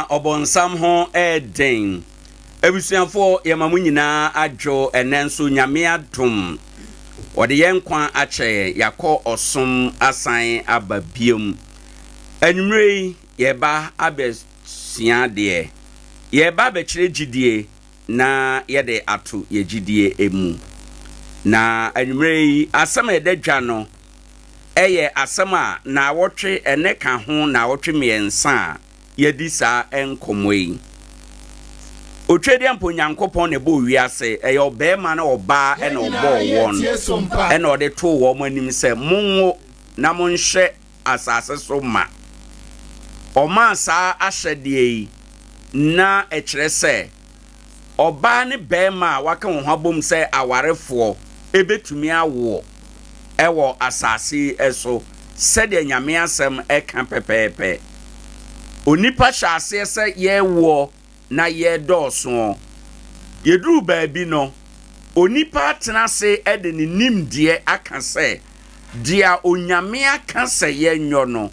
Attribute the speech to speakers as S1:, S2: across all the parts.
S1: Ɔbɔnsam ho ɛɛden. Abusuafoɔ, yɛma mo nyinaa adwo ɛnɛ nso. Nyame adom, wɔde yɛn nkwa akyɛ yɛn, yɛakɔ ɔsom asan aba biom. Anwummerɛ yi yɛba abɛsua adeɛ, yɛba abɛkyerɛ gyidie na yɛde ato yɛ gyidie mu. Na anwummerɛ yi asɛm a yɛda dwa no ɛyɛ asɛm a naawɔtwe ɛnɛ ka ho naawɔtwe 3 a yɛdi saa nkɔmmɔ yi. Otwedeɛ mpo, Nyankopɔn na ɛbɔɔ wiase. Ɛyɛ ɔbarima na ɔbaa ɛna ɔbɔɔ wɔn, ɛna ɔde too wɔn anim sɛ monwo na monhyɛ asase so ma. Ɔmaa saa ahyɛdeɛ yi na ɛkyerɛ sɛ ɔbaa ne barima a waka wɔn ho abom sɛ awarefoɔ ebɛtumi awoɔ ɛwɔ asase yi so sɛdeɛ Nyame asɛm ɛka pɛpɛɛpɛ. Onipa hyɛ aseɛ sɛ yɛrewoɔ na yɛredɔɔso. Yɛduru baabi no, onipa atena ase de ne nimdeɛ aka sɛ deɛ Onyame aka sɛ yɛnyɔ no,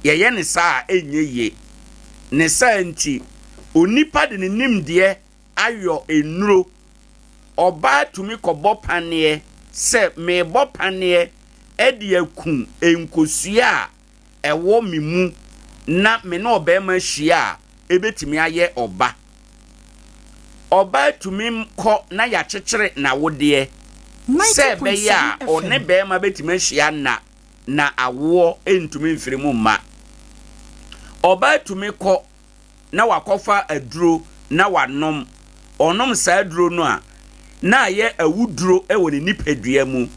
S1: yɛyɛ ne saa a ɛnyɛ yie. Ne saa nti onipa de ne nimdeɛ ayɔ nnuro. Ɔbaa tumi kɔbɔ paneɛ sɛ meebɔ paneɛ de aku nkosua a ɛwɔ me mu na me ne ɔbarima hyia a ebetumi ayɛ ɔba. Ɔbaa tumi kɔ na yɛakyekyere n'awodeɛ sɛ ɛbɛyɛ a ɔne barima bɛtumi ahyia na awoɔ ntumi mfiri mu mma. Ɔbaa tumi kɔ na wakɔfa aduro na wanom. Ɔnom saa aduro no a, na ayɛ awuduro wɔ ne nipadua mu.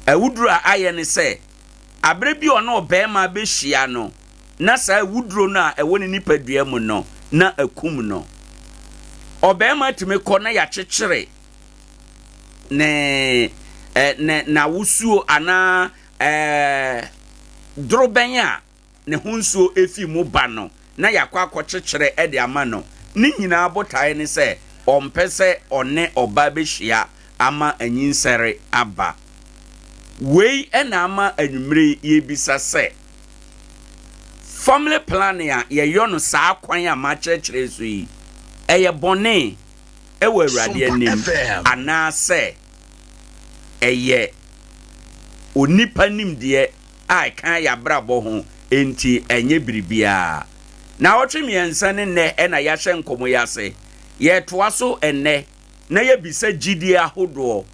S1: Awuduro a ayɛ ne sɛ abere bi ɔne ɔbarima bɛhyia no, na saa awuduro no a ɛwɔ ne nipadua mu no na akum no. Ɔbarima tumi kɔ na yɛakyekyere ne ɛ ne n'awosuo anaa dorobɛn a ne ho nsuo efi mu ba no na yɛakɔ akɔkyekyere ɛde ama no. Ne nyinaa botaeɛ ne sɛ ɔmpɛ sɛ ɔne ɔbaa bɛhyia ama anyinsɛre aba. Wei ɛna ama anwummere yɛbisa sɛ family planning a yɛyɔ no saa kwan a makyerɛkyerɛ so yi, ɛyɛ bɔne ɛwɔ Awurade anim anaasɛ ɛyɛ onipa nimdeɛ a ɛka yɛ abrabɔ ho enti ɛnyɛ biribiara? Na ɔtwe 3 ne nnɛ ɛna yɛahyɛ nkɔmmɔ yi ase. Yɛtoa so ɛnnɛ na yɛbisa gyidie ahodoɔ.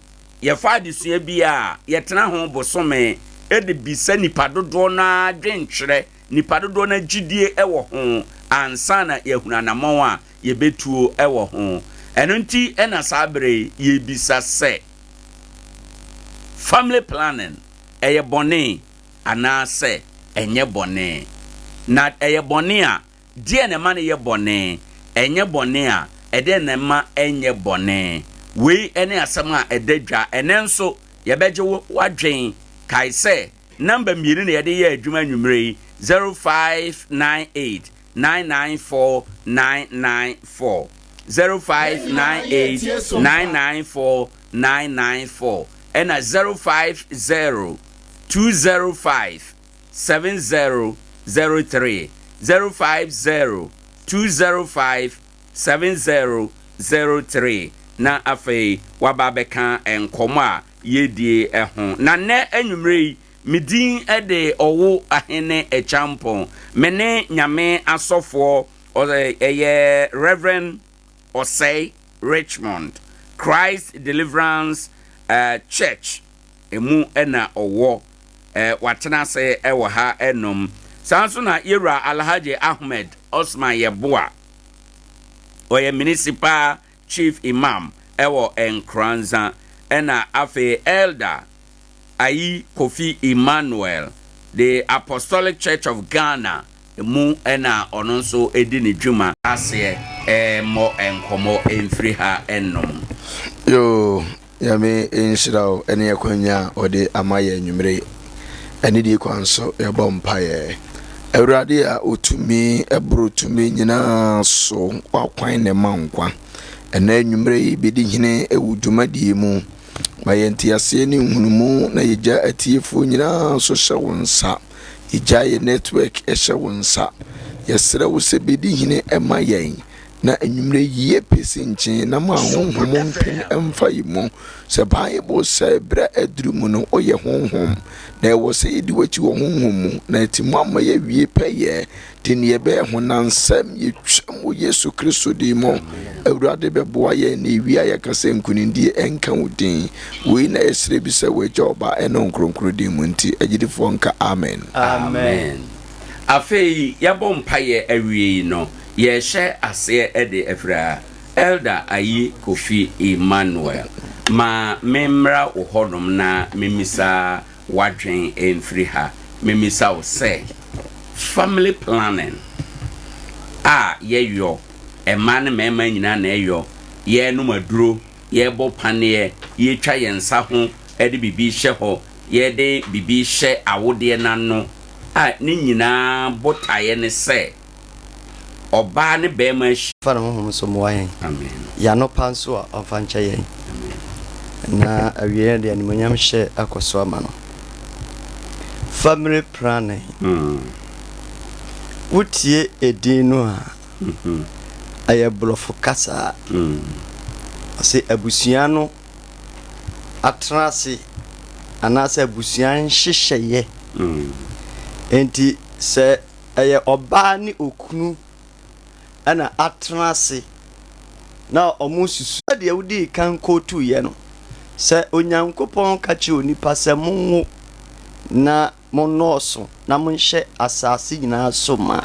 S1: Yɛfa adesua bi a yɛtena ho bosome ɛde bisa nipa dodoɔ no adwentwerɛ, nipa dodoɔ no agyidie ɛwɔ ho ansa na yɛahunu anammɔn a yɛbɛtuo ɛwɔ ho. Ɛno nti ɛna saa bere yi yɛbisa sɛ family planning ɛyɛ bɔne anaasɛ ɛnyɛ bɔne? Na ɛyɛ bɔne a, deɛ na ɛma no yɛ bɔne? Ɛnyɛ bɔne a, ɛdeɛ na ɛma ɛnyɛ bɔne? Wei ne asɛm a ɛda dwa. Ɛnɛ nso yɛbɛgye wo wadwen. Kae sɛ namba 2 na yɛde yɛ adwuma nnwummerɛ yi: 0598 994 994, 0598 994 994, ɛna 050 205 7003, 050 205 7003, na afei waba abɛka nkɔmmɔ a yɛdie ho. Na nnɛ anwummerɛ yi, me din de Ɔwo Ahene Akyampɔn. Me ne Nyame asɔfoɔ ɛyɛ Reverend Ɔsɛe Richmond, Christ Deliverance Church emu ɛna ɔwɔ watena ase ɛwɔ ha ɛnom. Saa nso na yɛwura Alhaji Ahmed Osman Yɛboa, ɔyɛ municipal chief imam ɛwɔ Nkranza, ɛna afei Elder Ayi Kofi Emmanuel, the Apostolic Church of Ghana mu ɛna ɔno nso edi ne dwuma aseɛ. Ɛɛmmɔ nkɔmmɔ mfiri ha ɛnom.
S2: Yo, Nyame nhyira wo ɛne akwanya a ɔde ama yɛ anwummere yi. Ɛne die kwan so yɛbɔ mpaeɛ. Awurade a ɔtumi ɛboro tumi nyinaa so, wakwan ne ma nkwa. Ɛnɛ anwummere yi bɛdi hene ɛwɔ dwumadie mu. Ma yɛn nteaseɛ ne nhunumu, na yɛgya atiefoɔ nyinaa nso hyɛ wo nsa. Yɛgya yɛ network ɛhyɛ wo nsa. Yɛsrɛ wo sɛ bɛdi hene ma yɛn, na anwummerɛ yi yɛ pesi nkyen na ma honhom mpem mfa yɛ mu. Sɛ Bible sɛ berɛ a aduru mu no woyɛ honhom, na ɛwɔ sɛ yɛdi w'akyi wɔ honhom mu, na atimu ama yɛawie pɛyɛ, de neɛ ɛbɛyɛ honansɛm yɛtwam wɔ Yesu Kristo din mu. Awurade bɛboa yɛn na ɛwie a yɛka sɛ nkunimdie nka wo din. Wei na yɛsrɛ bisa wɔ Agya, Ɔba, ɛne Honhom Kronkron din mu nti, agyidifoɔ nka Amen.
S1: Amen. Afei yɛabɔ mpaeɛ awie yi no, yɛrehyɛ aseɛ de afiri ha. Elder Ayi Kofi Emmanuel, ma memmra wo hɔnom na memmisa w'adwen mfiri ha. Memmisa wo sɛ, family planning a yɛyɔ, mmaa ne mmarima nyinaa na ɛyɔ, yɛrenom aduro, yɛrebɔ paneɛ, yɛretwa yɛn nsa ho de biribi rehyɛ hɔ, yɛde biribi rehyɛ awodeɛ no ano a ne nyinaa botaeɛ ne sɛ ɔbaa ne barima ahyia.
S3: Ɔmfa ne honhom nso mmoa yɛn.
S1: Amen.
S3: Yɛn anɔpa nso a, ɔmfa nkyɛ yɛn.
S1: Amen.
S3: Na awieeɛ no deɛ animuonyam hyɛ akɔ so ama no. Family planning. Wotie edin no a, ɛyɛ borɔfo kasa. Ɔse abusua no atena ase anaasɛ abusua nhyehyɛeɛ. Enti sɛ ɛyɛ ɔbaa ne okunu na atena ase na wɔsusu. Sɛdeɛ wodii kan kootuiɛ no, sɛ Onyankopɔn ka kyerɛ onipa sɛ monwo na monnɔɔso na monhyɛ asase nyinaa so ma.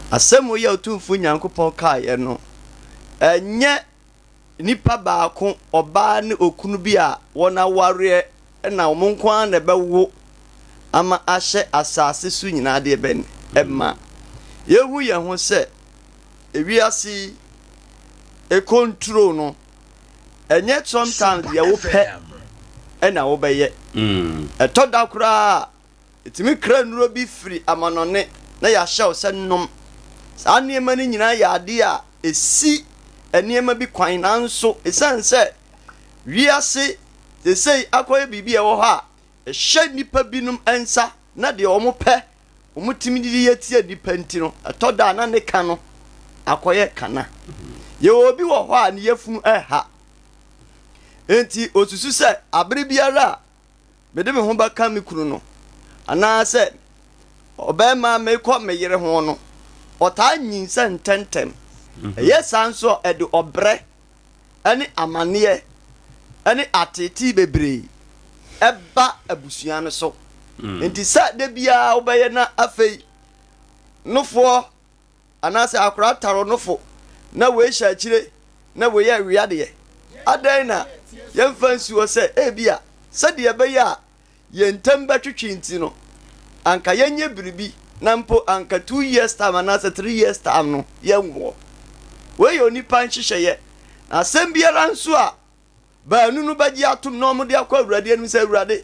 S3: Asɛm yi a Otumfoɔ Nyankopɔn kaeɛ no, ɛnyɛ nipa baako, ɔbaa ne okunu bi a wɔawareɛ na wɔn nko ara na ɛbɛwo ama ahyɛ asase so nyinaa deɛ bɛn ɛma yɛhu yɛn ho sɛ ewiase yi ɛkontro no ɛnyɛ sometimes deɛ wopɛ ɛna wobɛyɛ ɛtɔ da koraa Yɛtumi kra nnuro bi firi amanɔne na yɛahyɛ wo sɛ nom. Saa nneɛma no nyinaa yɛ adeɛ a ɛsi nneɛma bi kwan nanso ɛsiane sɛ wiase seesei akɔyɛ biribi a ɛwɔ hɔ a ɛhyɛ nnipa binom nsa na deɛ wɔpɛ wɔtumi de yɛ tia nnipa nti no, ɛtɔ da a na ne ka no akɔyɛ kana. Yɛwɔ obi wɔ hɔ a ne yafunu ɛha. Enti osusu sɛ abere biara a mede me ho bɛka me kunu no, anaasɛ ɔbarima a mekɔ me yere ho no, ɔtaa nyinsɛn ntɛmntɛm. Ɛyɛ saa nso a, ɛde ɔbrɛ ne amanneɛ ne ateetee bebree ba abusua no so. Enti sɛ da biara wobɛyɛ na afei nofoɔ Anaasɛ akwadaa tare ɔnofo na wei hyɛ akyire na wei awia deɛ, adɛn na yɛmfa nsi hɔ sɛ ebia sɛdeɛ ɛbɛyɛ a yɛn ntam bɛtwetwe nti no, anka yɛnyɛ biribi na mpo anka 2 years time anaasɛ 3 years time no yɛnwoɔ? Wei yɛ onipa nhyehyɛeɛ, na asɛm biara nso a baanu no bɛgye atom na wɔde akɔ Awurade anim sɛ, Awurade,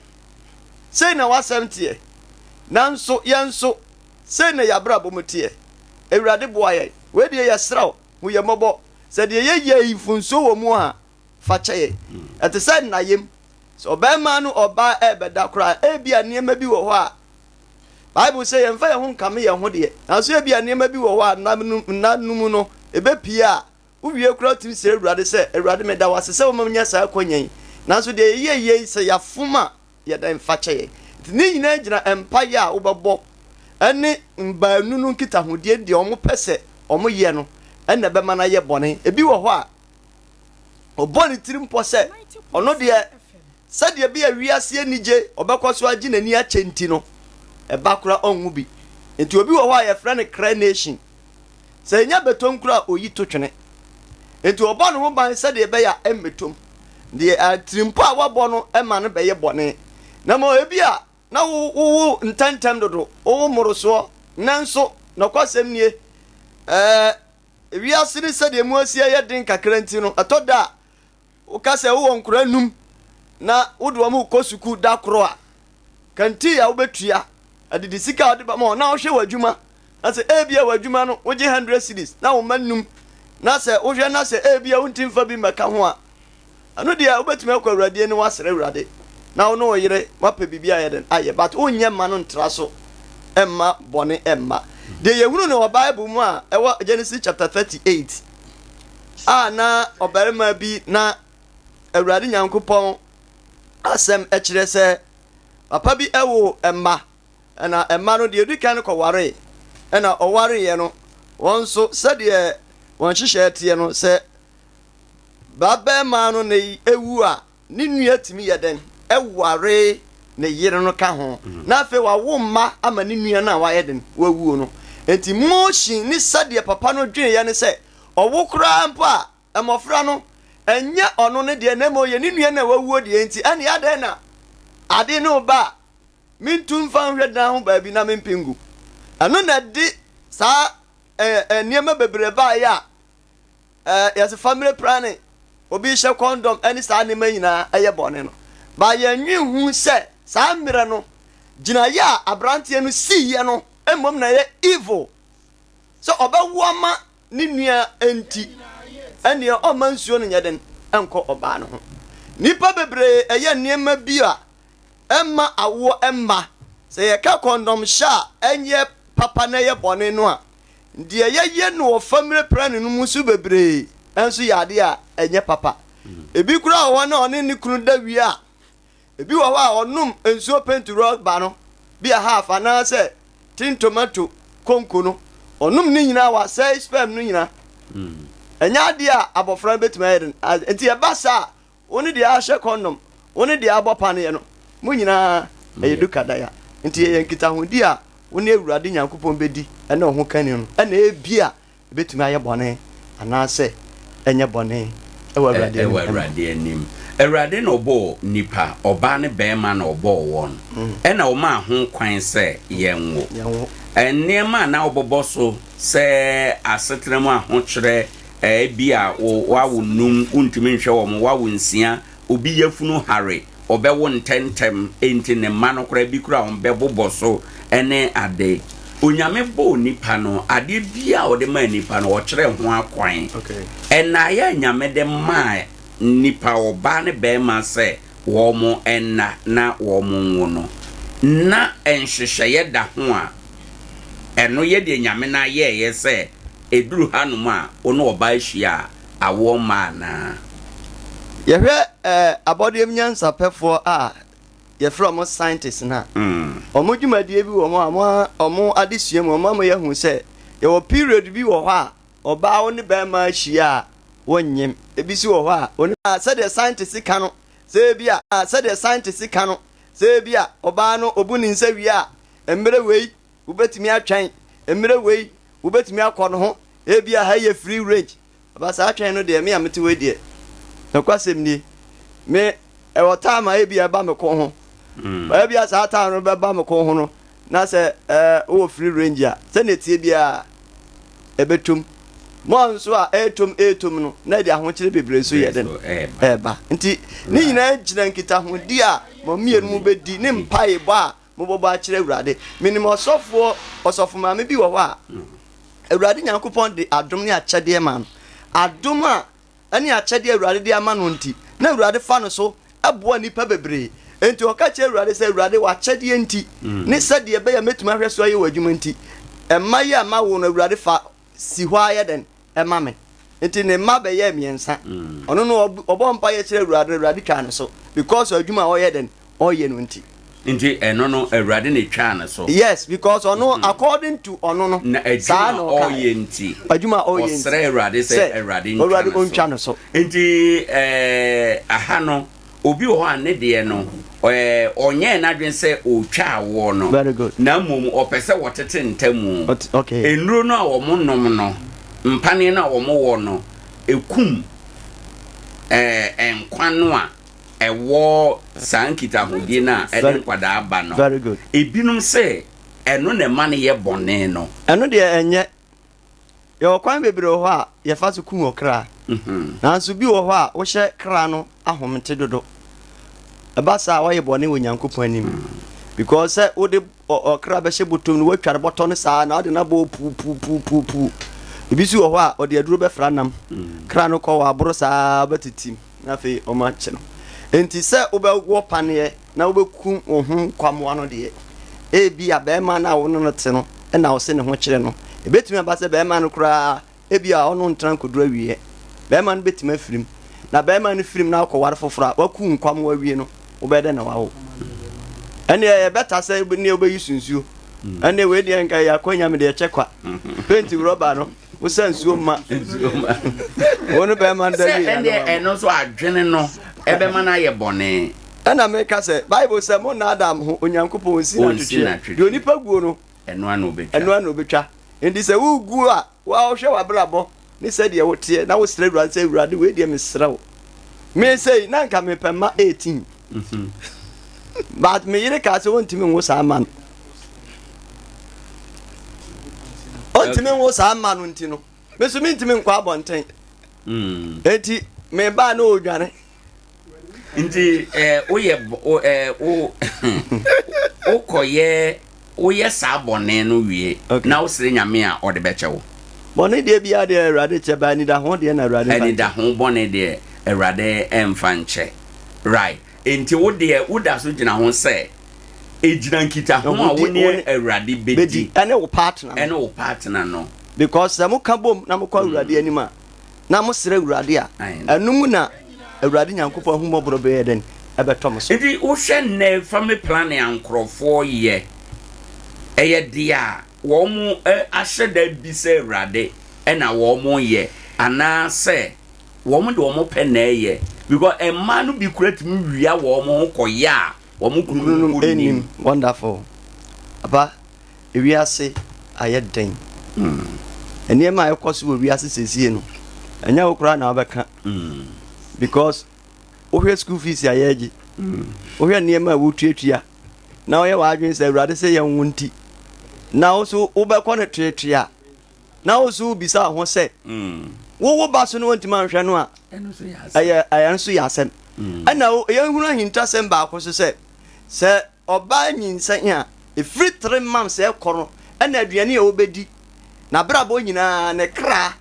S3: sei na w'asɛm teɛ, nanso yɛn nso, sei na yɛn abrabɔ mu teɛ. Awurade boa yɛn. Wei deɛ yɛsrɛ wo, hu yɛn mmɔbɔ. Sɛ deɛ yɛyɛ yi mfomsoɔ wɔ mu a, fa kyɛ yɛn. Ɛte sɛ nnayem. Sɛ ɔbarima ne ɔbaa rebɛda koraa a, ebia nneɛma bi wɔ hɔ a Bible sɛ yɛmfa yɛn ho nkame yɛn ho deɛ, nanso ebia nneɛma bi wɔ hɔ a nna no mu no, ɛbɛpue a Wowie koraa wotumi srɛ Awurade sɛ, Awurade, meda wo ase sɛ woma menya saa akwanya yi, nanso deɛ yɛyɛeɛ yi, sɛ yɛafom a, yɛ dɛn fa kyɛ yɛn. Nti ne nyinaa gyina mpaeɛ a wobɛbɔ ne mbaanu no nkitahodie ne deɛ wɔpɛ sɛ wɔyɛ no na ɛbɛma no ayɛ bɔne. Ebi wɔ hɔ a, ɔbɔ ne tirim pɔ sɛ ɔno deɛ sɛdeɛ ɛbɛyɛ wiase anigye ɔbɛkɔ so agye n'ani akyɛ nti no, ɛba koraa ɔnwo bi. Nti obi wɔ hɔ a yɛfrɛ no cry nation. Sɛ enya bɛtɔm koraa a, oyi to twene. Enti ɔbɔ ne ho ban sɛdeɛ ɛbɛyɛ a ɛmmɛtɔm. Deɛ atirimpɔ a wabɔ no ma no bɛyɛ bɔne. Na mmom ebia na wowo ntɛmntɛm dodo, wowo mmorosoɔ. Nanso, nɔkwasɛm nie, ɛɛ, wiase no sɛdeɛ emu asi ayɛ den kakra nti no, ɛtɔ da a, Woka sɛ wowɔ nkwadaa nnum na wode wɔn rekɔ sukuu da koro a, kantii a wobɛtua, adidi sika a wode bɛma wɔn, na wohwɛ w'adwuma na sɛ ebia w'adwuma no wogye 100 cedis na wo mma nnum na sɛ wohwɛ na sɛ ebia wonti mfa bi mmɛka ho a, ɛno deɛ wobɛtumi akɔ Awurade anim asrɛ Awurade na wo ne wo yere moapɛ biribi ayɛ den ayɛ, but wonyɛ mma no ntra so mma bɔne mma. Deɛ yɛhunu no wɔ Bible mu a ɛwɔ Genesis chapter 38 a na ɔbarima bi na Awurade Nyankopɔn asɛm kyerɛ sɛ papa bi woo mma, na mma no deɛ ɛdi kan no kɔwaree, ɛna ɔwareeɛ no wɔn nso sɛdeɛ wɔn nhyehyɛɛ teɛ no sɛ babarima no ne ewu a ne nua tumi yɛ dɛn ware ne yere no ka ho na afei wawo mma ama ne nua no a wayɛ den wawuo no. Enti motion ne sɛdeɛ papa no dweneeɛ ne sɛ ɔwo koraa mpo a mmɔfra no ɛnyɛ ɔno ne deɛ na mmom yɛ ne nua no a wawuo deɛ nti ɛne adɛn na ade no ba a mentu mfa nhwɛ dan ho baabi na mempe ngu. Ɛno na ɛde saa nneɛma bebree baeɛ a Ɛɛ yɛse family planning, obi hyɛ condom ɛne saa nneɛma nyinaa ɛyɛ bɔne no. Ba yɛnwen ho sɛ saa mmerɛ no gyinaeɛ a abranteɛ no siiɛ no mmom na ɛyɛ evil. Sɛ ɔbɛwo ama ne nua nti ɛneɛ ɔmma nsuo no nyɛ den nkɔ ɔbaa no ho. Nnipa bebree ɛyɛ nneɛma bi a ɛmma awoɔ mma. Sɛ yɛka condom hyɛ a ɛnyɛ papa na ɛyɛ bɔne no a, Deɛ yɛyɛ no wɔ family planning no mu nso bebree nso yɛ adeɛ a ɛnyɛ papa. Ebi koraa wɔ hɔ na ɔne ne kunu da wie a, ebi wɔ hɔ a ɔnom nsuo penti rɔba no bi a half anaasɛ tin tomato konko no, ɔnom ne nyinaa wasɛe sperm no nyinaa. Ɛnyɛ adeɛ a abɔfra no bɛtumi ayɛ den. Nti ɛba saa a, Wo ne deɛ ahyɛ kɔndɔm, wo ne deɛ abɔ paneɛ no, mo nyinaa ɛyɛ dukadaya. Nti ɛyɛ nkitahodi a wo ne Awurade Nyankopɔn bɛdi ne wo ho kani no na ebia ɛbɛtumi ayɛ bɔne anaasɛ ɛnyɛ bɔne wɔ Awurade anim.
S1: Wɔ Awurade anim. Awurade na ɔbɔɔ nnipa, ɔbaa ne barima na ɔbɔɔ wɔn, ɛna ɔmaa ho kwan sɛ yɛnwo. Nneɛma a na wobobɔ so sɛ asetena mu ahokyerɛ, Ebia woawo nnum, wontumi nhwɛ wɔn, woawo nsia, obi yafunu hare, ɔbɛwo ntɛmntɛm, enti ne mma no koraa, bi koraa wɔbɛbobɔ so ne ade. Onyame bɔɔ nipa no, adeɛ biara a ɔde maa nipa no, ɔkyerɛɛ ho akwan. Nnaeɛ a Nyame de maa nipa, ɔbaa ne barima sɛ wɔn nna na wɔn nwo no, na nhyehyɛeɛ da ho a, ɛno yɛ deɛ Nyame no ayɛeɛ sɛ ɛduru hanom a wo ne ɔbaa hyia a, awoɔ mma anaa?
S3: Yɛhwɛ abɔdeɛm nyansapɛfoɔ a yɛfrɛ wɔn scientists no a, wɔn dwumadie bi wɔ hɔ a wɔn adesua mu wɔn ama yɛahu sɛ yɛwɔ period bi wɔ hɔ a ɔbaa wo ne barima ahyia a wonnyem. Ebi nso wɔ hɔ a, wo ne. Sɛdeɛ scientists ka no, sɛ ebi a, sɛdeɛ scientists ka no, sɛ ebi a ɔbaa no ɔbu ne nsa wie a, mmerɛ wei wobɛtumi atwɛn, mmerɛ wei wobɛtumi akɔ no ho, ebi a ha yɛ free range. Aba saa twɛn no deɛ, me a mete hɔ yi deɛ, nokwasɛm nie, me, ɛwɔ time a ebi a ɛba me kɔn ho. But ebi a saa time no bɛba me kɔn ho no, na sɛ ɛɛ wowɔ free range a, sɛnea ɛteɛ biara ɛbɛtom. Mo a nso a ɛretom ɛretom no, na ɛde ahokyere bebree nso yɛ den ɛreba. Nti ne nyinaa gyina nkitahodi a mo mmienu mo bɛdi ne mpaebɔ a mobɔbɔ akyerɛ Awurade. Menim ɔsɔfoɔ, ɔsɔfo maame bi wɔ hɔ a, Awurade Nyankopɔn de adom ne akyɛdeɛ maa no. Adom a ɛne akyɛdeɛ a Awurade de ama no nti, na Awurade fa no so boa nnipa bebree. Enti ɔka kyerɛ Awurade sɛ, Awurade, w'akyɛdeɛ nti, ne sɛdeɛ ɛbɛyɛ a mɛtumi ahwɛ so ayɛ w'adwuma nti, mma yi a mawo no, Awurade, fa si hɔ ara yɛ dɛn ma me. Nti ne mma bɛyɛɛ mmiɛnsa. Ɔno no, ɔbɔ mpaeɛ kyerɛ Awurade no, Awurade twaa ne so because adwuma a ɔyɛ dɛn ɔyɛ no nti.
S1: Nti ɛno no Awurade na etwaa ne so.
S3: Yes, because ɔno according to ɔno no,
S1: Na
S3: saa
S1: adwuma
S3: na
S1: a
S3: ɔkaeɛ.
S1: ɔyɛ nti,
S3: Adwuma a ɔyɛ nti,
S1: ɔsrɛ Awurade sɛ
S3: sɛ
S1: Awurade
S3: Awurade
S1: ntwa ne
S3: ɔntwa
S1: so.
S3: ne so.
S1: Nti ɛɛ aha no, obi wɔ hɔ a ne deɛ no, ɛɛ ɔnyɛɛ n'adwene sɛ ɔretwa awoɔ no,
S3: Very good.
S1: na mmom ɔpɛ sɛ wɔtete ntamu.
S3: Ɔte, okay.
S1: Nnuro no a wɔnom no, mpaneɛ no a wɔwɔ no, ɛkum ɛɛ nkwa no a ɛwɔ saa nkitahodie no a ɛde nkwadaa ba no.
S3: Very good.
S1: Ebinom sɛ ɛno na ɛma no yɛ bɔne no.
S3: Ɛno deɛ ɛnyɛ. Yɛwɔ kwan bebree wɔ hɔ a yɛfa so kum ɔkra. Nanso bi wɔ hɔ a wohyɛ kra no ahomete dodo. Ɛba saa a woayɛ bɔne wɔ Nyankopɔn anim. Because sɛ wode ɔkra bɛhyɛ bɔtɔm no woatwa no bɔtɔ no saa na wode no abɔ puupuupuupuu. Ebi nso wɔ hɔ a ɔde aduro bɛfra nam. Kra no kɔ wɔ aboro saa wobɛtetim. Na afei wɔakye no. Enti sɛ wobɛwɔ paneɛ na wobɛkum wo ho nkwammoa no deɛ, ebia barima no a wo ne no te no, na ɔse ne ho kyerɛ no. Ɛbɛtumi aba sɛ barima no koraa ebia ɔno ntena nkɔduru awieɛ. Barima no bɛtumi afirim. Na barima no firim na akɔware foforɔ a, waku nkwa ma wawie no, wobɛyɛ dɛn na wawo? Ɛnneɛ ɛyɛ bɛta sɛ neɛ wobɛyi so nsuo. Ɛnneɛ wei deɛ nka ɛyɛ akwanya mede ɛkyɛ kwa. Penti rɔba no, wosa nsuo ma. Wo ne barima no da
S1: Sɛ
S3: wie a na
S1: ɛndeɛ
S3: wama.
S1: ɛno nso adwene no ɛbɛma no ayɛ bɔne.
S3: Ɛna meka sɛ, Bible sɛ, Monnaadaa mo ho, Onyankopɔn ɔnsi
S1: Ɔnsi
S3: n'atwetweɛ.
S1: n'atwetweɛ.
S3: Deɛ onipa guo no,
S1: Ɛno ara na ɔbɛtwa.
S3: ɛno ara na ɔbɛtwa. Enti sɛ woregu a, wo ara wohwɛ w'abrabɔ ne sɛdeɛ woteɛ na wosrɛ Awurade sɛ, Awurade, wei deɛ mesrɛ wo. Me sei, na anka mepɛ mma 18. But me yere kaa sɛ ɔntumi nwo saa mma no. Ɔntumi nwo saa mma no nti no, me nso mentumi nkɔ abɔnten. Enti mebaa na ɔredwane.
S1: Nti eh, woyɛ eh, wo wokɔyɛ woyɛ saa bɔne no wie
S3: okay.
S1: na wosrɛ Nyame a ɔde bɛkyɛ wo.
S3: Bɔne deɛ biara deɛ Awurade kyɛ ba anidaho deɛ na Awurade mfa nkyɛ.
S1: Anidaho bɔne deɛ Awurade mfa nkyɛ. Right. Nti wo deɛ woda so gyina ho sɛ ɛgyina nkitaho a wo ne Awurade bɛdi
S3: ɛne wo partner no.
S1: Ɛne wo partner no.
S3: Because sɛ moka bom na mokɔ Awurade anim a na mosrɛ Awurade a, ɛno mu na Awurade Nyankopɔn ahummɔborɔ bɛyɛ dɛn? Ɛbɛtɔ mo so.
S1: Nti wohwɛ nnɛ family planning a nkorɔfoɔ yɛ, ɛyɛ deɛ a wɔn ahyɛ da bisa Awurade na wɔn yɛ anaa sɛ wɔn de wɔn pɛ na ɛyɛ? Because mmaa no bi koraa tumi wia wɔn ho kɔyɛ a wɔn kununom mpo nnim.
S3: Wonderful. Papa, Wiase ayɛ den. Nneɛma a ɛkɔ so wɔ wiase seesei no, ɛnyɛ wo koraa na wobɛka. Because wohwɛ school fees a yɛregye, wohwɛ nneɛma a wotuatua, na woyɛ w'adwene sɛ Awurade sɛ yɛn wo nti, na wo so wobɛkɔ no toetoe a, na wo so wobisa wo ho sɛ, wowo ba so no wontumi anhwɛ no a, ɛyɛ ɛyɛ nso yɛ asɛm. Ɛna yɛhunu ahintasɛm baako so sɛ, sɛ Ɔbaa nyinsɛn a, ɛfiri tre months rekɔ no ɛna aduane a ɔbɛdi, n'abrabɔ nyinaa, ne kra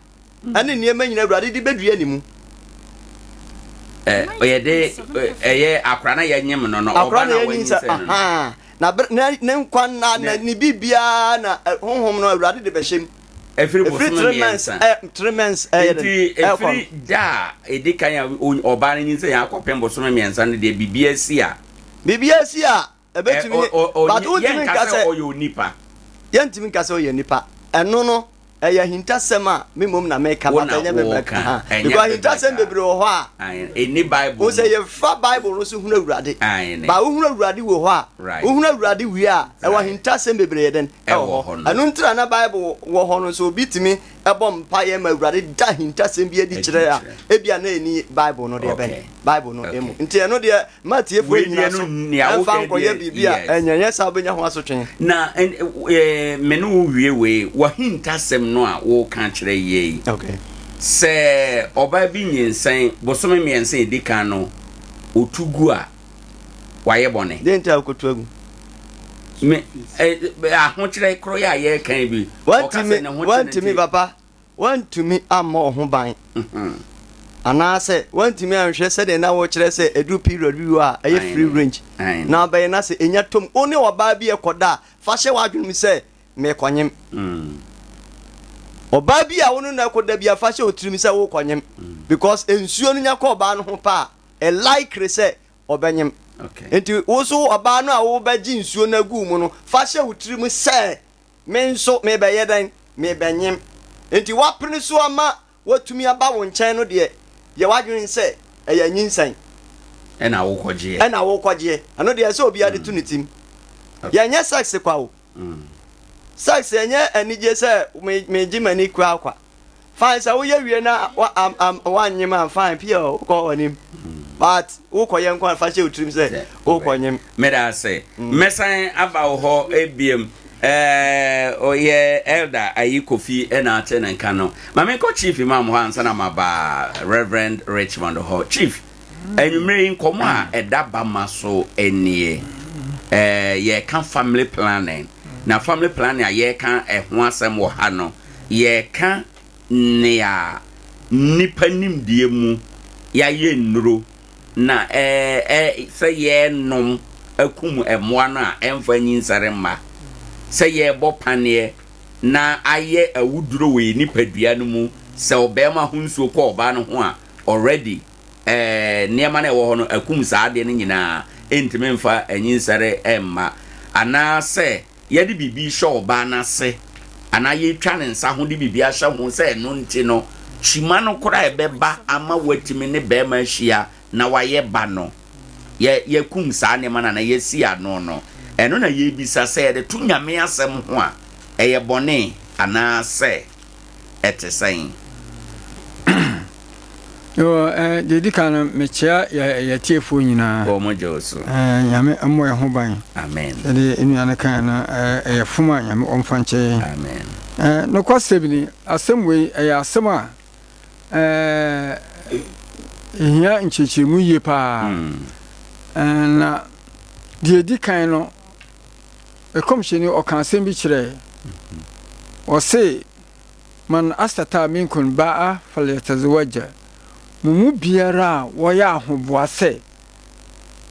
S3: ɛne nneɛma nyinaa Awurade de bɛdua ne mu.
S1: Ɔyɛ de ɛyɛ akora na yɛnyem no no,
S3: ɔba na wanyinsɛn no. Na ne nkwa nna na ne biribiara na honhom no Awurade de bɛhyɛ mu.
S1: Ɛfiri bosome mmiɛnsa.
S3: Three months ɛyɛ dɛ.
S1: Nti ɛfiri da a ɛdi kan a ɔbaa no nyinsɛn yɛ akɔpem bosome mmiɛnsa no deɛ biribiara si a.
S3: Biribiara si a, ɛbɛtumi ne, but wontumi nka sɛ
S1: ɔyɛ onipa.
S3: Yɛntumi nka sɛ ɔyɛ nipa. Ɛno no, ɛyɛ ahintasɛm a me mmom na meka, but ɛnyɛ me mɛka. Because ahintasɛm bebree wɔ hɔ a,
S1: ɛnni Bible
S3: mu. Sɛ yɛfa Bible no so hunu Awurade, ba wohunu Awurade wɔ hɔ a, wohunu Awurade wie a, ɛwɔ ahintasɛm bebree yɛ dɛn ɛwɔ hɔ. Ɛno nti na na Bible wɔ hɔ no, sɛ obi tumi bɔ mpaeɛ ma Awurade da ahintasɛm bi adi kyerɛ a, ebia na ɛnni Bible no deɛ bɛn, Bible no mu. Nti ɛno deɛ, Mma atiefoɔ nnyina so mfa nkɔyɛ biribi a ɛnyɛ, ɛnyɛ saa a wobɛnya ho asotwe.
S1: Na me ne wo wie wei, w'ahintasɛm no a woreka akyerɛ yɛ yi, sɛ ɔbaa bi nyinsɛn bosome mmiɛnsa a ɛdi kan no, ɔtu gu a, wayɛ bɔne?
S3: Deɛ nti a wokɔtu agu?
S1: Me, ahokyerɛ korɔ yɛ a yɛreka yi bi, ɔka sɛ ne ho kyere no nti.
S3: Papa, Woantumi ammɔ wo ho ban, anaasɛ woantumi anhwɛ sɛdeɛ na wokyerɛ sɛ ɛduru period bi wɔ a ɛyɛ free range na wobɛyɛ na sɛ ɛnya tom wo ne ɔbaa bi ɛkɔda a, fa hyɛ w'adwene mu sɛ merekɔnyem. Ɔbaa bi a wo ne no ɛkɔda bi a fa hyɛ wo tirim sɛ worekɔnyem because nsuo no nya kɔ ɔbaa no ho pɛ a, ɛlikely sɛ ɔbɛnyem. Nti wo nso ɔbaa no a wobɛgye nsuo no agu wo mu no, fa hyɛ wo tirim sɛ Me nso merebɛyɛ dɛn? Merebɛnyem. Enti woapene so ama watumi aba wo nkyɛn no deɛ, yɛ w'adwene sɛ ɛyɛ nyinsɛn.
S1: Ɛna wokɔgyeɛ.
S3: Ɛna wokɔgyeɛ. Ɛno deɛ ɛsɛ obiara de to ne tim. Yɛnyɛ sex kwa o. Sex ɛnyɛ anigye sɛ megye m'ani koraa kwa. Fine sɛ woyɛ wie na woanyem a fine pia wokɔ w'anim but wokɔyɛ nko a fa hyɛ wo tirim sɛ wokɔnyem.
S1: Meda ase. Mɛsan aba wo hɔ ebiem. Ɔyɛ Elder Ayi Kofi na ate ne nka no. Ma menkɔ Chief Imam hɔ ansa na maba Reverend Richmond hɔ. Chief, anwummere yi nkɔmmɔ a ɛda Bama so nie. Yɛreka family planning. Na family planning a yɛreka ɛho asɛm wɔ ha no, Yɛreka nea nnipa nimdeɛ mu yɛayɛ nnuro na ɛ sɛ yɛrenom akum mmoa no a ɛmfa nyinsɛn mma. Sɛ yɛrebɔ paneɛ na ayɛ awuduro wɔ yɛn nipadua no mu, sɛ ɔbarima ho nsuo kɔ ɔbaa no ho a, already ɛɛ nneɛma no a ɛwɔ hɔ no akum saa adeɛ no nyinaa, ɛntumi mfa anyinsɛre mma. Anaasɛ yɛde biribi rehyɛ ɔbaa no ase anaa yɛretwa ne nsa ho de biribi ahyɛ ho sɛ ɛno nti no, kyima no koraa a ɛbɛba ama watumi ne barima ahyia na wayɛ ba no, yɛ yɛakum saa nneɛma no anaa yɛasi ano no, ɛno na yɛrebisa sɛ yɛde to Nyame asɛm ho a, ɛyɛ bɔne anaa sɛ ɛte sɛn?
S4: Yo, eh, deɛ ɛdi kan no, mekyea yɛ yɛtiefoɔ nyinaa.
S1: Wɔn gye wo so.
S4: Eh, Nyame mmɔ yɛn ho ban.
S1: Amen.
S4: Sɛdeɛ nnua no kan no, eh, ɛyɛ fom a Nyame ɔmfa nkyɛ yɛn.
S1: Amen.
S4: Eh, nokwasɛm ni, asɛm wei, ɛyɛ asɛm a Ɛhia nkyerɛkyerɛmu yie paa. Na deɛ ɛdi kan no, ɛkɔmhyɛni ɔka asɛm bi kyerɛɛ. Ɔse, man astata minkun ba'a falyatazawaja. Mo mu biara a wɔyɛ ahoboa sɛ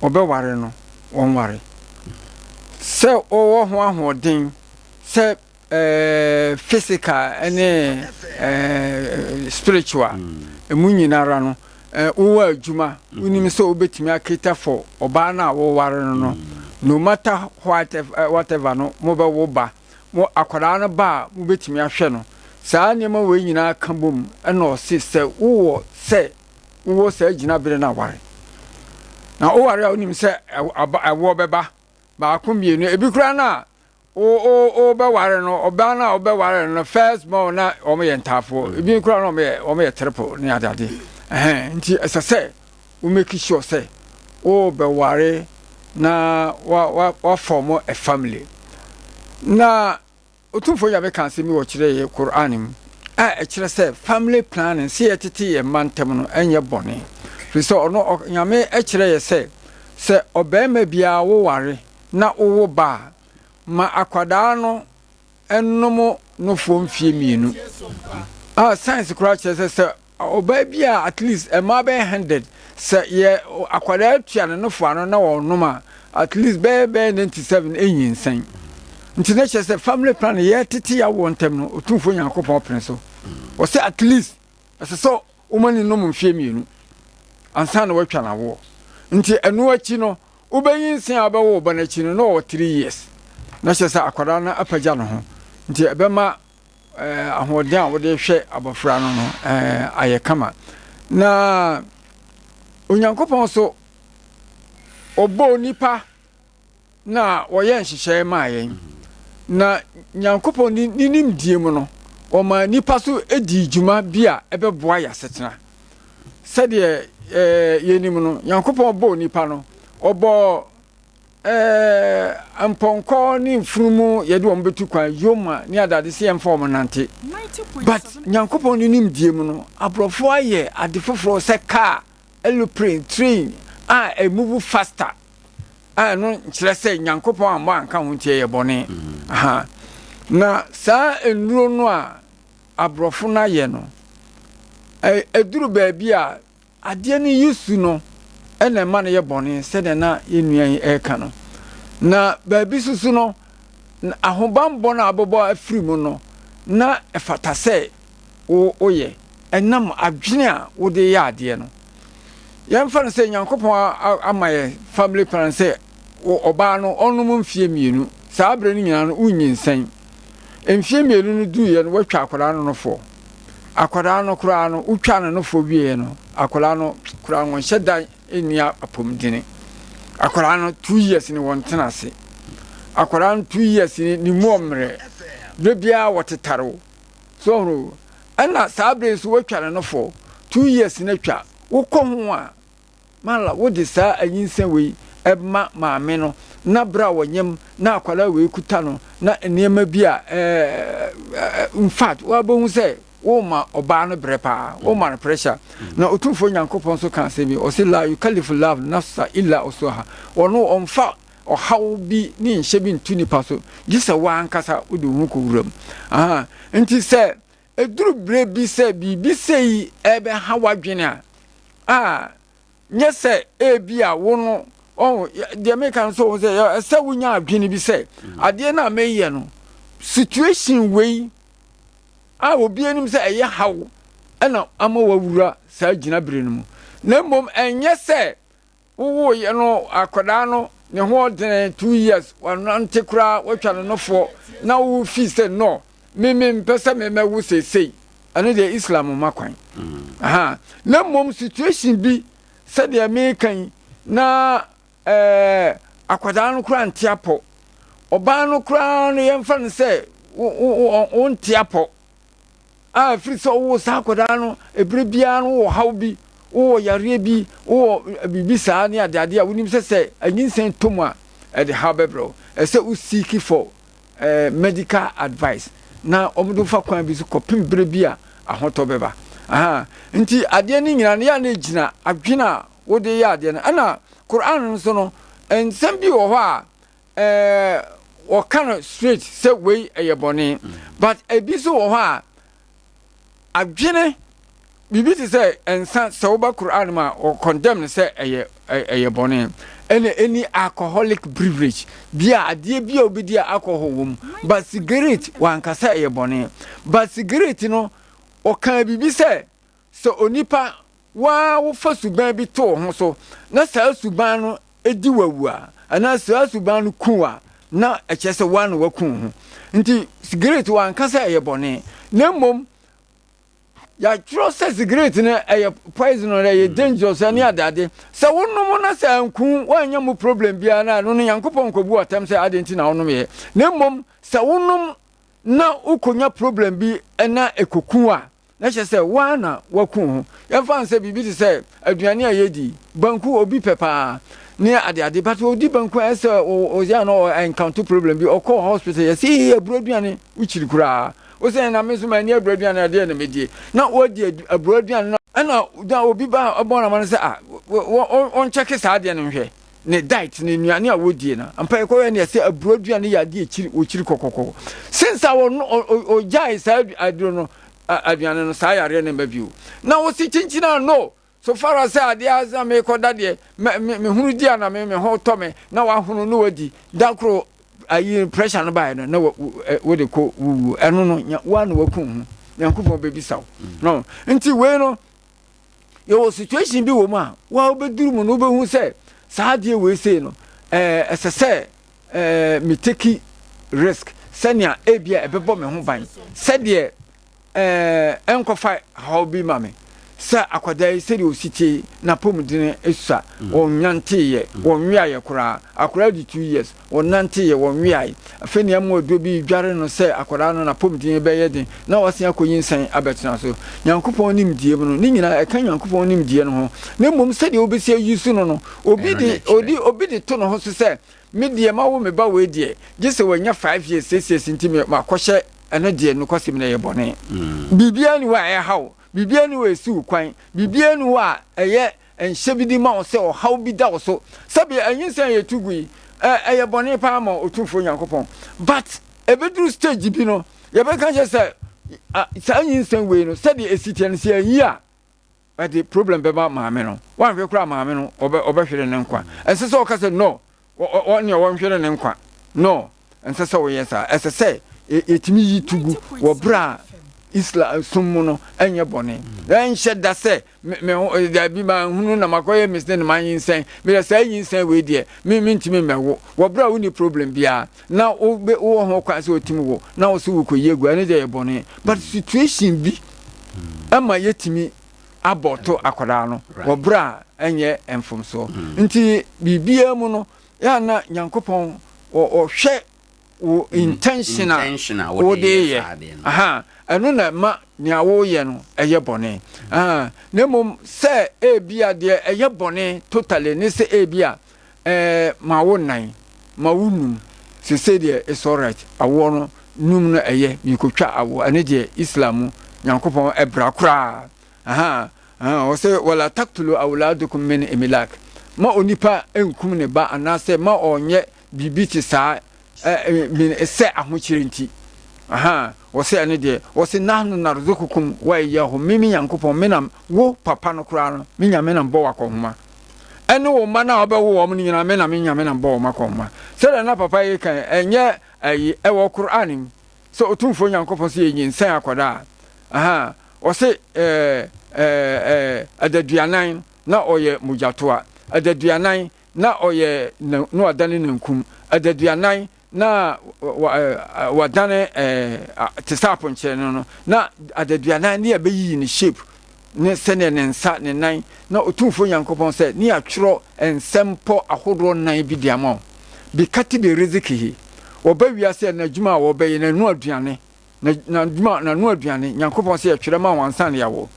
S4: ɔbɛware no, wɔnware. Sɛ ɔwɔ ho ahoɔden sɛ physical ne spiritual emu nyinara no wowɔ adwuma wonim sɛ wobɛtumi akita for ɔbaa no a woware no no no matter what, whatever no mobɛwo ba mo akwadaa no ba a mobɛtumi ahwɛ no saa nneɛma wei nyinaa ka bom ɛna ɔse sɛ wowɔ sɛ wowɔ saa gyinabere no aware na woware a wonim sɛ ɛwoɔ bɛba baako mmienu ebi koraa no a wo wo wobɛware no ɔbaa no a wobɛware no no first born na wɔn yɛ ntaafoɔ mm. ebi koraa na wɔn yɛ wɔn yɛ triple ne adeade ɛhɛn nti ɛsɛ sɛ wo make sure sɛ wobɛware na wa wa wa form a family na otumfoɔ nyame ka asɛm bi wɔ kyerɛ yɛ Quran mu a ɛkyerɛ sɛ family planning sɛ yɛtete yɛn mma ntam no ɛnyɛ bɔne firi sɛ ɔno nyame kyerɛ yɛ sɛ sɛ ɔbarima biara woware na wowo ba a, ma akwadaa no nnom nofoɔ mfeɛ mmienu. A science koraa kyerɛ sɛ sɛ ɔbaa bi a at least mmaa bɛyɛ 100 sɛ yɛ akwadaa tua ne nofoɔ ano na ɔnom a at least bɛyɛ bɛyɛ 97 ɛnyinsɛn. Nti na kyerɛ sɛ family plan yɛtete yɛawoɔ ntɛm no Otumfoɔ Nyankopɔn pene so. Ɔsɛ at least ɛsɛ sɛ woma ne nom mfeɛ mmienu ansa na watwa n'awoɔ. Nti ɛno akyi no Wobɛnyinsɛn a wobɛwo wo ba no akyi no na ɔwɔ three years na kyerɛ sɛ akwadaa no apagya ne ho nti ɛbɛma ahoɔden a wode hwɛ abɔfra no no ayɛ kama. Na Onyankopɔn so ɔbɔɔ nipa na wɔyɛ nhyehyɛe maa yɛn. Na Nyankopɔn ne nimdeɛ mu no, ɔmaa nipa so dii dwuma bi a ɛbɛboa yɛn asetena. Sɛdeɛ yɛnim no, Nyankopɔn bɔɔ nipa no, ɔbɔɔ mpɔnkɔ ne mfunumu yɛde wɔn bɛtu kwan, yoma ne adade sɛ yɛmfa wɔn nante. But Nyankopɔn ne nimdeɛ mu no, aborɔfo ayɛ ade foforɔ sɛ car, aeroplane, train a ɛmuvu faster. A ɛno nkyerɛ sɛ Nyankopɔn ammɔ anka ho nti ɛyɛ bɔne. Aha. Na saa nnuro no a aborɔfo no ayɛ no, ɛduru baabi a adeɛ no yi su no na ɛma no yɛ bɔne sɛdeɛ na yɛn nua yi reka no. Na baabi soso no, ahobammɔ no a wobɛbɔ afiri mu no, na ɛfata sɛ woyɛ ɛnam adwene a wode yɛ adeɛ no. Yɛmfa no sɛ Nyankopɔn ama yɛ family plan sɛ ɔbaa no ɔnom mfeɛ mmienu, saa berɛ no nyinaa no wonyinsɛn. Mfeɛ mmienu no duruiɛ no woatwa akwadaa no nofoɔ. Akwadaa no koraa no wotwaa no nofoɔ wieɛ no akwadaa no koraa wɔnhyɛ da nni apɔmudene. Akwadaa no 2 years ni wɔntena ase. Akwadaa no 2 years ni ne mu ɔmmerɛ. Berɛ biara wɔtetare wo. So ɔhunu? Ɛna saa berɛ yi nso woatwa ne nofoɔ. 2 years no atwa. Wokɔ ho a Mala wode saa anyinsɛn wei ma maame no na berɛ a ɔnyem na akwadaa wei kuta no na nneɛma bi a ɛɛ in fact wabɛhu sɛ woma ɔbaa no brɛ paa woma no pressure na Otumfoɔ Nyankopɔn nso ka asɛm bi ɔse la yukalifu love nafsa illa usuha ɔno ɔmfa ɔhaw bi ne nhyɛ bi nto nipa so gye sɛ w'ankasa wode wo ho kɔwura mu aha nti sɛ Ɛduru berɛ bi sɛ biribi sei rebɛha w'adwene a, a, nyɛ sɛ ebia wo no Ɔho, deɛ meka no sɛ wo sɛ ɛsɛ wonya adwene bi sɛ adeɛ no a meyɛ no situation wei a obi anim sɛ ɛyɛ haw ɛna ama wawura saa gyinabere no mu na mmom ɛnyɛ sɛ wowoeɛ no akwadaa no ne ho ɔdene 2 years wanante koraa watwa no nofoɔ na wo fi sɛ no me me mpɛ sɛ me mɛwo seesei. Ɛno deɛ Islam mma kwan. Aha. Na mmom situation bi sɛdeɛ meka yi na ɛɛ akwadaa no koraa nte apɔ. Ɔbaa no koraa no yɛmfa no sɛ wo nte apɔ. A ɛfiri sɛ wowɔ saa akwadaa no ɛberɛ biara no wowɔ haw bi, wowɔ yareɛ bi, wowɔ biribi saa ne adeade a wonim sɛ sɛ anyinsɛn tɔ mu a ɛde haw bɛbrɛ wo. Ɛsɛ wo seek for medical advice na wɔde wo fa kwan bi so kɔpem berɛ bi a ahotɔ bɛba. Aha. Nti adeɛ no nyinaa no yɛ a na ɛgyina adwene a wode yɛ adeɛ no. Ɛna Quran no nso no, nsɛm bi wɔ hɔ a ɛɛ wɔka no straight sɛ wei ɛyɛ bɔne. But ebi nso wɔ hɔ a adwene biribi te sɛ nsa sɛ woba Quran mu a wɔ condemn no sɛ ɛyɛ ɛyɛ bɔne ɛna any alcoholic beverage bi a adeɛ bi a wobɛdi a alcohol wɔ mu but cigarette wanka sɛ ɛyɛ bɔne but cigarette no ɔkaa biribi sɛ sɛ onipa waa wofa suban bi to wo ho so na saa suban no di wawu a anaa saa suban no ku a na ɛkyerɛ sɛ woa na waku wo ho. Nti sigaret wanka sɛ ɛyɛ bɔne, na mmom yɛatwerɛ sɛ sigaret no ɛyɛ poison, ɛyɛ dangerous ɛne adeade. Sɛ wonom na sɛ anku woanya mu problem biara na ɛno no Nyankopɔn nkɔbu atɛm sɛ adɛn nti na wonomyɛ. Na mmom sɛ wonom na wokɔnya problem bi na ɛkɔku a, na kyerɛ sɛ wo ara na woaku wo ho. Yɛmfa no sɛ biribi te sɛ aduane a yɛdi, banku obi pɛ paa ne adeade, but ɔdi banku a ɛsɛ ɔyɛ a na ɔ encounter problem bi, ɔkɔ hospital yɛsɛ ee aburo aduane wokyiri koraa, wo sɛ na me nso manni aburo aduane adeɛ na medie, na wadi aburo aduane no ɛna da obi ba ɔbɔ no amane sɛ ah ɔnkyɛke saa adeɛ no nhwɛ. Ne diet, ne nnuane a wɔdie no, ampa yɛkɔhwɛ no yɛsɛ aburo aduane yɛ adeɛ akyiri wɔkyiri kɔkɔkɔ. Since a ɔgyae saa aduro no aduane no saa yareɛ no mma bio. Na wɔsi kyinkyin a no so far as sɛ adeɛ asa mekɔda deɛ mehunu di a na me me ho tɔ me na wahono na wadi da koro ayi pressure no baeɛ no na wode kɔ wuwu ɛno no woa na waku ho Nyankopɔn bɛbisa wo no. Nti wei no yɛwɔ situation bi wɔ mu a wa wobɛduru mu no wobɛhu sɛ saa adeɛ wei sei no ɛɛ ɛsɛ sɛ ɛɛ me take risk sɛnea ebia ɛbɛbɔ me ho ban sɛdeɛ ɛɛ ɛnkɔfa haw bi ma me sɛ akwadaa yi sɛdeɛ ɔsi tie n'apɔmuden esua wɔnyanteeɛ wɔnweaeɛ koraa akwadaa di 2 years Wɔnanteeɛ, wɔnweae. Afei nea ɛma aduro bi redware no sɛ akwadaa no n'apɔmuden bɛyɛ den na wasan akɔnyinsɛn abɛtena so. Nyankopɔn nimdeɛ mu no, ne nyinaa ɛka Nyankopɔn nimdeɛ no ho. Na mmom sɛdeɛ wobɛsi ayi so no no, obi de, odi, obi de to ne ho so sɛ, Me deɛ mawo me ba wei deɛ, gye sɛ wanya 5 years, 6 years nti me makɔhyɛ ɛno deɛ nokwasɛm no ɛyɛ bɔne. Biribiara nni hɔ a ɛha wo, biribiara nni hɔ a ɛsi wo kwan, biribiara nni hɔ a ɛyɛ Nhyɛ bi di ma wo sɛ ɔhaw bi da wo so. Sɛbi anyinsɛn a yɛtu gu yi, ɛyɛ bɔne paa ma Otumfoɔ Nyankopɔn. But ɛbɛduru stage bi no, yɛbɛka kyerɛ sɛ saa nyinsɛn wei no, sɛdeɛ ɛsi teɛ no, sɛ yɛanyi a, ɛde problem bɛma maame no. Woanhwɛ koraa maame no, ɔbɛhwere ne nkwa. Ɛnsɛ sɛ ɔka sɛ no, ɔne ɔnhwere ne nkwa. No, ɛnsɛ sɛ woyɛ saa. Ɛsɛ sɛ yɛtumi yi to gu wɔ berɛ a Islam som mu no ɛnyɛ bɔne. Ɛnhyɛ da sɛ me ho dabi manhunu na makɔyɛ mistake na manyinsɛn. Meyɛ saa nyinsɛn wei deɛ me mentumi mmɛwo. Wɔ berɛ a wonni problem biara na wowɔ ho kwan sɛ wotumi wo na wo so wokɔyi agu ɛno deɛ yɛ bɔne. But situation bi ɛma yɛtumi abɔto akwadaa no wɔ berɛ a ɛnyɛ mfomsoɔ. Nti biribiara mu no yɛ a na Nyankopɔn ɔhwɛ wo intention a wode yɛ. Aha, ɛno na ɛma nea woyɛ no ɛyɛ bɔne. Aha, na mmom sɛ ebia deɛ ɛyɛ bɔne totally ne sɛ ebia ɛɛ ma wo nan, ma wo num, sese deɛ it's alright, awoɔ no num no ɛyɛ, mekɔtwa awoɔ, ɛno deɛ Islam mu Nyankopɔn ɛbra koraa. Aha, aha, ɔsɛ wala taktulu awladukum min imilak, ma onipa nkum ne ba anaasɛ ma ɔnyɛ biribi te saa min sɛ ahokyerɛ nti. Aha, wɔsɛ ɛno deɛ, wɔsɛ nahnu narzukukum wa iyahum, me me Nyankopɔn, me na wo papa no koraa no, me Nyame na mbɔ wakɔhoma. Ɛne wo mma no a wobɛwo wɔn no nyinaa, me na me Nyame na mebɔ wɔn akɔnhoma. Sɛdeɛ na papa yi reka yi, ɛnyɛ ayi, ɛwɔ Qur'aan mu sɛ Otumfoɔ Nyankopɔn se yɛnyinsɛn akwadaa a, ahaa, ɔse ɛɛ ɛɛ ɛɛ adaduanan na ɔyɛ mogyatoa, adaduanan na ɔyɛ na wadane nankum, adaduanan na wadane te sɛ aponkyerɛne no, na adaduanan ne yɛbɛyiyi ne shape ne sɛdeɛ ne nsa ne nan, na Otumfoɔ Nyankopɔn sɛ ne yɛatwerɛ nsɛmpɔ ahodoɔ nan bi de ama wo, bikatibi rizikihi, wɔba wiase a n'adwuma a wɔbɛyɛ, n'ano aduane, n'adwuma, n'ano aduane, Nyankopɔn sɛ yɛtwerɛ ma wo ansa na yɛawo,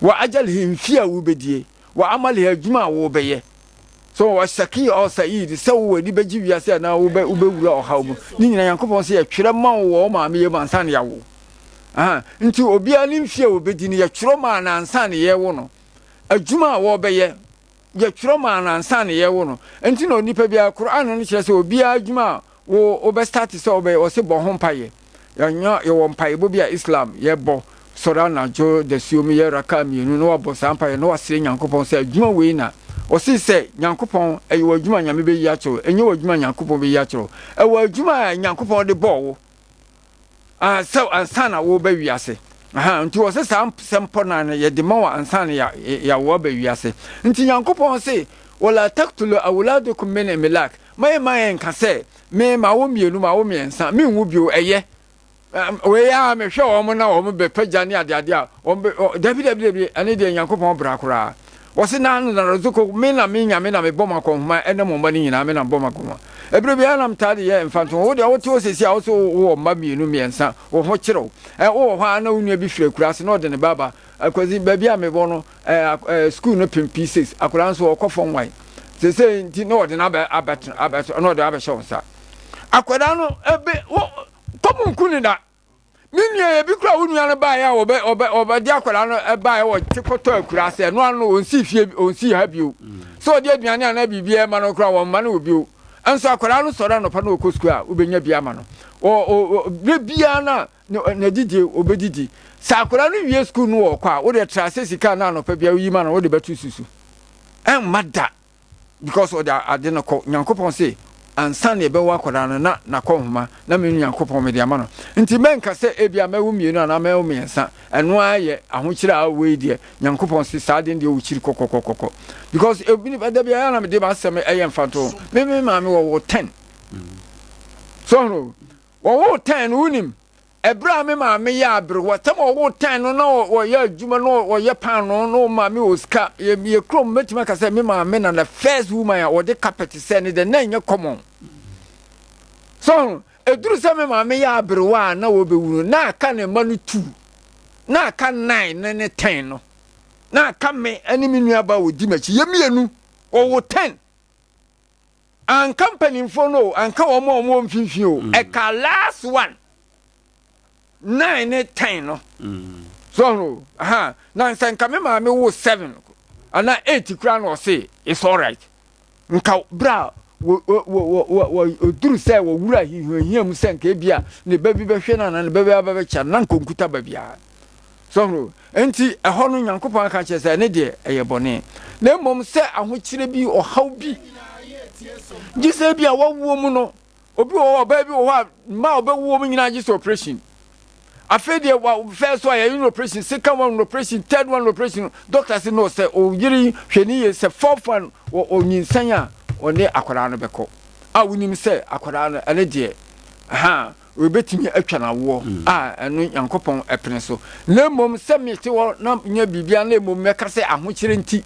S4: wa ajalihi, mfie a wobɛdie, wa amalihi, adwuma a wobɛyɛ. So wɔ Shaqi or Sa'id, sɛ wo w'ani bɛgye wiase anaa wobɛ wobɛwura ɔhaw mu, ne nyinaa Nyankopɔn sɛ yɛtwerɛ ma wo wɔ wo maame yam ansa na yɛawo wo. Aha, nti obiara ne mfie a wɔbɛdi no yɛtwerɛ maa no ansa na yɛrewo no. Adwuma a wɔbɛyɛ, yɛtwerɛ maa no ansa na yɛrewo no. Nti na onipa biara, Qur'an no kyerɛ sɛ obiara adwuma a wo wobɛ start sɛ wobɛyɛ, wɔse bɔ ho mpaeɛ. Yɛnya yɛwɔ mpaebɔ bi a Islam yɛbɔ, sɔre anadwo dasuo mu yɛ raka mmienu na wabɔ saa mpaeɛ na wasrɛ Nyankopɔn sɛ adwuma wei na ɔse sɛ Nyankopɔn ɛyɛ w'adwuma a Nyame bɛyi akyerɛ wo, ɛnyɛ w'adwuma a Nyankopɔn bɛyi akyerɛ wo, ɛwɔ adwuma a Nyankopɔn de bɔɔ wo ah, sɛ ansa na woreba wiase. Aha, nti wɔse saa sɛmpɔ no no yɛde ma wo ansa na yɛawo aba wiase. Nti Nyankopɔn se wala taktulu awladukum min imlak, ma yɛmma yɛnka sɛ Me, mawo mmienu, mawo mmiɛnsa, menwo bio, ɛyɛ. Wei ara mehwɛ wɔn na wɔn bɛpagya ne adeade a, wɔn bɛ, dabi, dabi, dabi, ɛne deɛ Nyankopɔn bra koraa. Wɔse nahnu narzukukum, me na me Nyame na mebɔ mo akɔnhoma, ɛne mo mma no nyinaa, me na mebɔ mo akɔnhoma. Ɛberɛ biara na metaa de yɛ mfantoho, wo deɛ wote hɔ seesei a, wo se wowɔ mma mmienu, mmiɛnsa, wo ho kyere wo. Ɛ, wowɔ hɔ ara na wo nua bi firi akuraase na ɔde ne ba aba, Akwasi, baabi a mewɔ no, ɛɛ, ɛɛ, sukuu no pem P6, akwadaa nso ɔkɔ fam wan. Seesei nti na ɔde no abɛ abɛtena abɛto na ɔde abɛhyɛ wo nsa. Akwadaa no ebe wo kɔm nku ne da. Me nua ebi kura wo nua no baeɛ a ɔbɛ ɔbɛ ɔbɛde akwadaa no baeɛ wɔ te kɔtɔ akura ase ɛno ano ɔnsi fie ɔnsi ha bio. Sɛ ɔde aduane anaa biribi ɛma no kora wɔn mma no wɔ bio. Nso akwadaa no sɔre anɔpa na ɔkɔ sukuu a wobɛnya bi ama no. Ɔ ɔ berɛ biara na N'adidie, ɔbɛdidi. Sɛ akwadaa no wie sukuu no ɔɔkɔ a, wodeɛ tra sɛ sika no anɔpa biara woyi ma no wode bɛto susu. Ɛmma da because ɔde ade no kɔ. Nyankopɔn se ansa na yɛbɛwo akwadaa no na n'akɔnhoma na me Nyankopɔn mede ama no. Nti mɛnka sɛ ebia mɛwo mmienu anaa mɛwo mmiɛnsa. Ɛno ara yɛ ahokyerɛ a wei deɛ Nyankopɔn se saa ade no deɛ ɔkyiri kɔkɔkɔkɔ. Because ebi da biara na mede m'asɛm ɛyɛ mfantoho. Me me maame wɔwoo ten. So ɔho Wɔwoo Tan no, wunim, ɛberɛ a me maame yɛ aberewa, tam a wɔwoo Tan no na ɔyɛ adwuma na ɔyɛ paanoo na ɔma me wɔ sika. Yɛ yɛ kurom mɛtumi aka sɛ me maame na the first woman a wɔde carpet sɛ ne deɛ na ɛnyɛ common. So ɛduru sɛ me maame yɛ aberewa a na wɔbɛwu no na aka ne mma no two, na aka nine ne ne ten no, na aka me ne me nuabaa a ɔdi m'akyi, yɛ mmienu, wɔwoo ten. Anka mpanimfoɔ no o, anka wɔn a wɔwɔ mfimfini o, mm. ɛka last one nine ne ten no. Mm. So ɔno aha na nsɛ nka me maame wo seven ana eight kura na ɔse it's alright. Nka bra wɔ wɔ wɔ wɔ oduru sɛ wɔwura hihiahia mu sɛ nka ebi a ne ba bi bɛhwɛ no anaa ne ba bi abɛbɛkyɛ na nka onkuta ba biara. So ho? Enti ɛhɔ no Nyankopɔn aka kyerɛ sɛ ɛne deɛ ɛyɛ bɔne. Na mmom sɛ ahokyerɛ bi, ɔhaw bi, gye sɛ bi a wawoɔ mu no, obi wɔ hɔ, ɔbaa bi wɔ hɔ a mma a ɔbɛwoɔ mu nyinaa gye sɛ operation. Afei deɛ wa first one yɛyɛ no operation, second one operation, third one operation, doctor sɛ no sɛ oyere hwɛ ne yie sɛ fourth one wɔ ɔnyinsɛn a ɔne akwadaa no bɛkɔ. A wonim sɛ akwadaa no ɛne deɛ ha Wɔbɛtumi atwa no awoɔ a ɛno Nyankopɔn pene so. Na mmom sɛ mete hɔ na nyɛ biribiara na mmom mɛka sɛ ahokyerɛ nti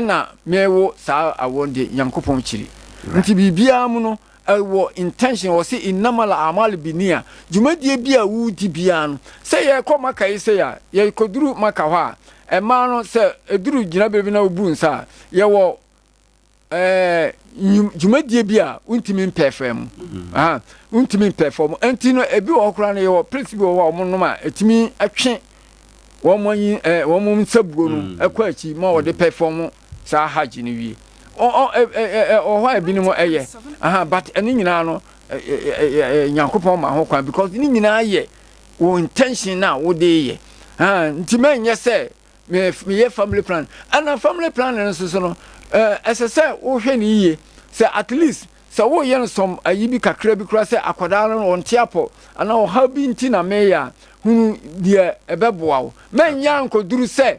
S4: na mewo saa awoɔ no deɛ Nyankopɔn kyiri. Nti biribiara mu no ɛwɔ intention, wɔse innamal a'malu binniya, dwumadie bi a woredi biara no, sɛ yɛrekɔ Maka yi sei a, yɛkɔduru Maka hɔ a, mmaa no sɛ ɛduru gyinaberɛ bi na wobu nsa a, yɛwɔ ɛɛ dwumadie bi a wontumi mpɛɛfɛɛ mu mm. wontumi mpɛɛfɛɛ mu nti no ebi wɔ hɔ koraa no yɛwɔ place bi wɔ hɔ a wɔn nom a etumi twe wɔn anyi ɛɛ wɔn nsabuo no mm. ɛkɔ akyi ma wɔde mm. pɛɛfɛɛ mu saa hajj no wie ɔ ɔ ɛ ɛ ɛ wɔ hɔ a ebinom ɛyɛ aha but ɛne nyinaa no ɛ ɛ ɛ nyankopɔn ma ho kwan because ne nyinaa yɛ wɔ intention na wɔde yɛ nti mɛnyɛ sɛ me meyɛ family plan ɛna family plan no nso so no Ɛsɛ sɛ wohwɛ no yiye sɛ at least sɛ woreyɛ no some ayi bi kakra bi koraa sɛ akwadaa no ɔnte apɔ anaa ɔhaw bi nti na mereyɛ a, hunu deɛ ɛbɛboa wo. Mɛnyɛ ankɔduru sɛ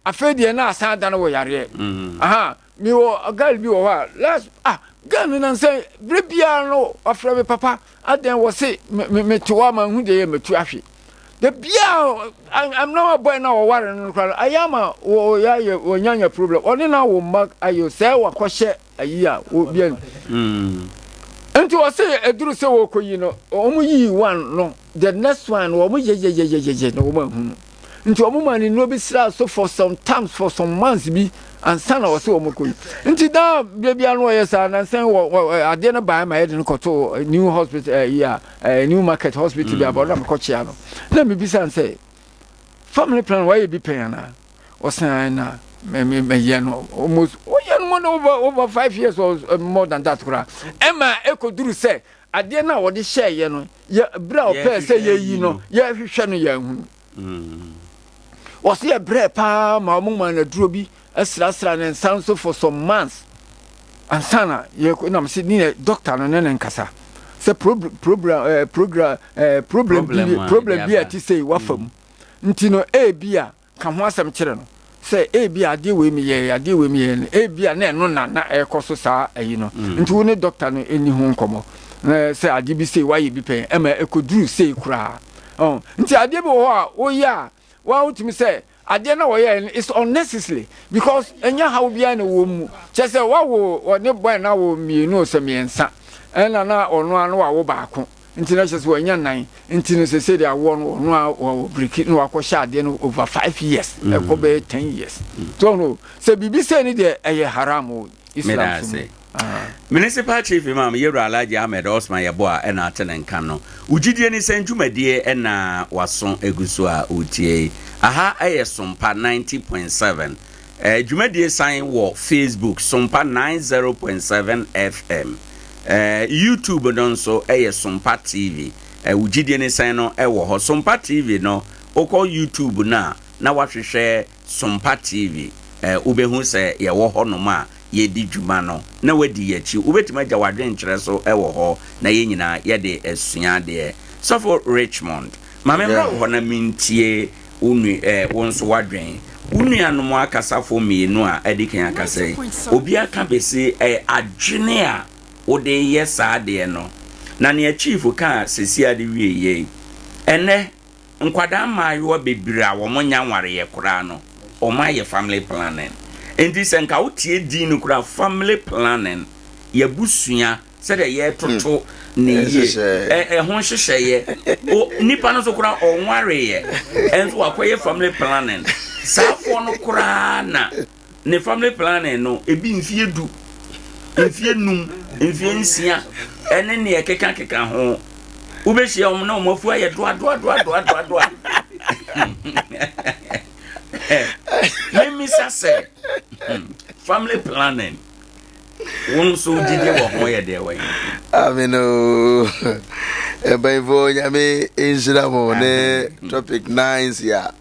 S4: afei deɛ na asan adane wo yareɛ. Aha, mewɔ girl bi wɔ hɔ a, last, ah, girl no nansɛ berɛ biara no ɔfrɛ me papa, adɛn wɔ se me, me, mete hɔ a manhu deɛ yɛ matu ahwe. Da biara amena boy na ɔware no koraa no ayɛ ama wɔyɛ wɔnyanya problem ɔne no awo mma ayɛ sɛ wakɔhyɛ ayi a obi nti ɔse ɛduru sɛ wɔkɔyi no wɔn yii one no the next one wɔn yɛyɛyɛyɛyɛ na wɔn ahunu nti wɔn maa ne nnuro bi sraa so for some times for some months bi ansa na ɔse wɔn kɔyi nti daa bia bia no ɔyɛ saa nansan wɔ adeɛ no baa ma yɛde no kɔto new hospital ɛyi a eh, new market hospital bi aba ɔna mekɔkyea no na mebisa no sɛ family plan wayɛ bi pɛn anaa ɔsan na mɛyɛ no almost woyɛ no more than over, over five years or eh, more than that koraa ɛma ɛkɔduru sɛ adeɛ no a wɔde hyɛeɛ no yɛ berɛ a ɔpɛɛ sɛ yɛyi no yɛhwehwɛ no yɛahunu Wɔse yɛbrɛɛ paa ma wɔn maa no aduro bi srasra ne nsa nso for some months ansa na yɛkɔ na mese ne doctor no ne ne nkasa sɛ problem problem eh, program eh, problem bi problem bi a ɛte sei wafa mu nti no ebi a ka ho asɛm kyerɛ no sɛ ebi a adeɛ wei meyɛɛ adeɛ wei meyɛɛ no ebi a na ɛno na na ɛrekɔ so saa ayi no mm. nti wo ne dɔkta no ɛni ho nkɔmmɔ na sɛ adeɛ bi sei wayɛ bi pɛn ɛma ɛkɔduru sei koraa ɔn nti adeɛ bi wɔ hɔ a woyɛ a wotumi sɛ adeɛ na wɔyɛ no is unnecessary because ɛnyɛ haw biara na ɛwɔ mu kyɛ sɛ wawo ɔne bɔn na wo mmienu sɛ mmiɛnsa ɛna na ɔno ano wawo baako Nti na kyerɛ sɛ wanya nan nti no sɛsɛ deɛ awoɔ no ɔno a wɔ biriki na wakɔhyɛ adeɛ no over five years mm. ɛkɔ bɛyɛ ten years so ɔno sɛ biribi sɛ ne deɛ ɛyɛ haram o Islam so mu.
S1: Ah. Municipal Chief Imam Yewura Alhaji Ahmed Osman Yeboah ɛna ate ne nka no. Wo gyidie ne sɛn dwumadie ɛna waso egu so a wotie yi. Aha ɛyɛ Sompa 90.7. Eh, dwumadie san wɔ Facebook Sompa 90.7 FM. Eh, YouTube no nso yɛ Sompa TV. Eh, wo gyidie ne sɛn no wɔ hɔ. Sompa TV no, wokɔ YouTube no a, na woahwehwɛ Sompa TV. Eh, wobɛhu sɛ yɛwɔ hɔnom a yɛredi dwuma no, na woadi yɛn akyi. Wobɛtumi agya w'adwenkyerɛ so wɔ hɔ, na yɛn nyinaa yɛde asua adeɛ. Sɔfo Richmond, ma memmra wo hɔ na mentie Wo nua eh, wo nso w'adwen. Wo nuanom akasafo mmienu a adi kan akasa yi, obiara ka besi eh, adwene a wode reyɛ saa adeɛ no. Na nea Chief kaa sɛsi ara de wieeɛ yi, ɛnnɛ, nkwadaa mmaayewa bebree a wɔnnya nwareeɛ koraa no, wɔayɛ family planning. Enti sɛ nka wotie din no koraa, family planning, y'abusua, sɛdeɛ yɛretoto ne yie ɛho nhyehyɛeɛ o nipa no nso koraa ɔnwareeɛ ɛnso wakɔyɛ family planning saafoɔ no koraa na ne family planning no ebi mfie du mfie num mfie nsia ɛne neɛ kekakeka ho wobɛhyia wɔn na wɔn afu ayɛ doadoadoadoadoa memisa sɛ hmm, family planning Wo nso gyidie wɔ ho yɛ deɛ wɔ
S2: Amen o. Mpanyinfoɔ nyame nhyira mo ne topic nines a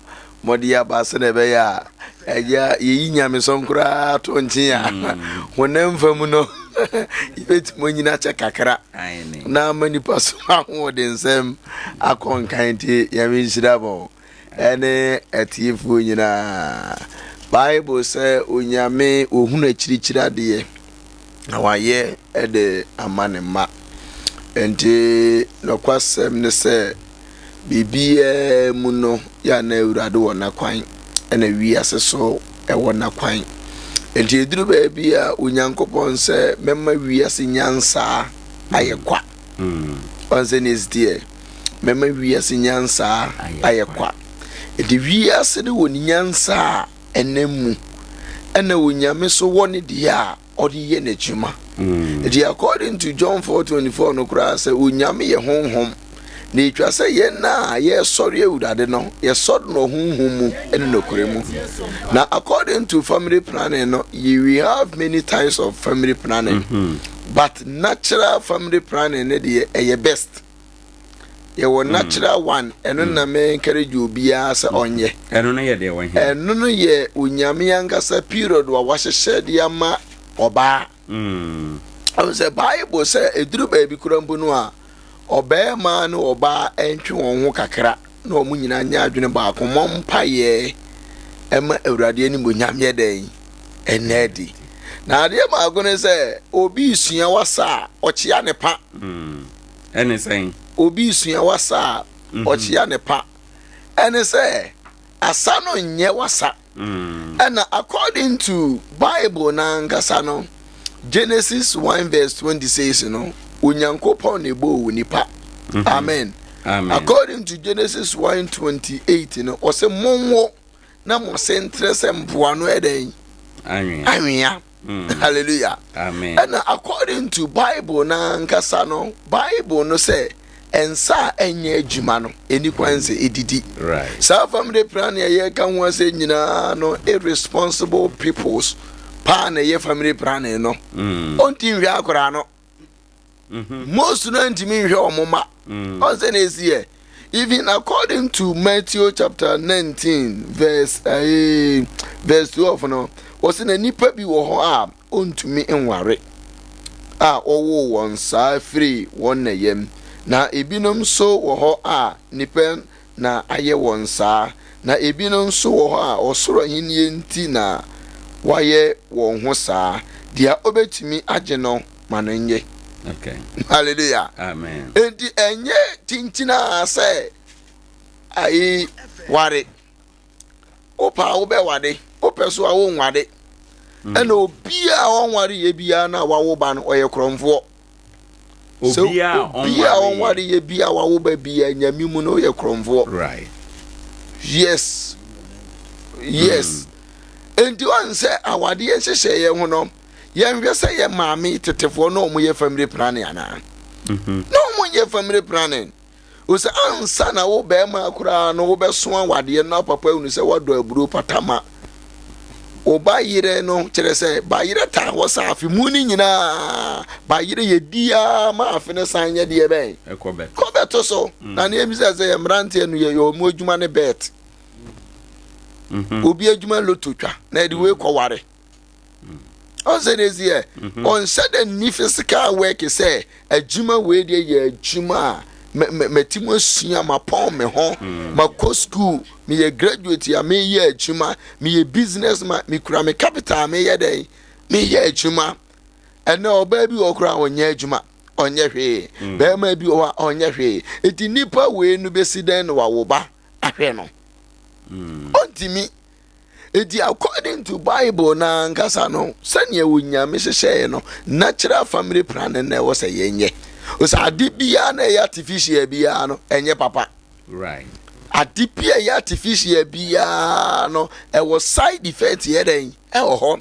S2: mɔde aba sɛdeɛ ɛbɛyɛ a ɛgya yɛyi nyamesom koraa to nkyen a mm. honam fa mu no yɛbɛtumi anyina kyɛ kakra na ama nipa so ahoɔdensɛm akɔ nkan nti nyame nhyira mo. ne atiefoɔ nyinaa. Bible sɛ Onyame ɔhunu akyirikyiri adeɛ na wayɛ de ama ne mma. Nti nɔkwasɛm ne sɛ biribiara mu no yɛ na Awurade wɔ n'akwan ɛna wiase so ɛwɔ n'akwan. Nti ɛduru baabi a Onyankopɔn sɛ mɛma wiase nyansaa ayɛ kwa. Ɔn sɛ ne ɛsiteɛ. Mɛma wiase nyansa ayɛ kwa. Enti wiase no wɔ ne nyansa a ɛnam mu, ɛna Onyame so wɔ ne deɛ a ɔde yɛ n'adwuma. Enti according to John 4:24 no koraa sɛ Onyame yɛ honhom, na etwa sɛ yɛn a yɛresɔre Awurade no, yɛsɔre no honhom mu ne nokorɛ mu. Na according to family planning no, we have many types of family planning, but natural family planning no deɛ ɛyɛ best. Yɛwɔ natural one, ɛno na me encourage obiara sɛ ɔnyɛ.
S1: Ɛno no yɛ deɛ wɔ he?
S2: Ɛno no yɛ Onyame ankasa period a wahyehyɛ de ama. ɔbaa. Ɔhu sɛ Bible sɛ ɛduru baabi kora mpo no a, ɔbarima ne ɔbaa ntwe wɔn ho kakra na wɔn nyinaa nyɛ adwene baako mmɔ mpaeɛ ɛma Awurade animuonyam yɛ dɛn ɛnna adi. Na adeɛ baako ne sɛ obi sua wasa a ɔkyea ne pa.
S1: Ɛne sɛn?
S2: Obi sua wasa a ɔkyea ne pa. Ɛne sɛ asa no nyɛ wasa. Ɛna according to Bible n'ankasa no, Genesis 1 verse 26 no, Onyankopɔn na ɛbɔɔ onipa. Amen.
S1: Amen.
S2: According to Genesis 1 28 no, ɔsɛ monwo na mo ase ntrɛ sɛ mpoano ɛdɛn?
S1: Anwea.
S2: Anwea. Hallelujah.
S1: Amen.
S2: Ɛna according to Bible n'ankasa no, Bible no sɛ nsa a ɛnyɛ adwuma no, ɛni kwan sɛ ɛdidi.
S1: Right.
S2: Saa family planning a yɛka ho asɛ nyinaa no, irresponsible peoples paa na ɛyɛ family planning no. Ɔnti nhwɛ akwaraa no. Most no ntumi nhwɛ wɔn mma. Ɔnsɛ na esi yɛ. Even according to Matthew chapter 19 verse verse 12 no, wɔsɛ na nipa bi wɔ hɔ a ɔntumi nware a ɔwoo wɔn saa firi wɔn na yam. Na ebinom nso wɔ hɔ a nipa na ayɛ wɔn saa, na ebinom nso wɔ hɔ a ɔsoro ahenni nti na wɔayɛ wɔn ho saa. Deɛ ɔbɛtumi agye no, ma no nye.
S1: Okay.
S2: Hallelujah.
S1: Amen.
S2: Enti ɛnyɛ tintina sɛ ayi ware. Wopɛ a wobɛwade, wopɛ so a wonwade. Ɛna obiara a ɔnware yɛ biara na wawo ba no ɔyɛ korɔmfoɔ. Sɛ
S1: Obiara a
S2: obiara a
S1: ɔnware
S2: ɔnware yɛ biara a wawo ba biara nyame mu no ɔyɛ korɔmfoɔ.
S1: Right.
S2: Yes. Yes. Enti ɔn sɛ awadeɛ nhyehyɛeɛ ho no, yɛnhwɛ sɛ yɛ maame tetefoɔ na wɔn yɛ family planning anaa. Na wɔn nyɛ family planning. Ɔsɛ ansa na wo bɛrima koraa no wobɛso awadeɛ no apapa ahunu sɛ woadɔ aburo patama. Wo ba yerɛ no kyerɛ sɛ ba yerɛ taa hɔ saa afe mu no nyinaa ba yerɛ yɛ diaa ma afe no san nyɛ deɛ bɛn
S1: Ɛkɔ
S2: bɛto so. Na ne ebisa sɛ yɛ mmeranteɛ no yɛ yɛ wɔn adwuma ne bet. Obi adwuma loto twa na ɛde wei kɔware. Ɔnsɛ de si yɛ ɔnhyɛ dɛ nni physical work sɛ adwuma wei deɛ yɛ adwuma a mɛti mu asua mapɔn me ho makɔ school meyɛ graduate a meyɛ adwuma meyɛ business man mekura me capital meyɛ dɛn meyɛ adwuma. Ɛnɛ ɔbaa bi wɔ koraa ɔnyɛ adwuma ɔnyɛ hwee, bɛrima bi wɔ hɔ a ɔnyɛ hwee. Eti nipa wei no bɛsi dɛn na wawo ba ahwɛ no? Ɔntumi. Enti according to Bible no ankasa no, sɛnea Onyame hyehyɛeɛ no, natural family planning na ɛwɔ sɛ yɛnyɛ. Sɛ ade biara na ɛyɛ artificial biara no, ɛnyɛ papa.
S1: Right.
S2: Ade bi a ɛyɛ artificial biara no, ɛwɔ side effect yɛ dɛn? Ɛwɔ hɔ.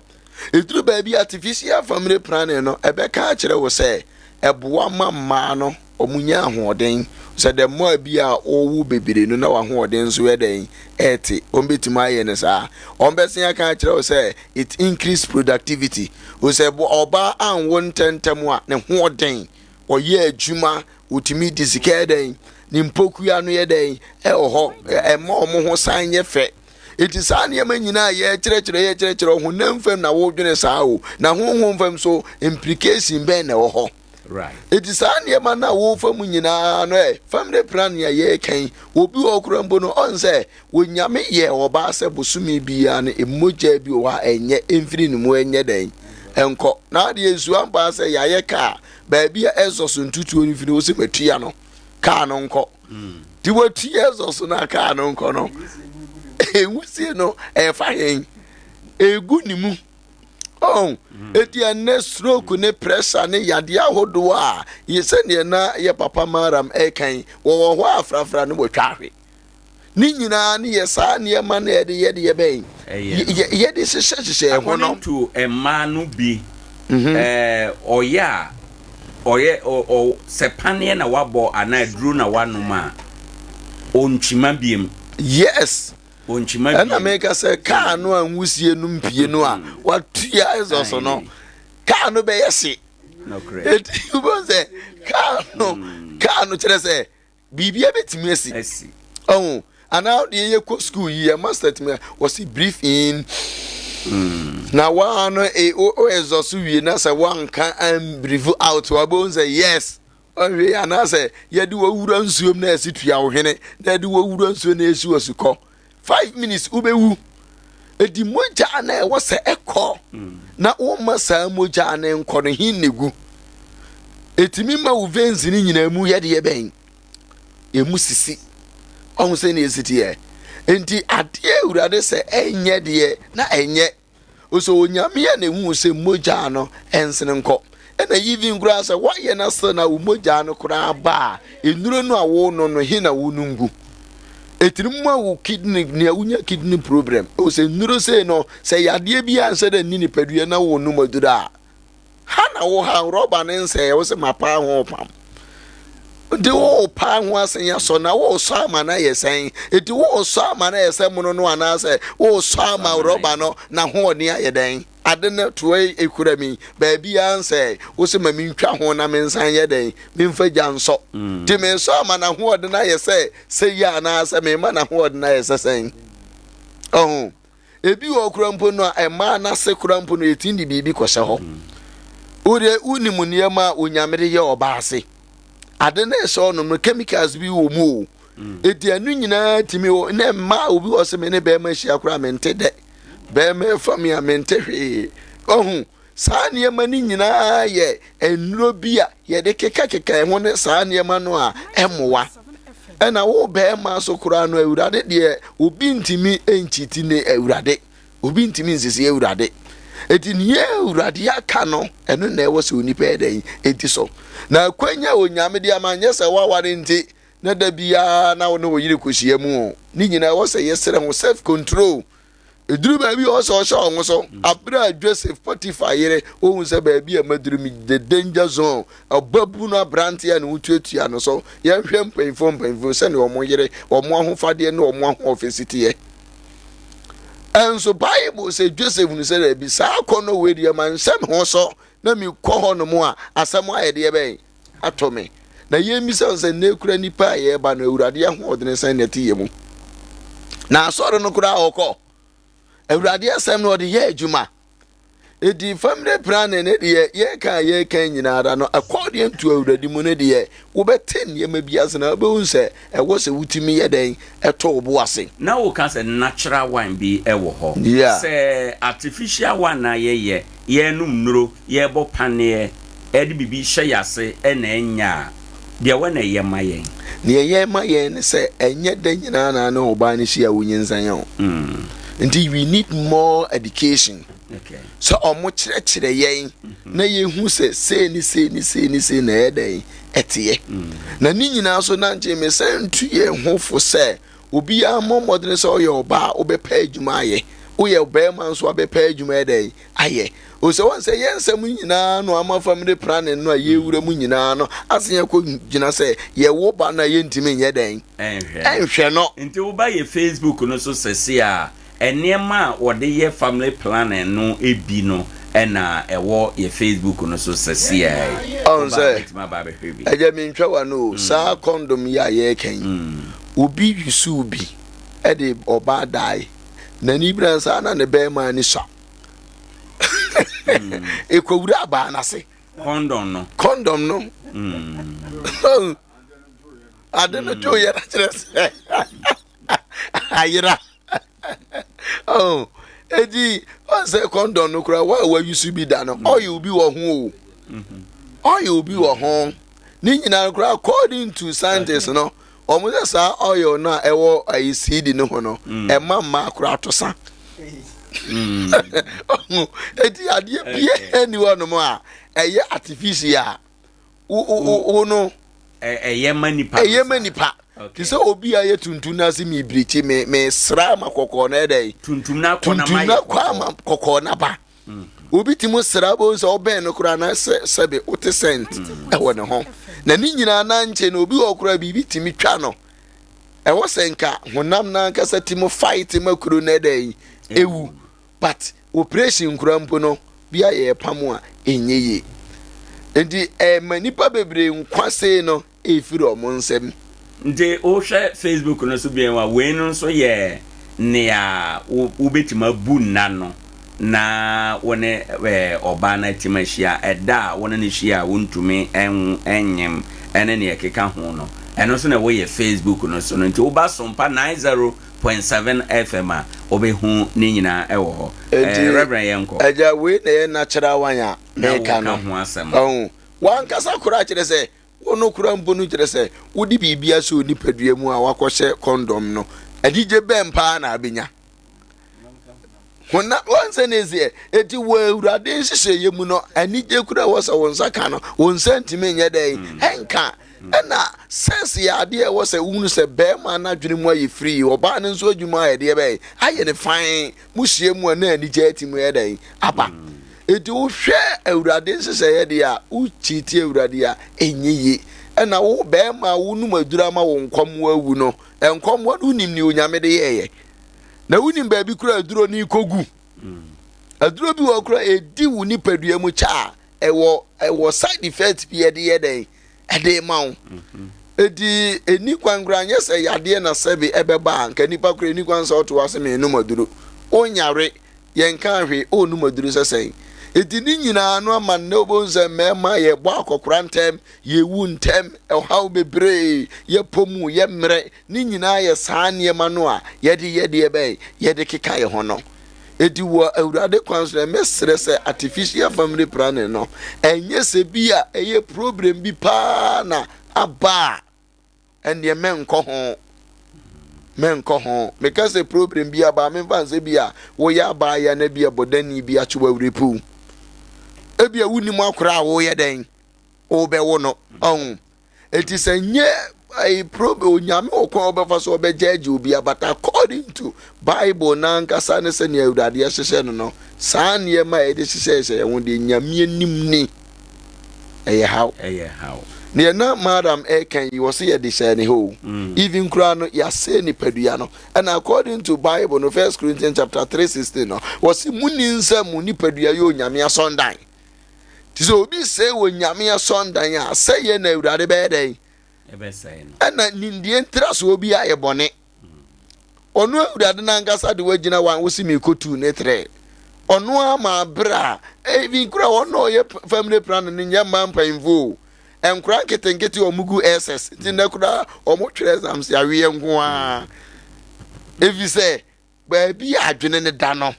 S2: Ɛduru baabi artificial family planning no, ɛbɛka akyerɛ wo sɛ ɛboa ma mmaa no wɔnya ahoɔden. Sɛ the more bi a ɔwo bebree no na w'ahoɔden nso yɛ dɛn ɛte. Wɔn bɛtumi ayɛ no saa. Wɔn bɛsen aka akyerɛ wo sɛ it increase productivity. Wo sɛ ɔbaa anwo ntɛntɛm a ne hoɔden ɔyɛ adwuma ɔtumi di sika yɛ dɛn ne mpokua no yɛ dɛn ɛwɔ hɔ ɛma wɔn ho san yɛ fɛ. Enti saa nneɛma nyinaa a yɛkyerɛkyerɛ yɛkyerɛkyerɛ ɔhonam fam na wodwene saa o, na honhom fam so implication bɛn na ɛwɔ hɔ? Enti saa nneɛma no a wofa mu nyinaa no ɛ, family planning a yɛreka yi, obi wɔ hɔ koraa mpo no, ɔn sɛ Onyame yɛɛ ɔbaa sɛ bosome biara no mogya bi wɔ hɔ a ɛnyɛ ɛmfiri ne mu ɛnyɛ dɛn ɛnkɔ. Na adeɛ nsuo ampa sɛ yɛayɛ kaa baabi a ɛsɔ so ntutuo no firi wo sɛ matua no kaa no nkɔ. Nti watua ɛsɔ so no a kaa no nkɔ no, nwusie no ɛfa hɛn ɛgu ne mu. Oh, eti ɛnnɛ stroke ne pressure ne yadeɛ ahodoɔ a yɛ sɛdeɛ na yɛ papa Maram ɛka yi, wɔwɔ hɔ a frafra no wɔtwa ahwe. Ne nyinaa ne yɛ saa nneɛma na yɛde yɛde yɛ bɛn yɛde hyehyɛ hyehyɛ ho no.
S1: According to mmaa no bi, ɛɛ ɔyɛ a ɔyɛ ɔ ɔ sɛ paneɛ na wabɔ anaa aduro na wanom a, ɔntwima biem.
S2: Yes.
S1: Ɔntwima
S2: Ɛna
S1: biem.
S2: meka sɛ kaa no a nwusie no mpie no a watua ɛsɔ so no, kaa no bɛyɛ hye.
S1: Nokorɛ.
S2: Eti wobɛhu sɛ kaa no kaa no kyerɛ sɛ biribia bɛtumi asi.
S1: Asi.
S2: Ɔho anaa deɛ yɛkɔ school yi yɛ master tumi a wɔsi breathe in. Na waa no e wo exhaust wie na sɛ wanka an breathe out wabɛhu sɛ yes ɔhwɛ yi anaasɛ yɛde wawura nsuom na ɛsi tua wo hwene na yɛde wawura nsuo na ɛsi wɔ sukɔ 5 minutes wobɛwu. Edi mogya na ɛwɔ sɛ ɛkɔ na woma saa mogya ne nkɔ no hin ne gu etimi ma wo veins ne nyinaa mu yɛde yɛ bɛn emu sisi ɔho sɛ ne esi teɛ. Nti adeɛ Awurade sɛ ɛnyɛ deɛ na ɛnyɛ ɔsɛ Onyame a na ehu sɛ mogya no ɛnsene nkɔ. Ɛna even koraa sɛ wɔayɛ no sɛ na wo mogya no koraa ba a, nnuro no a wo no he na wo no ngu ɛtiri mu a wo kidney nea wonya kidney problem. Ɛwɔ sɛ nnuro sei no sɛ yadeɛ bi ansɛ dɛ nni nipadua na wo nom aduro a ha na wo ha rɔba ne nsɛ ɛwɔ sɛ mapaa ho pam nti wo paa ho asen asɔ na wo sɔ ama no ayɛ sɛn? Nti wo sɔ ama no ayɛ sɛ mono no anaasɛ wo sɔ ama rɔba no na hoɔden ayɛ dɛn? Ade no toa ekura mi baabi a nsɛ wo sɛ ma mentwa ho na mensan yɛ dɛn memfa gya nsɔ. Nti mesɔ ama n'ahoɔden ayɛ sɛ sɛ yi anaasɛ mema n'ahoɔden ayɛ sɛ sɛn? Ɔho ebi wɔ kura mpo no a ɛmaa n'ase kura mpo no yɛtumi de biribi kɔhyɛ hɔ. Wodeɛ wonim nneɛma a Onyame de yɛ ɔbaa ase ade no ɛhyɛ ɔnom no, chemicals bi wɔ mu o. Eti ɛno nyinaa tumi wɔ na mmaa obi wɔ sɛ me ne bɛrima ahyia koraa mente dɛ bɛrima ɛfa mi a mente hwee. Ɔho saa nneɛma no nyinaa yɛ nnuro bi a yɛde kekakeka ɛho ne saa nneɛma no a ɛmmoa. Ɛna wo bɛrima so koraa no, Awurade deɛ obi ntumi nkyiti ne Awurade, obi ntumi nsisi Awurade. Eti nea Awurade aka no, ɛno na ɛwɔ sɛ onipa yɛ dɛn edi so. Na akwanya a Onyame de ama nyɛ sɛ waware nti na da biara na wo ne wo yere kɔhyia mu o. Ne nyinaa ɛwɔ sɛ yɛsrɛ ho self control. Ɛduru baabi a ɔsɛ ɔhyɛ ɔho so. Abere a Joseph, Potiphar yere, ohun sɛ baabi a maduru mi the danger zone, ɔbabu no aberante a ne ho tuatua no so. Yɛnhwɛ mpanyinfoɔ sɛnea wɔn yere, wɔn ahofadeɛ ne wɔn ahoɔfɛ si teɛ. Ɛnso Bible sɛ Joseph no sɛ daabi, saa akɔnnɔ wei deɛ ma nhyɛ me ho so na mekɔ hɔ nom a asɛm ayɛ deɛ bɛn atɔ me. Na yɛmmisa sɛ nnɛ kura nipa a yɛreba no, Awurade ahoɔdene sɛn na ɛte yɛ mu? Na asɔre no koraa ɔkɔ Awurade asɛm no ɔde yɛ adwuma. Edi family planning ne deɛ yɛka a yɛka nyinaa no, according to Awurade mu no deɛ, wobɛte nneɛma bi ase na wobɛhu sɛ ɛwɔ sɛ wotumi yɛ dɛn ɛtɔ wo bo ase.
S1: Na woka sɛ natural one bi wɔ hɔ. Sɛ artificial one na yɛyɛ, yɛnom nnuro, yɛbɔ paneɛ, ɛde biribi hyɛ yɛ ase ɛna ɛnyɛ a, deɛ wɔ na ɛyɛ ma yɛn?
S2: Deɛ ɛyɛ ma yɛn ne sɛ ɛnyɛ da nyinaa na ne ɔbaa no hyia wonyinsɛn o. Nti we need more education sɛ ɔmo kyerɛkyerɛ yɛn na yɛhu sɛ sei ne sei ne sei ne sei na ɛyɛ dɛn ɛteɛ. Na ne nyinaa so na nkyɛn mesan tu yɛn ho fo sɛ obiara mmɔ mmɔden sɛ ɔyɛ ɔbaa wobɛpɛ adwuma ayɛ, woyɛ ɔbarima nso abɛpɛ adwuma yɛ dɛn ayɛ. Osɛ wɔn sɛ yɛn nsɛm nyinaa no ama family planning no a yɛwura mu nyinaa no ase yɛn kɔ gyina sɛ yɛwo ba no a yɛntumi nyɛ dɛn ɛnhwɛ no.
S1: Nti woba yɛ Facebook no so sɛse a, nneɛma a wɔde yɛ family planning no bi no ɛna ɛwɔ yɛ Facebook no so sɛse a yi.
S2: Ɔn sɛ ɛgya mi ntwa wa no o. Saa condom yi a yɛreka yi, obi yusu bi ɛde ɔbaa dae n'ani bere saa na ne bɛrima ani sɔ ekowura abaa n'ase.
S1: Condom no.
S2: Condom no. Ade no dwo yɛ na kyerɛ sɛ ayera. Oh, eti ɔnsɛ condom no koraa wa a wayusu bi da no, oil bi wɔ ho o, oil bi wɔ ho. Ne nyinaa koraa, according to scientists no, wɔn sɛ saa oil no a ɛwɔ ayi seed no ho no ɛma mmaa koraa to sa. Eti adeɛ bie ni hɔ nom a ɛyɛ artificial a wo no
S1: ɛyɛ ma nipa.
S2: Ɛyɛ ma nipa te sɛ obi a yɛ tuntum n'ase mi birikyi mi mi sra ama kɔkɔɔ na ɛdɛ
S1: tuntum na akɔ na
S2: tuntum na kɔ ama kɔkɔɔ na ba. Obi ti mu sra bo sɛ ɔbɛn no koraa na sɛ sɛbe wote scent ɛwɔ ne ho na ne nyinaa na nkyɛn na obi wɔ koraa biribi tumi twa no. Ɛwɔ sɛ nka honam n'ankasa ti mu fight ma kuro na ɛdɛ ewu, but operation nkura mpo no bi ayɛ pam a ɛnyɛ yie. Nti ɛma nipa bebree nkwa sei no efiri ɔmo nsam.
S1: Nti wohwɛ Facebook no so bio a, wei no nso yɛ nea wobɛtumi abu nna no. na wo ne ɔbaa no atim ahyia, ɛda a wo ne no hyia a wontumi nnyem ne nea ɛkeka ho no, ɛno nso na ɛwɔ yɛ Facebook no so no. Nti woba Sompa 90.7 FM a, wobɛhu ne nyinaa ɛwɔ hɔ.
S2: Enti,
S1: Reverend yɛnkɔ.
S2: Agya, wei na ɛyɛ natural one a
S1: Na
S2: meka no.
S1: woka ho asɛm.
S2: Ɔho, wankasa koraa kyerɛ sɛ, wo no koraa mpo no kyerɛ sɛ, wode biribi ahyɛ wo nipadua mu a wakɔhyɛ kɔndɔm no, anigye bɛn paa na abɛnya? Honam wɔn ne seɛ eti wɔ awurade nhyehyɛeɛ mu no anigye kura wɔ sɛ wɔn nsa ka no wɔn nsa ntumi nyɛ dɛn mm. ɛnka mm. ɛna sɛs yɛ adeɛ ɛwɔ sɛ wohunu sɛ bɛrima n'adwene mu ayɛ firi ɔbaa no nso adwuma ayɛ deɛ bɛyɛ ayɛ ne fan mu hyia mu a na anigye ati mu yɛ dɛn aba mm. eti wohwɛ awurade nhyehyɛeɛ deɛ a wokyiti awurade a ɛnyɛ yie ɛna wo bɛrima wonum aduru ama wo nkɔm awu no nkɔm no wonim ne onyame de yɛɛyɛ Na wonim baabi koraa aduro no rekɔgu. Aduro bi wɔ koraa ɛdi wo nipadua mu kyɛ a ɛwɔ ɛwɔ side effect bi ɛde yɛ dɛn ɛde ma wo. Eti ɛni kwan koraa nyɛ sɛ yadeɛ na sɛbe ɛbɛba a nka nipa koraa ɛni kwan sɛ ɔte wase menom aduro. Wonyare yɛnka hwee ɔnum aduro sɛ sɛn. Eti ne nyinaa no ama nnɛ wobɛhu sɛ mmarima yɛbɔ akɔkora ntɛm, yɛwu ntɛm, ɔhaw bebree, yɛpɔ mu, yɛmmerɛ. Ne nyinaa yɛ saa nneɛma no a yɛde yɛ deɛ bɛn? Yɛde keka yɛn ho no. Enti wɔ Awurade kwan so no, mɛsrɛ sɛ artificial family planning no, ɛnyɛ sɛ bi a ɛyɛ problem bi paa na aba a, ɛnneɛ mɛnkɔ ho. Mɛnkɔ ho. Meka sɛ problem bi aba a, memfa nsɛ bi a woyɛ abaayɛ na bi a bɔdani bi akye w'awerɛpuw. Ebi a wonim akora a woyɛ dɛn? Wobɛwo no. Ɔho. Eti sɛ nye ɛyi probe onyame wɔ kwan a ɔbɛfa so ɔbɛgyɛɛgye obi but according to bible n'ankasa ne sɛnea awurade ahyehyɛ no no saa nneɛma a yɛde hyehyɛhyɛ yɛn ho deɛ nyame anim ni ɛyɛ haw
S1: ɛyɛ haw
S2: neɛ na madam ɛka yi wɔ sɛ yɛde hyɛ ne hɔ o mm. even koraa no yɛasɛ nipadua no ɛna according to bible no first corinthians chapter 3:16 no wɔ sɛ mu ni nsa mu nipadua yɛ onyame asɔndan Nti sɛ obi sɛe wɔ Nyame asɔndan a, sɛeɛ na Awurade bɛyɛ dɛn? Ɛna nimdeɛ ntrasoɔ bi ayɛ bɔne. Ɔno Awurade n'ankasa de wagyina hɔ a wosi merekɔtu ne trɛ. Ɔno ama berɛ a, even kura wɔn na ɔyɛ family planning no nyɛ mmaa mpanyinfoɔ o. Nkora nketenkete a wɔn gu SS nti nnɛ koraa wɔn twerɛ exams aweɛ nko ara. Efi sɛ Baabi a adwene no da no,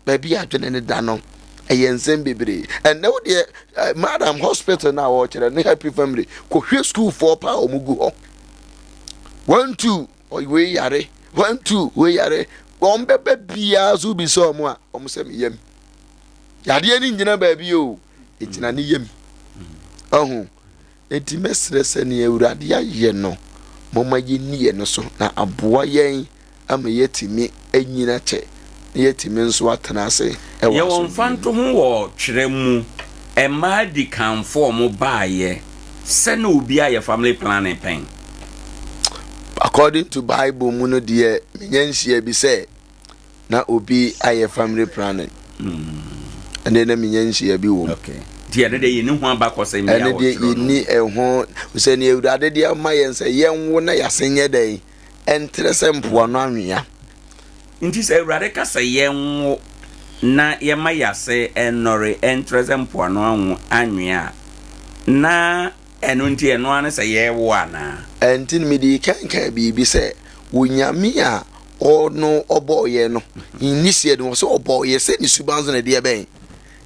S2: baabi a adwene no da no, ɛyɛ nsɛm bebree. Ɛnɛ wo deɛ, eh, madam hospital no a wɔkyerɛ ne happy family, kɔhwɛ sukuufoɔ paa a wɔn gu hɔ. One two, wei yare, one two, wei yare. Wɔn bɛbɛ biara so bi sɛ wɔn a, wɔn sɛ me yam. Yadeɛ no ngyina baabi o, ɛgyina ne yam. Ɔho. Enti mɛsrɛ sɛ nea Awurade ayɛ no, momma yenni ɛno so, na aboa yɛn ama yɛatumi anyin akyɛ, na yɛatumi nso atena ase wɔ
S1: Yɛwɔ
S2: asomdwoe mu.
S1: mfantoho wɔ twerɛ mu, mmaa adikanfoɔ a wɔbaeɛ sɛ na obi ayɛ family planning pɛn.
S2: According to Bible mu no deɛ, menya nhyia bi sɛ na obi ayɛ family planning ɛnde na menya nhyia bi wɔ mu
S1: nti ɛno deɛ yɛni ho abakɔsɛm bi a
S2: ɛno deɛ yɛni ɛho sɛ ne awurade deɛ ama yɛn sɛ yɛnwo na yɛase nyɛ dɛn ɛntrɛ sɛ mpoano anwea
S1: nti sɛ awurade ka sɛ yɛnwo na yɛma yɛase ɛnnɔre ɛntrɛ sɛ mpoano anwea a na Ɛno nti ɛno ara ne sɛ yɛrewo anaa?
S2: Ɛnti no medii kan kaa biribi sɛ, Onyame a ɔno ɔbɔɔ yɛn no, nni seɛ no, ɔsɛ ɔbɔɔ yɛ sɛ ne suban so na ɛdeɛ bɛn?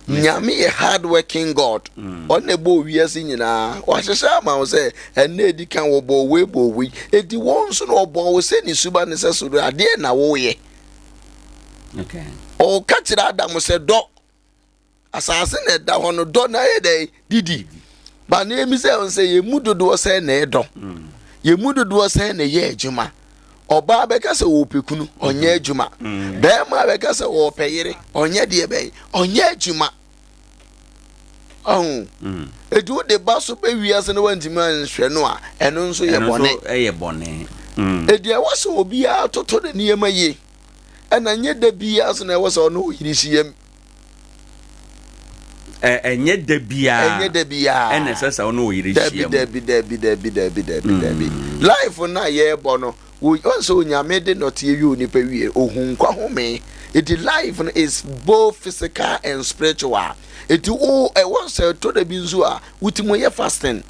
S2: Nyame yɛ hard working God. Ɔno na ɛbɔɔ wiase nyinaa. Wahyehyɛ ama wo sɛ ɛnna ɛdi kan wɔbɔɔ wei bɔɔ wei. Enti wɔn nso na ɔbɔɔ wo sɛ ne suban ne sɛ so adeɛ na woyɛ. Ɔka kyerɛ Adam sɛ dɔ. Asase na ɛda hɔ no dɔ na ayɛ dɛn didi ba na emi sɛ sɛ yɛn mu dodoɔ sɛn na ɛdɔ mm. yɛn mu dodoɔ sɛn na ɛyɛ adwuma ɔbaa bɛka sɛ ɔɔpɛ kunu ɔnyɛ mm-hmm. adwuma mm. bɛrima bɛka sɛ ɔɔpɛ yere ɔnyɛ deɛ bɛn ɔnyɛ adwuma ɔho mm. etu wode ba so bɛ wiase no wantumi anhwɛ no a ɛno nso yɛ bɔne
S1: ɛyɛ bɔne
S2: edi ɛwɔ sɛ obiara toto ne nneɛma yie ɛna nyɛ da biara so na ɛwɔ sɛ ɔne ɔyere hyiam
S1: Ɛnyɛ da biara.
S2: Ɛnyɛ da biara.
S1: Ɛna ɛsɛ sɛ ɔne ɔyere hyia mu.
S2: Dabi dabi dabi dabi dabi dabi dabi. Life no a yɛrebɔ no, Wo ɔn sɛ Onyame de nɔteɛ wie onipa wie, ohu nkwa home. Eti life no is both physical and spiritual. Eti wo ɛwɔ sɛ ɛtɔ da bi nso a wotumi yɛ fasting.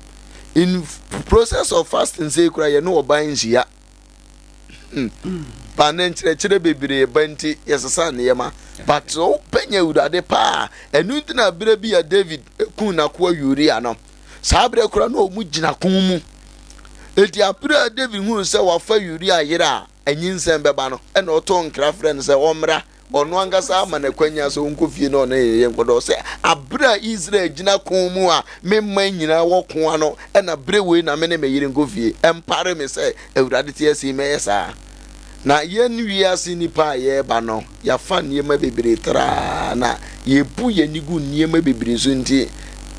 S2: In process of fasting sei koraa yɛne ɔbaa nhyia. Hmm. Ba ne nkyerɛkyerɛ bebree ba nti yɛsesa nneɛma. But sɛ wopɛ nya Awurade paa, ɛno nti na berɛ bi a David kun n'akoa Uria no, Saa berɛ koraa na wɔn gyina ko mu. Enti berɛ a David hunu sɛ wafa Uria yere a anyinsɛn bɛba no, ɛna ɔtoo nkra frɛ no sɛ ɔmmra. Ɔno ankasa ama no akwanya sɛ ɔnkɔ fie na ɔne ne yere nkɔdɔ. Ɔsɛ aberɛ a Israel gyina ko mu a me man nyinaa wɔ ko ano, ɛna berɛ wei na me ne me yere nkɔ fie. Ɛmpare me sɛ Awurade te ase yi mɛyɛ saa. Na yɛn wiase nnipa a yɛreba no, yɛafa nneɛma bebree traa na yɛbu yɛn ani gu nneɛma bebree so nti,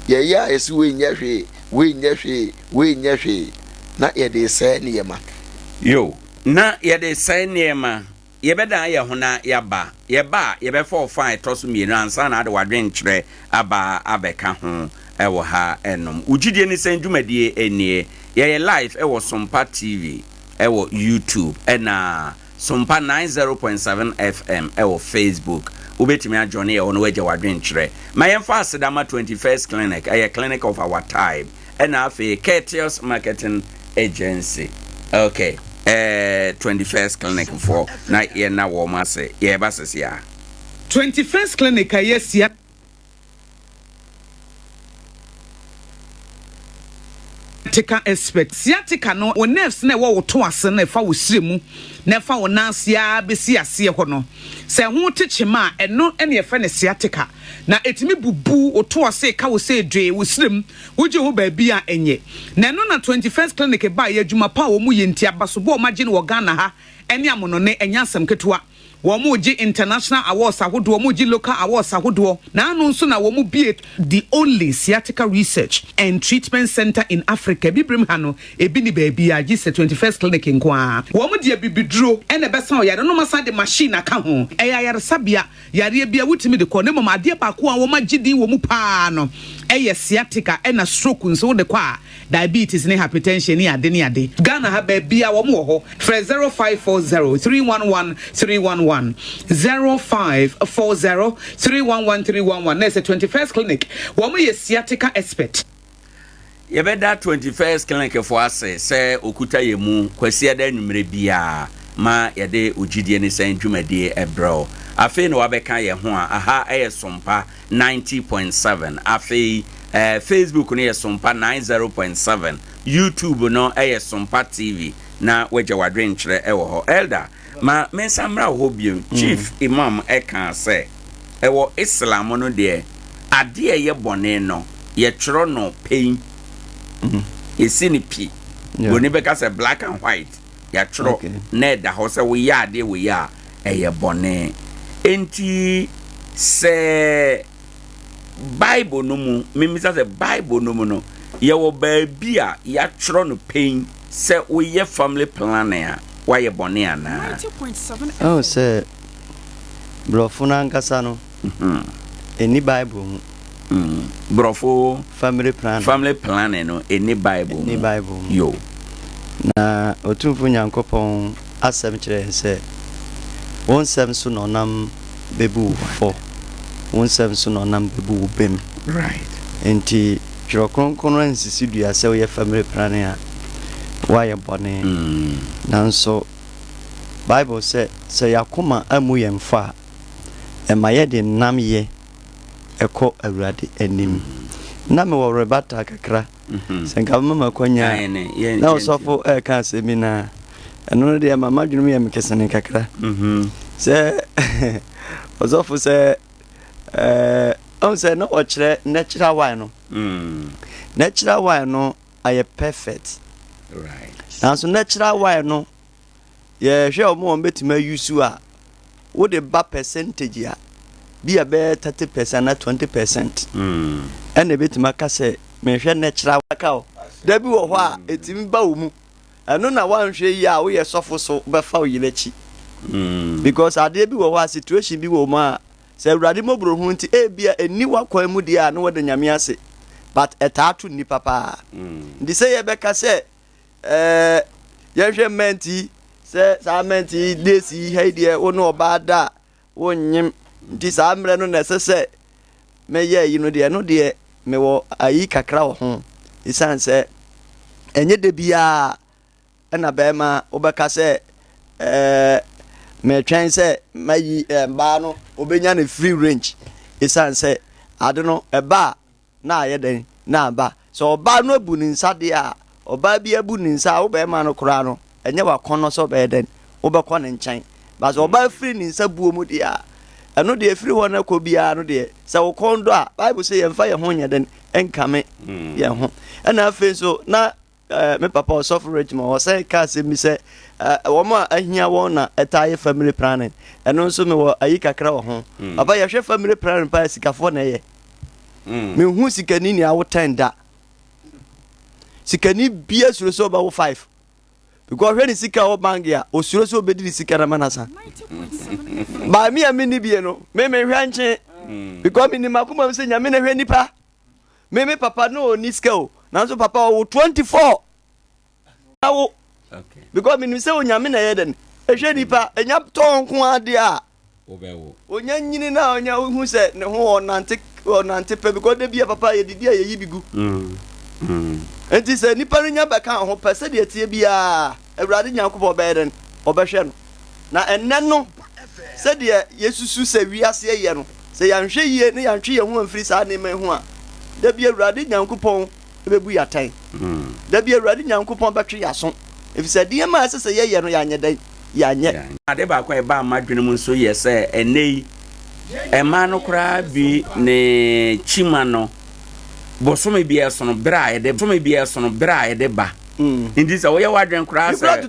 S2: yɛyɛ a yɛsi wei nyɛ hwee, wei nyɛ hwee, wei nyɛ hwee, na yɛde resɛe nneɛma.
S1: Yo, na yɛde resɛe nneɛma. Yɛbɛdan yɛn ho na yɛaba. Yɛba a, yɛbɛfa ɔfã a ɛtɔ so mmienu ansa na ade w'adwenkyerɛ aba abɛka ho wɔ ha nom. Wo gyidie ne sɛn dwumadie nie? Yɛyɛ live wɔ Sompa TV wɔ YouTube ɛna Sompa 90.7 FM wɔ Facebook. Wobɛtumi ajoine yɛ hɔ na woagya w'adwenkyerɛ. Ma yɛmfa aseda ma 21st Clinic, ɛyɛ clinic of our type, ɛna afei Courteous Marketing Agency. Ok, eh, 21st Clinic foɔ na yɛna wɔn ase. Yɛreba sese a.
S5: 21st Clinic a ɛyɛ sia. Sciatica expert. Sciatica no, wo nerves no a ɛwɔ wo to ase no a ɛfa wo srɛ mu na ɛfa wo nan ase ara bɛsi aseɛ hɔ no, sɛ ɛho te kyema a, ɛno na yɛfrɛ no sciatica. Na ɛtumi bubu wo to ase, ɛka wo sɛ dwee, wo srɛ mu, wogye ho baabi a ɛnyɛ. Na ɛno na 21st Clinic baeɛ, adwuma pa a wɔyɛ nti, abasobɔ a wɔagye no wɔ Ghana ha ne amonɔne, ɛnyɛ asɛm ketewa. Wɔregye international awards ahodoɔ, wɔregye local awards ahodoɔ, na ano nso na wɔbue the only sciatica research and treatment centre in Africa. Abibirem ha no, ebi nni baabiara gye sɛ 21st Clinic nko ara. Wɔde abibiduro na ɛbɛsa ɔyare no, na wɔasan de machine aka ho. Ɛyɛ ayaresabea Yareɛ biara wotumi de kɔ na mmom adeɛ baako a wɔagye din wɔ mu pa ara no yɛ sciatica ɛna stroke nso wode kɔ a diabetes ne hypertension ne ade ne ade. Ghana ha baabiara wɔn wɔ hɔ frɛ 0540 311 311 0540 311 311 na ɛsɛ 21st clinic wɔn yɛ sciatica expert.
S1: Yɛbɛda 21st Clinic foɔ ase sɛ ɔkuta yɛn mu Kwasiada anwummerɛ biara ma yɛde Ogyidie Ne Sɛn dwumadie brɛ wo. Afei na wabɛka yɛn ho a, aha yɛ Sompa 90.7. Afei eh, Facebook no yɛ Sompa 90.7, YouTube no yɛ Sompa TV na wagya w'adwenkyerɛ wɔ hɔ. Elder, Ma mensan mmra wo hɔ bio. Chief Imam kaa sɛ, Ɛwɔ Islam no deɛ, adeɛ a ɛyɛ bɔne no, yɛtwerɛ no pɛn. Yɛsi no pi. Buroni bɛka sɛ black and white. Yɛatwerɛ na ɛda hɔ sɛ woyɛ adeɛ wei a, ɛyɛ bɔne. Enti sɛ Bible no mu, memmisa sɛ Bible no mu no, yɛwɔ baabi a yɛatwerɛ no pɛn sɛ woyɛ family planning a, woayɛ bɔne anaa?
S3: Woahu sɛ Borɔfo no ankasa no, ɛnni Bible mu.
S1: Borɔfo
S3: family planning,
S1: family planning no, ɛnni Bible mu.
S3: Ɛnni Bible mu.
S1: Yo.
S3: Na Otumfo Nyankopɔn asɛm kyerɛ yɛn sɛ, Wo nsɛm so na ɔnam bɛbu wo fɔ, wo nsɛm so na ɔnam bɛbu wo bem.
S1: Right.
S3: Enti Twerɛ Kronkron no ansisi dua sɛ woyɛ family planning a, woayɛ bɔne. Nanso Bible sɛ, sɛ yɛn akoma ammu yɛn fɔ a, ɛma yɛde nnamyɛ kɔ Awurade anim. Na mewɔ rebuttal kakra. Sɛ nka wobɛma me akwanya a, na ɔsɔfo reka asɛm bi na ɛno no deɛ ma m'adwene mu yɛ me kesene kakra. Sɛ ɔsɔfo sɛ ɛɛ ɔn sɛ na ɔkyerɛ natural wine no. Natural wine no ayɛ perfect. Nanso natural wine no Yɛhwɛ wɔn a wɔbɛtumi ayusu a, wode ba percentage a, bi a bɛyɛ 30 percent anaa 20 percent ɛna ɛbɛtumi aka sɛ mehwɛ natural aka o. Da bi wɔ hɔ a ɛtumi ba wo mu. Ɛno na woanhwɛ yie a woyɛ sɔfo so wobɛfa wo yere akyi. Because adeɛ bi wɔ hɔ a situation bi wɔ mu a sɛ Awurade mmɔborɔhunu nti ebia ɛnni w'akwan mu deɛ a na woada Nyame ase but ɛtaa to nnipa paa. Nti sɛ yɛbɛka sɛ Ɛɛ, yɛnhwɛ mmɛnti. Sɛ saa mɛnte yi days yi ha yi deɛ wo ne ɔbaa da a wonnyem nti saa mmerɛ no na ɛsɛ sɛ mɛyɛ ayi no deɛ ɛno deɛ mewɔ ayi kakra wɔ ho ɛsiane sɛ ɛnyɛ da biara ɛna bɛrima wobɛka sɛ ɛɛ mɛtwɛn sɛ mayi ɛɛ mbaa no obɛnya ne free range ɛsiane sɛ ade no ɛba a na ayɛ dɛn na aba. Sɛ ɔbaa no abu ne nsa deɛ a, ɔbaa bi abu ne nsa a, wo barima no koraa no, ɛnyɛ w'akɔnnɔ sɛ ɔbɛyɛ dɛn, wobɛkɔ ne nkyɛn. But sɛ ɔbaa firi ne nsa buo mu deɛ a, ɛno deɛ ɛfiri hɔ no kɔ biara no deɛ, sɛ wo kɔn dɔ a, Bible sɛ yɛmfa yɛn ho nyɛ dɛn, nkame yɛn ho. Ɛna afei nso, na Eh, me papa ɔsɔfo Richmond, ɔsɛ ka asɛm bi sɛ eh, wɔn a ahia wɔn na ɛtaa yɛ family planning. Ɛno nso mewɔ ayi kakra wɔ ho. Mm. Papa, yɛhwɛ family planning paa sikafoɔ na ɛyɛ. Mm. Mehu sikani nea awo ten da. Sikani bia suro sɛ ɔbɛwo five. Because ɔhwɛ ne sika wɔ bank a, osuro sɛ ɔbɛdi ne sika na ma no asa. Baa me a menni bie no, me menhwɛ nkye. Mm. Because menim akoma mu sɛ Nyame na hwɛ nipa. Me me papa no ɔnni sika o nanso papa ɔwo 24 awo because menim sɛ onyame na ɛyɛ dɛn ɛhwɛ nipa ɛnya tɔn nko adeɛ a onya nyini na onya hu sɛ ne ho ɔnante ɔnante pɛ because da bi a papa yɛdidi a yɛyi bi gu mm. mm. nti sɛ nipa no nya bɛka ho pɛ sɛdeɛ ɛteɛ biara awurade nyankopɔn ɔbɛyɛ dɛn ɔbɛhwɛ no Na ɛnnɛ no, sɛdeɛ yɛsusu sɛ wiase yɛ no, sɛ yɛanhwɛ yie na yɛantwe yɛn ho amfiri saa nneɛma yi ho a, da bi Awurade Nyankopɔn bɛbu yɛn atɛn. Da bi Awurade Nyankopɔn bɛtwe yɛn aso, ɛfiri sɛ nneɛma a ɛsɛ sɛ yɛyɛ no, yɛanyɛ dɛn? Yɛanyɛ.
S1: Ade baako a ɛbaa m'adwene mu nso yɛ sɛ ɛnnɛ yi, mmaa no koraa bi ne kyima no, bosome biara ɛsono berɛ a ɛde bosome biara ɛsono berɛ a ɛde ba. Nti sɛ woyɛ w'adwene koraa sɛ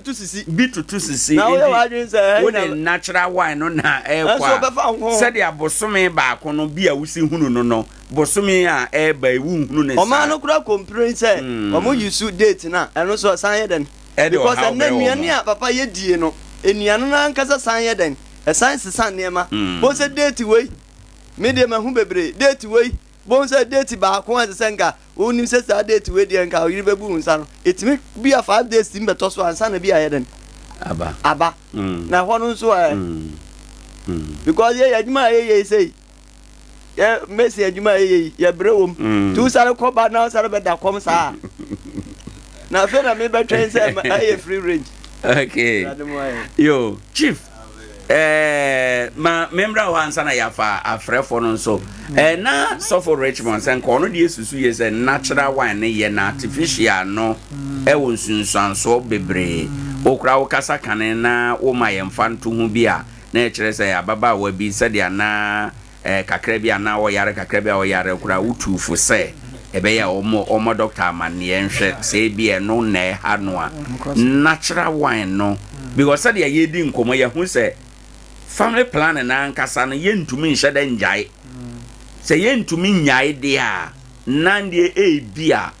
S1: bi tutu sisi nti wode natural wine no na ɛrekɔ a sɛdeɛ bosome baako no bi a wosi hunu no no bosome a ɛreba yi wonhunu ne saa.
S3: Ɔmaa no koraa complain sɛ wɔn use date no a ɛno nso ɛsan yɛ dɛn because ɛnnɛ nnuane a papa yɛ die no nnuane no ankasa san yɛ dɛn ɛsan sesa nneɛma bohu sɛ date wei me deɛ mahu bebree date wei bohu sɛ date baako a ɛsɛ sɛ nka Wonim sɛ saa date wei deɛ nka ɔyere bɛbu wo nsa no, ɛtumi bi a 5 days tumi bɛtɔ so ansa na bi ayɛ dɛn?
S1: Aba.
S3: Aba. Mm. Na ɛhɔ no nso ɛ. Mm. Mm. Because yɛyɛ adwuma a yɛyɛ yi sei, yɛ mesi adwuma a yɛyɛ yi, yɛbrɛ wom. Mm. Nti wosare kɔba na wosare bɛda kɔm saa. Na afei na mebɛtwɛn sɛ ɛyɛ free range.
S1: Okay. Yo, chief. Eh, ma membra hɔ ansa na yɛafa afrɛfoɔ no nso. Eh, na sɔfo Richmond sɛ nka ɔno deɛ susu yɛ sɛ natural wine no yɛ na artificial no ɛwɔ nsunsuansoɔ bebree. Wokora wokasa kane na woma yɛmfa nto ho bi a na ɛkyerɛ sɛ ababaawa bi sɛdeɛ na eh, kakra bi anaa ɔyare kakra bi a ɔyare koraa wotuu fo sɛ ɛbɛyɛ a ɔmmɔ ɔmmɔ dɔkta amanneɛ nhwɛ sɛ ebi ɛno na ɛha no a natural wine no because sɛdeɛ yɛredi nkɔmmɔ yɛahu sɛ family planning no ankasa no yɛntumi nhyɛ dɛ ngyae sɛ yɛntumi nnyae deɛ a na deɛ ebi a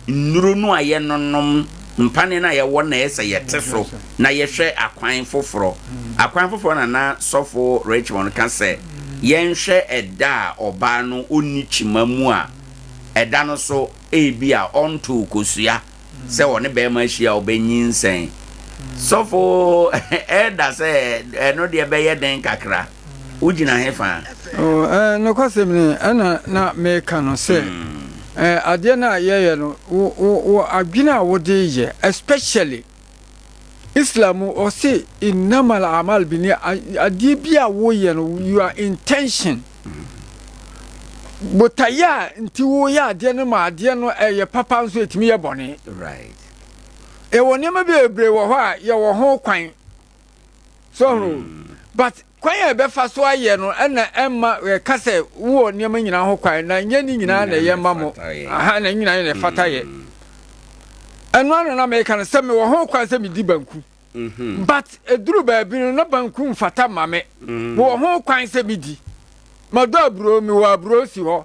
S1: Nnuro no a yɛnonom, mpaneɛ no a yɛwɔ na ɛyɛ sɛ yɛte so na yɛhwɛ akwan foforɔ. Akwan foforɔ na na Sɔfo Richmond ka sɛ yɛnhwɛ ɛda a ɔbaa no ɔnni kyima mu a ɛda no so ebia ɔntoo kosua sɛ ɔne barima ahyia a ɔbɛnyinsɛn. Sɔfo Elder sɛ ɛno deɛ bɛyɛ den kakra. Wogyina he fa?
S4: Oh, eh, nokwasɛm ni, ɛna na meka no sɛ, eh, adeɛ no a yɛyɛ no, wo, wo, wo adwene a wode yɛ, especially Islam mu, ɔse, innamal amal bini, adeɛ bi a woyɛ no, your intention, botaeɛ a nti woyɛ adeɛ no ma adeɛ no ɛyɛ papa nso ɛtumi yɛ bɔne.
S1: Right.
S4: Yɛwɔ nneɛma bebree wɔ hɔ a yɛwɔ ho kwan. So ho. But kwan a ɛbɛfa so ayɛ no ɛna ɛma yɛka sɛ wowɔ nneɛma nyinaa ho kwan na nyɛ ne nyinaa na ɛyɛ ma mo. Aha na nyinaa na ɛfata yɛ. Ɛno ano na meka no sɛ mewɔ ho kwan sɛ medi banku. Mm-hmm. But ɛduru baabi no na banku mfata ma me. Mm. Mewɔ ho kwan sɛ medi. Madɔ aburo, mewɔ aburo si hɔ.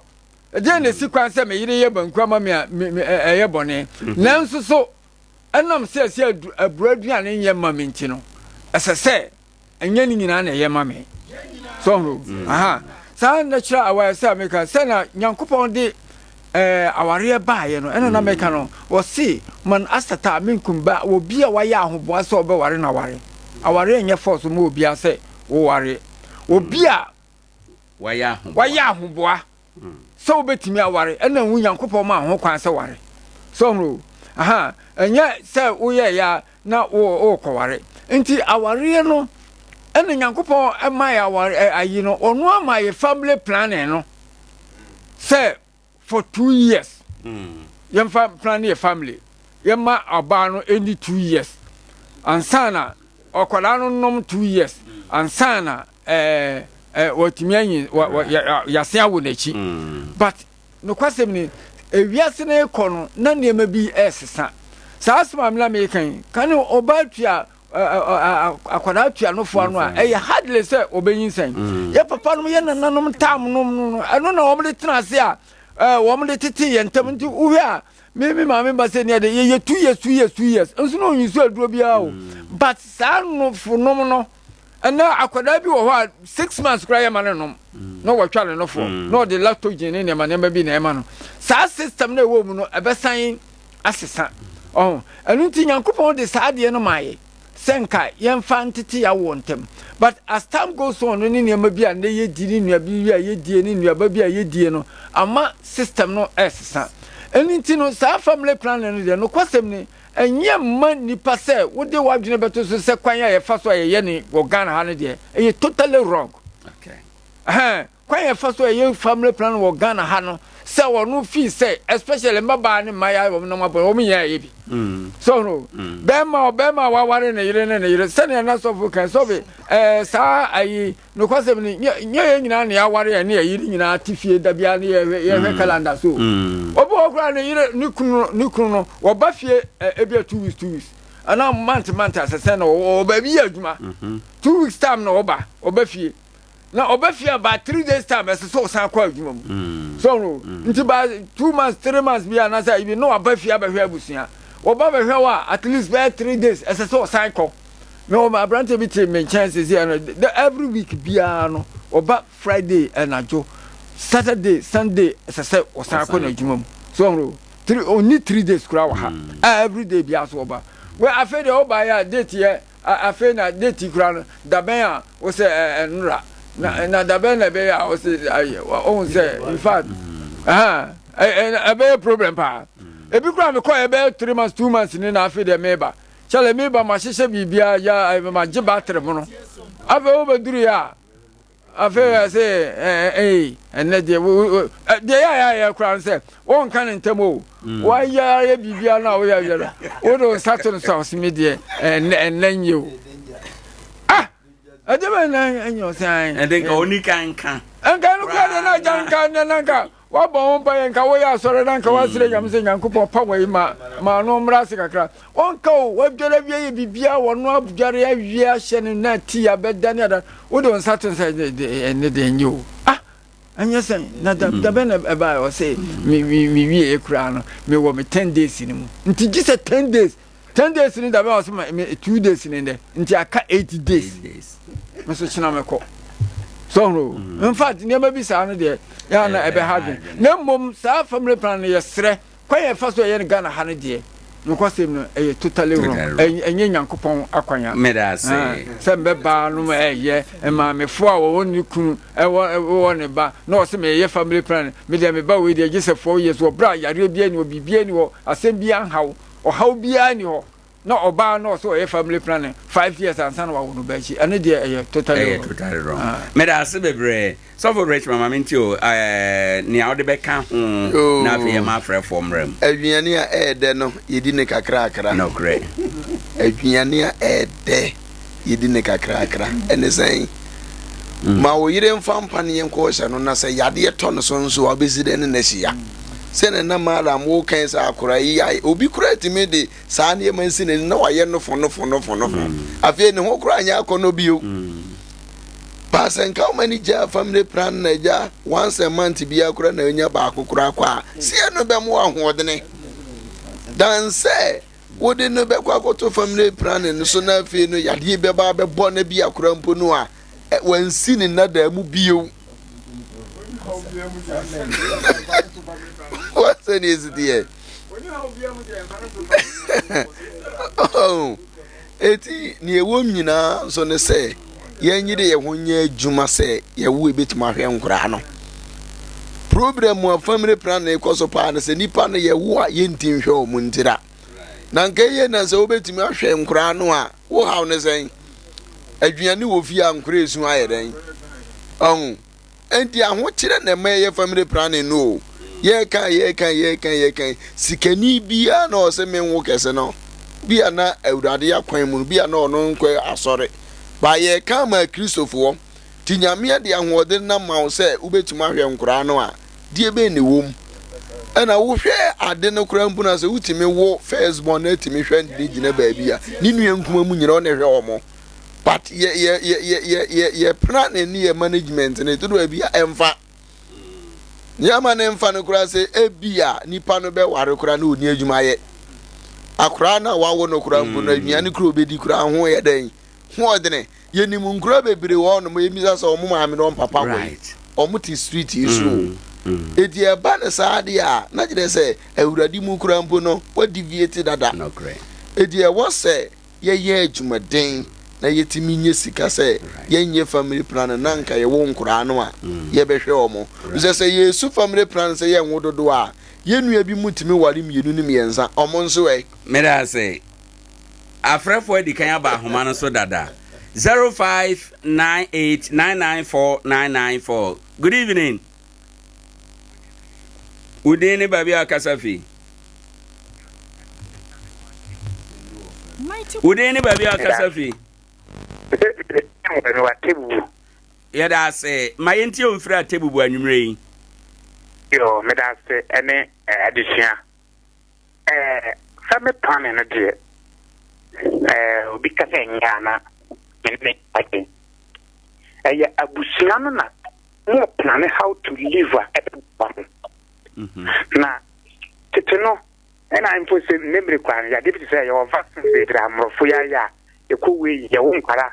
S4: Ɛdeɛn na ɛsi kwan sɛ me yere yɛ banku ama me a ɛyɛ bɔne? Mm-hmm. Nanso so ɛnam sɛ ɛsɛ aburo aduane nyɛ ma me nti no, ɛsɛ sɛ ɛnyɛ ne nyinaa na ɛyɛ ma me. So ho mm. aha saa na kyerɛ awareɛ sɛ meka sɛ na Nyankopɔn de eh, awareɛ baeɛ no ɛna na meka no wɔse man asata minkum ba obi a wayɛ ahoboa sɛ ɔbɛware na ware. Awareɛ nyɛ force ma obiara sɛ woware. Obi a
S1: Wayɛ ahoboa.
S4: Wayɛ ahoboa sɛ wobɛtumi aware ɛna wo Nyankopɔn maa ho kwan sɛ ware. So ɔhunu o? Aha, ɛnyɛ sɛ woyɛɛyɛ a na wo wokɔware. Nti awareɛ no ɛna Nyankopɔn ma yɛ aware ayi no, ɔno ama yɛ family planning no sɛ for 2 years yɛmfa plan yɛ family, yɛma ɔbaa no ɛni 2 years ansa na ɔkwadaa no nom 2 years ansa na ɛɛ ɛɛ wɔtumi anyi wɔ wɔ yɛ yase awo n'akyi. But nokwasɛm ni, ewiase no rekɔ no na nneɛma bi ɛresesa. Saa asɛm a mena meka yi ka ne ɔbaa tua akwadaa tua nofoa no a, ɛyɛ hardly sɛ ɔbɛnyinsɛn. Yɛ papa nom, yɛ nananom tam nom no, ɛno na wɔn de tena ase a wɔn de tete yɛn ntam. Nti wohwɛ a, me maame ba sɛ nea de yɛyɛ 2 years, 2 years, 2 years nso na ɔnyi so aduro biara o. But saa nofo nom no, ɛnɛ akwadaa bi wɔ hɔ a 6 months koraa yɛ ma no nom na wɔtwa ne nofoɔ na ɔde lactogen ne nneɛma nneɛma bi na ɛma no. Saa system na ɛwɔ mu no ɛbɛsan asesa ɔho. Ɛno nti Nyankopɔn de saa adeɛ no maa yɛ sɛ nka yɛmfa ntete yɛawoɔ ntɛm. But as time goes on no, ne nneɛma bi a nnɛ yɛdi ne nnuaba bi a yɛdie ne nnuaba bi a yɛdie no ama system no ɛresesa. Ɛno nti no, saa family planning no deɛ, nokwasɛm ni, ɛnyɛ mma nnipa sɛ wode w'adwene bɛto so sɛ kwan a yɛfa so a yɛyɛ ne wɔ Ghana ha no deɛ, ɛyɛ totally wrong. Ɛhɛn, kwan a yɛfa so a yɛyɛ family planning wɔ Ghana ha no, sɛ ɔno fii sɛ especially mmabaa ne mmayewa a wɔn nam abɔ wɔn nyinaa yɛ bi. So no, bɛrima ɔbɛrima a waware ne yere ne ne yere sɛnea na sɔfo kan sɔfo saa ayi nokwasɛm ni, nyɛ yɛn nyinaa na yɛaware yɛn ne yɛn yere nyinaa te fie da biara ne yɛhwɛ yɛhwɛ calendar so. Obi wɔ hɔ koraa ne yere ne kunu no wɔba fie ebi a 2 weeks, 2 weeks anaa month month asɛsɛn na ɔwɔ baabi yɛ adwuma. 2 weeks time na ɔba ɔba fie, na ɔba fie a by 3 days time ɛsɛ sɛ ɔsan kɔ adwuma mu. So no nti by 2 months, 3 months bi anaasɛ ayi bi na waba fie abɛhwɛ abusua. Wɔba bɛhwɛ wɔ a at least bɛyɛ 3 days ɛsɛ sɛ ɔsan kɔ. Na wɔn aberante bi te me nkyɛn sisi ɛno the every week biara no ɔba Friday ɛnadwo, Saturday, Sunday ɛsɛ sɛ ɔsan kɔ n'adwuma mu. So no three onni 3 days koraa wɔ ha a every day biara so ɔba. Wɛ afei deɛ ɔba yɛ a date yɛ afei na date koraa no dabɛn a wosɛ ɛnora na dabɛn na ɛbɛyɛ a wosɛ ayɛ ɔhun sɛ in fact ɛbɛyɛ problem paa. Ebi koraa mekɔ ɛbɛyɛ 3 months, 2 months ni na afei deɛ meba kyɛlɛ meba ma hyehyɛ biribiara ya ma gye battery mu no, afei wobɛduru yɛ a afei ɛsɛ ɛɛ ɛɛ ɛnɛ deɛ wo deɛ yɛ a yɛ koraa no sɛ wɔnka ne ntɛm o. Wayɛ ayɛ biribiara no a woyɛ ayɛ no, wode wo nsa to no so a ɔsɛ me deɛ ɛnɛ ɛnɛ nyɛ o. Ah, ɛde bɛ na ɛnyɛ ɔsɛ an.
S1: Ɛde nka oni kan nka.
S4: Nka no kura deɛ na agya nka ne na nka wabɔ ho mpa yɛ nka woyɛ asɔre na nka wasrɛ Nyame sɛ Nyankopɔn pa wɔ yi ma no mmra ase kakra. Ɔnka o, wadware awie yɛ biribiara, wɔno adware awie ahyɛ no na ti abɛda ne ada, wode wo nsa to no sɛ ɛnɛ deɛ ɛnyɛ o. Ah, ɛnyɛ sɛn na da da bɛn na ɛbaeɛ? Ɔsɛ me me me wie koraa no mewɔ me 10 days no mu nti gye sɛ 10 days, 10 days no da bɛn? Ɔsɛ ma me 2 days ne dɛ nti aka 8 days me so kyena mɛkɔ so ho. In fact, nneɛma bi saa no deɛ yɛn na ɛbɛha adwene. Na mmom saa family plan no, yɛsrɛ, kwan yɛn fa so ɛyɛ no Ghana ha no deɛ, nokwasɛm no ɛyɛ totally wrong. Ɛnyɛ Nyankopɔn akwan a
S1: Meda ase.
S4: Sɛ mbɛbaa nom ɛyɛ maamefoɔ a wɔwɔ ne kunu ɛwɔ ɛwɔ ne ba na ɔsɛ meyɛ family plan, me deɛ me ba wei deɛ gye sɛ 4 years wɔ berɛ a yareɛ biara ni hɔ, biribiara ni hɔ, asɛm biara nhaw ɔhaw biara ni hɔ, na ɔbaa na ɔsɛ ɔyɛ family planning 5 years ansa na wawo no ba akyi, ɛno deɛ ɛyɛ totally
S1: ɛyɛ
S4: wrong.
S1: Totally wrong.
S4: Ah.
S1: Meda ase bebree, Sɔfo Rich mama me nti o nea wode bɛka ho
S2: Yoo.
S1: na afei yɛma afrɛfoɔ mmerɛ mu.
S2: Aduane a ɛyɛ dɛ no, yɛdi ne kakrakra.
S1: Nokorɛ.
S2: Aduane a ɛyɛ dɛ, yɛdi ne kakrakra. Ɛne sɛn? Ma wo yere mfa mpaneɛ nkɔ ɔhyɛ no, na sɛ yadeɛ tɔ no so nso a, wobɛsi dɛn ne no ahyia? Sɛnea na Malam wokan sɛ akora yi ayɛ, obi koraa tumi de saa nneɛma nsi n'ani na wayɛ nofo nofo nofo nofo. Afei ne ho koraa nyɛ akɔnnɔ bio. Baasɛ nka woma ne gyaa family plan na agya once a month biara koraa na anya baako koraa kɔ a, seɛ no bɛmo ahoɔdene dan sɛ wode no bɛkɔ akɔto family planning no so na afei no yadeɛ bɛba abɛbɔ no bi akora mpo no a wansi ne nnadaa mu bio. Wasɛ ne ɛsi teɛ. Oh. Eti nea ɛwom nyinaa nso ne sɛ yɛnyere yɛn ho nyɛ adwuma sɛ yɛwo ebetumi ahwɛ nkoraa no. Problem a family planning kɔ so paa no sɛ nipa no yɛwo a yɛnti nhwɛ wɔn ntira. Na nka eye na sɛ wobɛtumi ahwɛ nkoraa no a wo haw ne sɛn? Aduane wɔ fie a nkoraa esu ayɛ dɛn? Ɔho. Enti ahokyerɛ na ɛma yɛyɛ family planning no o. Yɛka yɛka yɛka yɛka sikani biara na ɔsɛ menwo kɛse no bi a na awurade akwan mu no bi a na ɔno nkɔ asɔre ba yɛka ama akristofoɔ ti nyame de ahoɔden na ma wo sɛ wobɛtumi ahwɛ nkoraa no a deɛ bɛn na ɛwɔ mu ɛna wohwɛ ade no koraa mpo na sɛ wotumi wo first born na atumi hwɛ ne gyina baabi a ne nua nkuma mu nyina ɔne hwɛ wɔn but yɛ yɛ yɛ yɛ yɛ yɛ yɛ plan ne yɛ management no ɛtɔ do baabi a ɛmfa nneɛma ne mfa no koraa sɛ ebi a nipa no bɛware koraa na ɔni adwuma yɛ akoraa no a wawo no koraa mpo no mm. aduane koraa obɛdi koraa ho yɛ dɛn ho ɔdene yɛnim nkura bebree wɔ hɔnom yɛmmisa sɛ ɔmo maame ne ɔmo papa wɔ yi ɔmo te street yi so mm, mm. eti ɛba ne saa deɛ a na kyerɛ sɛ awurade mu koraa mpo no wadeviate dada eti ɛwɔ sɛ yɛyɛ adwumaden na yɛtumi nya sika sɛ yɛnyɛ family planning na nka yɛwo nkoraa no a mm. yɛbɛhwɛ wɔn sɛ sɛ yɛsu family planning sɛ yɛnwo dodoɔ a yɛn nua bi mu tumi ware mmienu ne mmiɛnsa wɔn nso ɛ.
S1: Meda ase. Afrɛfoɔ adi kan aba ahoma no so dada. 0598994994. Good evening. Wo din ne baabi a kasa fi? Wo din ne baabi a kasa fi? Yɛda ase. Ma yɛntie wo mfiri Atebubu anwummerɛ yi.
S6: Yo, meda ase ɛne adesua. Ɛɛ family planning no deɛ ɛɛ obi ka sɛ nyɛ a na me ne ne adwen. Ɛyɛ abusua no na mo plane how to live a ɛbɛboa mo. Mhm. Na tete no ɛna mpo sɛ nnɛ mmere koraa no yadeɛ bi te sɛ yɛwɔ vaccines bebree a mmorɔfo yɛayɛ a ɛkɔ wei yɛwo nkwara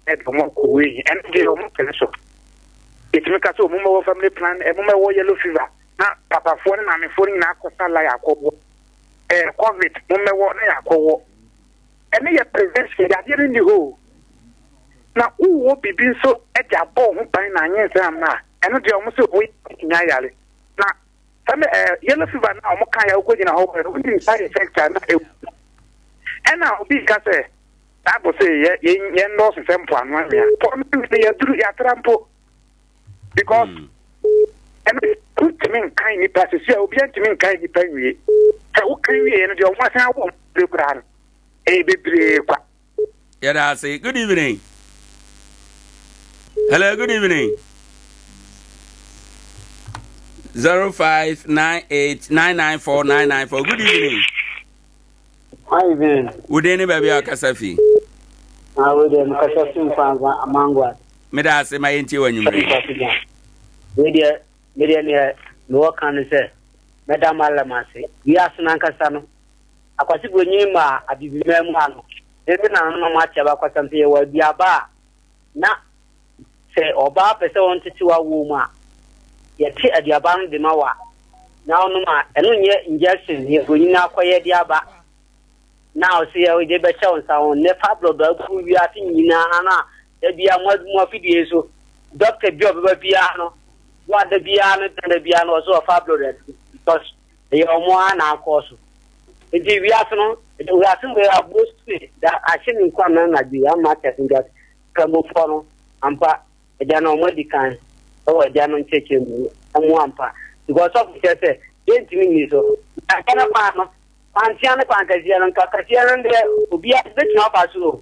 S6: ɛde wɔn akɔ wei ɛno deɛ wɔn pene so. Yɛtumi ka sɛ wɔn mmɛwɔ family plan wɔn mmɛwɔ yellow fever na papafoɔ ne maamefoɔ no nyinaa akɔsa line akɔwɔ ɛɛ covid mo mmɛwɔ na yɛakɔwɔ ɛne yɛ prevention yadeɛ no nni hɔ o na wowɔ biribi nso de abɔ wo ho ban na anyensɛn amma a ɛno deɛ wɔn sɛ wɔyɛ nya yare na sɛ ɛɛ yellow fever na wɔn ka yɛ wokɔ gyina hɔ wɔ wonim side effect a na ɛwu ɛna obi ka sɛ bible sɛ yɛ yɛn nnɔɔso sɛ mpoano anwea mpoano anwea yɛduru yɛatra mpo because hmm. ɛno wontumi nkan nnipa sisi a obiara ntumi nkan nnipa nwie sɛ wokan wie no deɛ ɔmo asan awɔ bebree koraa no ɛyɛ bebree kwa.
S1: yɛda ase good evening hello good evening. 0598994994 good evening
S7: Hi,
S1: Wo din ne baabi a ɔkasa fi?
S7: Ah, wo deɛ mekasa fi Nkwanza, Amangwa.
S1: Meda ase ma yɛntie wɔ anwummere
S7: yi. Wei deɛ, me deɛ neɛ mewɔ ka ne sɛ, mɛda Mallam ase. Wiase no ankasa no, Akwasi Bronyini maa Abibiman mu ano. Ne me nananom akyɛ abakɔsɛm sɛ yɛwɔ aduaba a na sɛ ɔbaa pɛ sɛ ɔntete w'awoɔ mu a, yɛte aduaba no de ma wo a, na ɔnom a, ɛno nyɛ injection yɛ bronyini akɔyɛ de aba na ɔse yɛ de bɛhyɛ wo nsa ho. Nnɛ fibroid abu wiase nyinaa no a, da biara mo mo afidie so, doctor bi a ɔbɛba biara no, wo a da biara no da biara no ɔse wɔ fibroid adu because ɛyɛ ɔmo ara na akɔɔ so. Nti wiase no, wiase wei abo sue da ahye ne nkwa na anadwo yi ama kyɛ sɛ Nkramofoɔ no, ampa, Agya no, wɔn adi kan wɔ Agya no nkyerɛkyerɛ mu, wɔn ampa. Because sɔfo kyerɛ sɛ, yɛntumi nni so. Na Agya no kwan no, kwantea ne kwan kɛseɛ no, nka kɛseɛ no deɛ, obiara bɛtumi afa so o.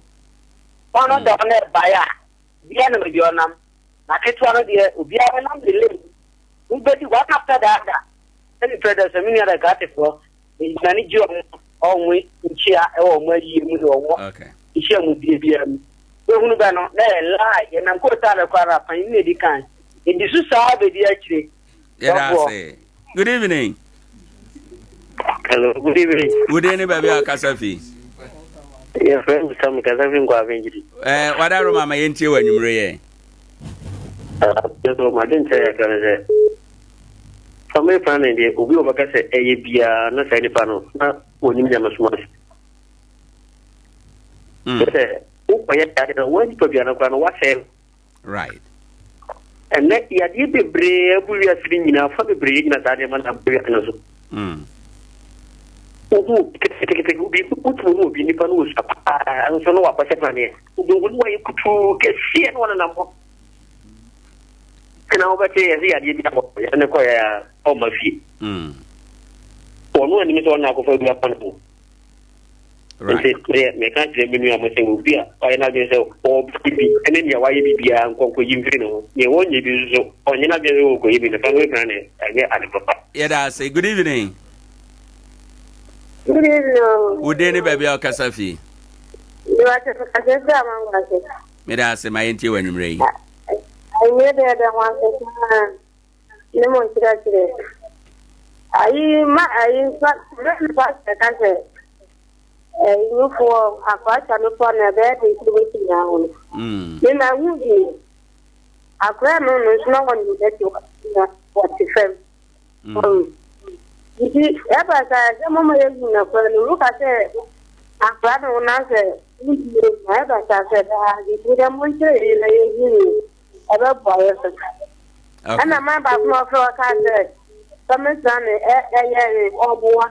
S7: Kwan no da hɔ na ɛbaeɛ a, obiara nam baabi a ɔnam. Na ketewa no deɛ, obiara bɛnam ne lane. Wobɛdi one after the other. Ɛne pɛ dɛ sɛ me nua Dagratefoɔ, m'ani gye wɔn a wɔn nkyia wɔ wɔn ayie mu ne wɔn nhyia mu bie biara mu. Bɛhunu bɛ no, na ɛyɛ lie. Yɛnam kootaa bɛkɔ ara, panyin na edi kan. Edi so saa bedi akyire.
S1: Yɛda ase. Good evening.
S8: Hello, good evening.
S1: Wo din ne baabi a kasa fi?
S8: Yɛfrɛ me Sam, kasa fi Nkwaafenkyiri.
S1: Eh, wada Roma ma yɛntie wɔ anwummere yɛ.
S8: Sɛ madwenkyerɛ yɛka ne sɛ family planning deɛ obi a ɔbɛka sɛ ɛyɛ biara na saa nipa no na ɔnim nyamesom ase. Kyerɛ sɛ wokɔyɛ saa ade no, wo nipadua no koraa no, woasɛe no.
S1: Right.
S8: Ɛnnɛ, yadeɛ bebree abu wiase no nyinaa, fa bebree gyina saa nneɛma no abu wiase no so. Wohu obi ketekete, obi wotumi hu obi nipa no wɔ sua paa, nso no wakɔhyɛ paneɛ. Wobɛhu no wayɛ kutuu kɛseɛ na ɔnenam hɔ. Ɛna wobɛte yɛ sɛ yadeɛ bi abɔ yɛ ne kɔyɛ a ɔmma fie. Ɔno anim sɛ ɔna akɔfa bi apa no ho. Nti medeɛ meka kyerɛ me nua mo sɛ obi a ɔyɛ n'adwene sɛ ɔbɛyɛ bi ne nea wayɛ bi biara nkɔ nkɔyi mfiri ne ho. Nea wɔnyɛ bi nso ɔnyɛ n'adwene sɛ ɔkɔyi bi no family planning ɛnyɛ ade papa.
S1: Yɛda ase. Good evening.
S9: Good evening.
S1: Wo din ne baabi a ɔkasa fi? Meda ase ma yɛntie wɔ anwummerɛ yi.
S9: Anwummerɛ deɛ ɛda ho ase paa ne mo nkyerɛkyerɛ. Ayi ma ayi fa mɛmi pastor ka sɛ ɛyi nufoɔ akwaakya nufoɔ na ɛbɛyɛ de nso bɛtumi aho no. Me ma hu bi akora no no nso na wɔn ne ti na wɔte fam. Nti ɛba saa sɛ mama yɛhu na kora no woka sɛ akora no na sɛ wontumi na ɛba saa sɛ daa nti dɛ monkyerɛ yɛ na yɛhu no ɛbɛboa yɛ so. Ɛna man baako na ɔfrɛ ɔka sɛ sɛ ne ɛyɛ ɔboa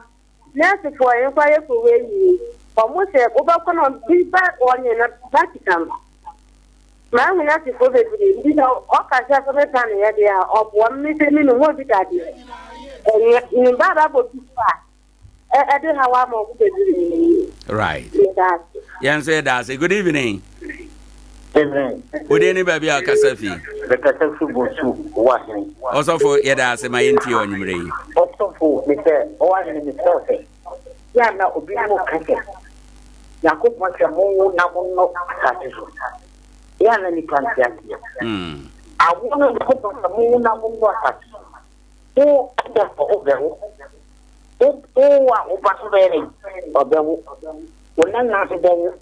S9: nɛɛsefoɔ yɛn kɔ ayɛ kɔ wei yie ɔmo sɛ wobɛkɔ no bi ba ɔnye no ba kita no. Mahu nɛɛsefoɔ bebree nti sɛ ɔka sɛ sɛ ne yɛ deɛ a ɔboa me sɛ me ne ho bi da deɛ ɛnyɛ ne ba ba bɔ bi so a ɛde hawa ama ɔmo bebree.
S1: Right. Yɛn nso yɛda ase. Good evening.
S10: Evening.
S1: Wo din ne baabi a ɔkasa fi?
S10: Mekasa fi Bosu, Ɔwahene.
S1: Ɔsɔfo yɛda ase ma yɛntie wɔ anwummerɛ yi.
S10: Ɔsɔfo mesɛ Ɔwahene mesrɛ wo sɛ yɛ a na obi mu ka sɛ Nyankopɔn sɛ monwo na monnɔ asase so. Yɛ a na nipa nte aseɛ. Awo no Nyankopɔn sɛ monwo na monnɔ asase so. Wo Adam wobɛwo. Wo wo a wo ba so bɛyɛ dɛn? Ɔbɛwo. Wo nana nso bɛwo.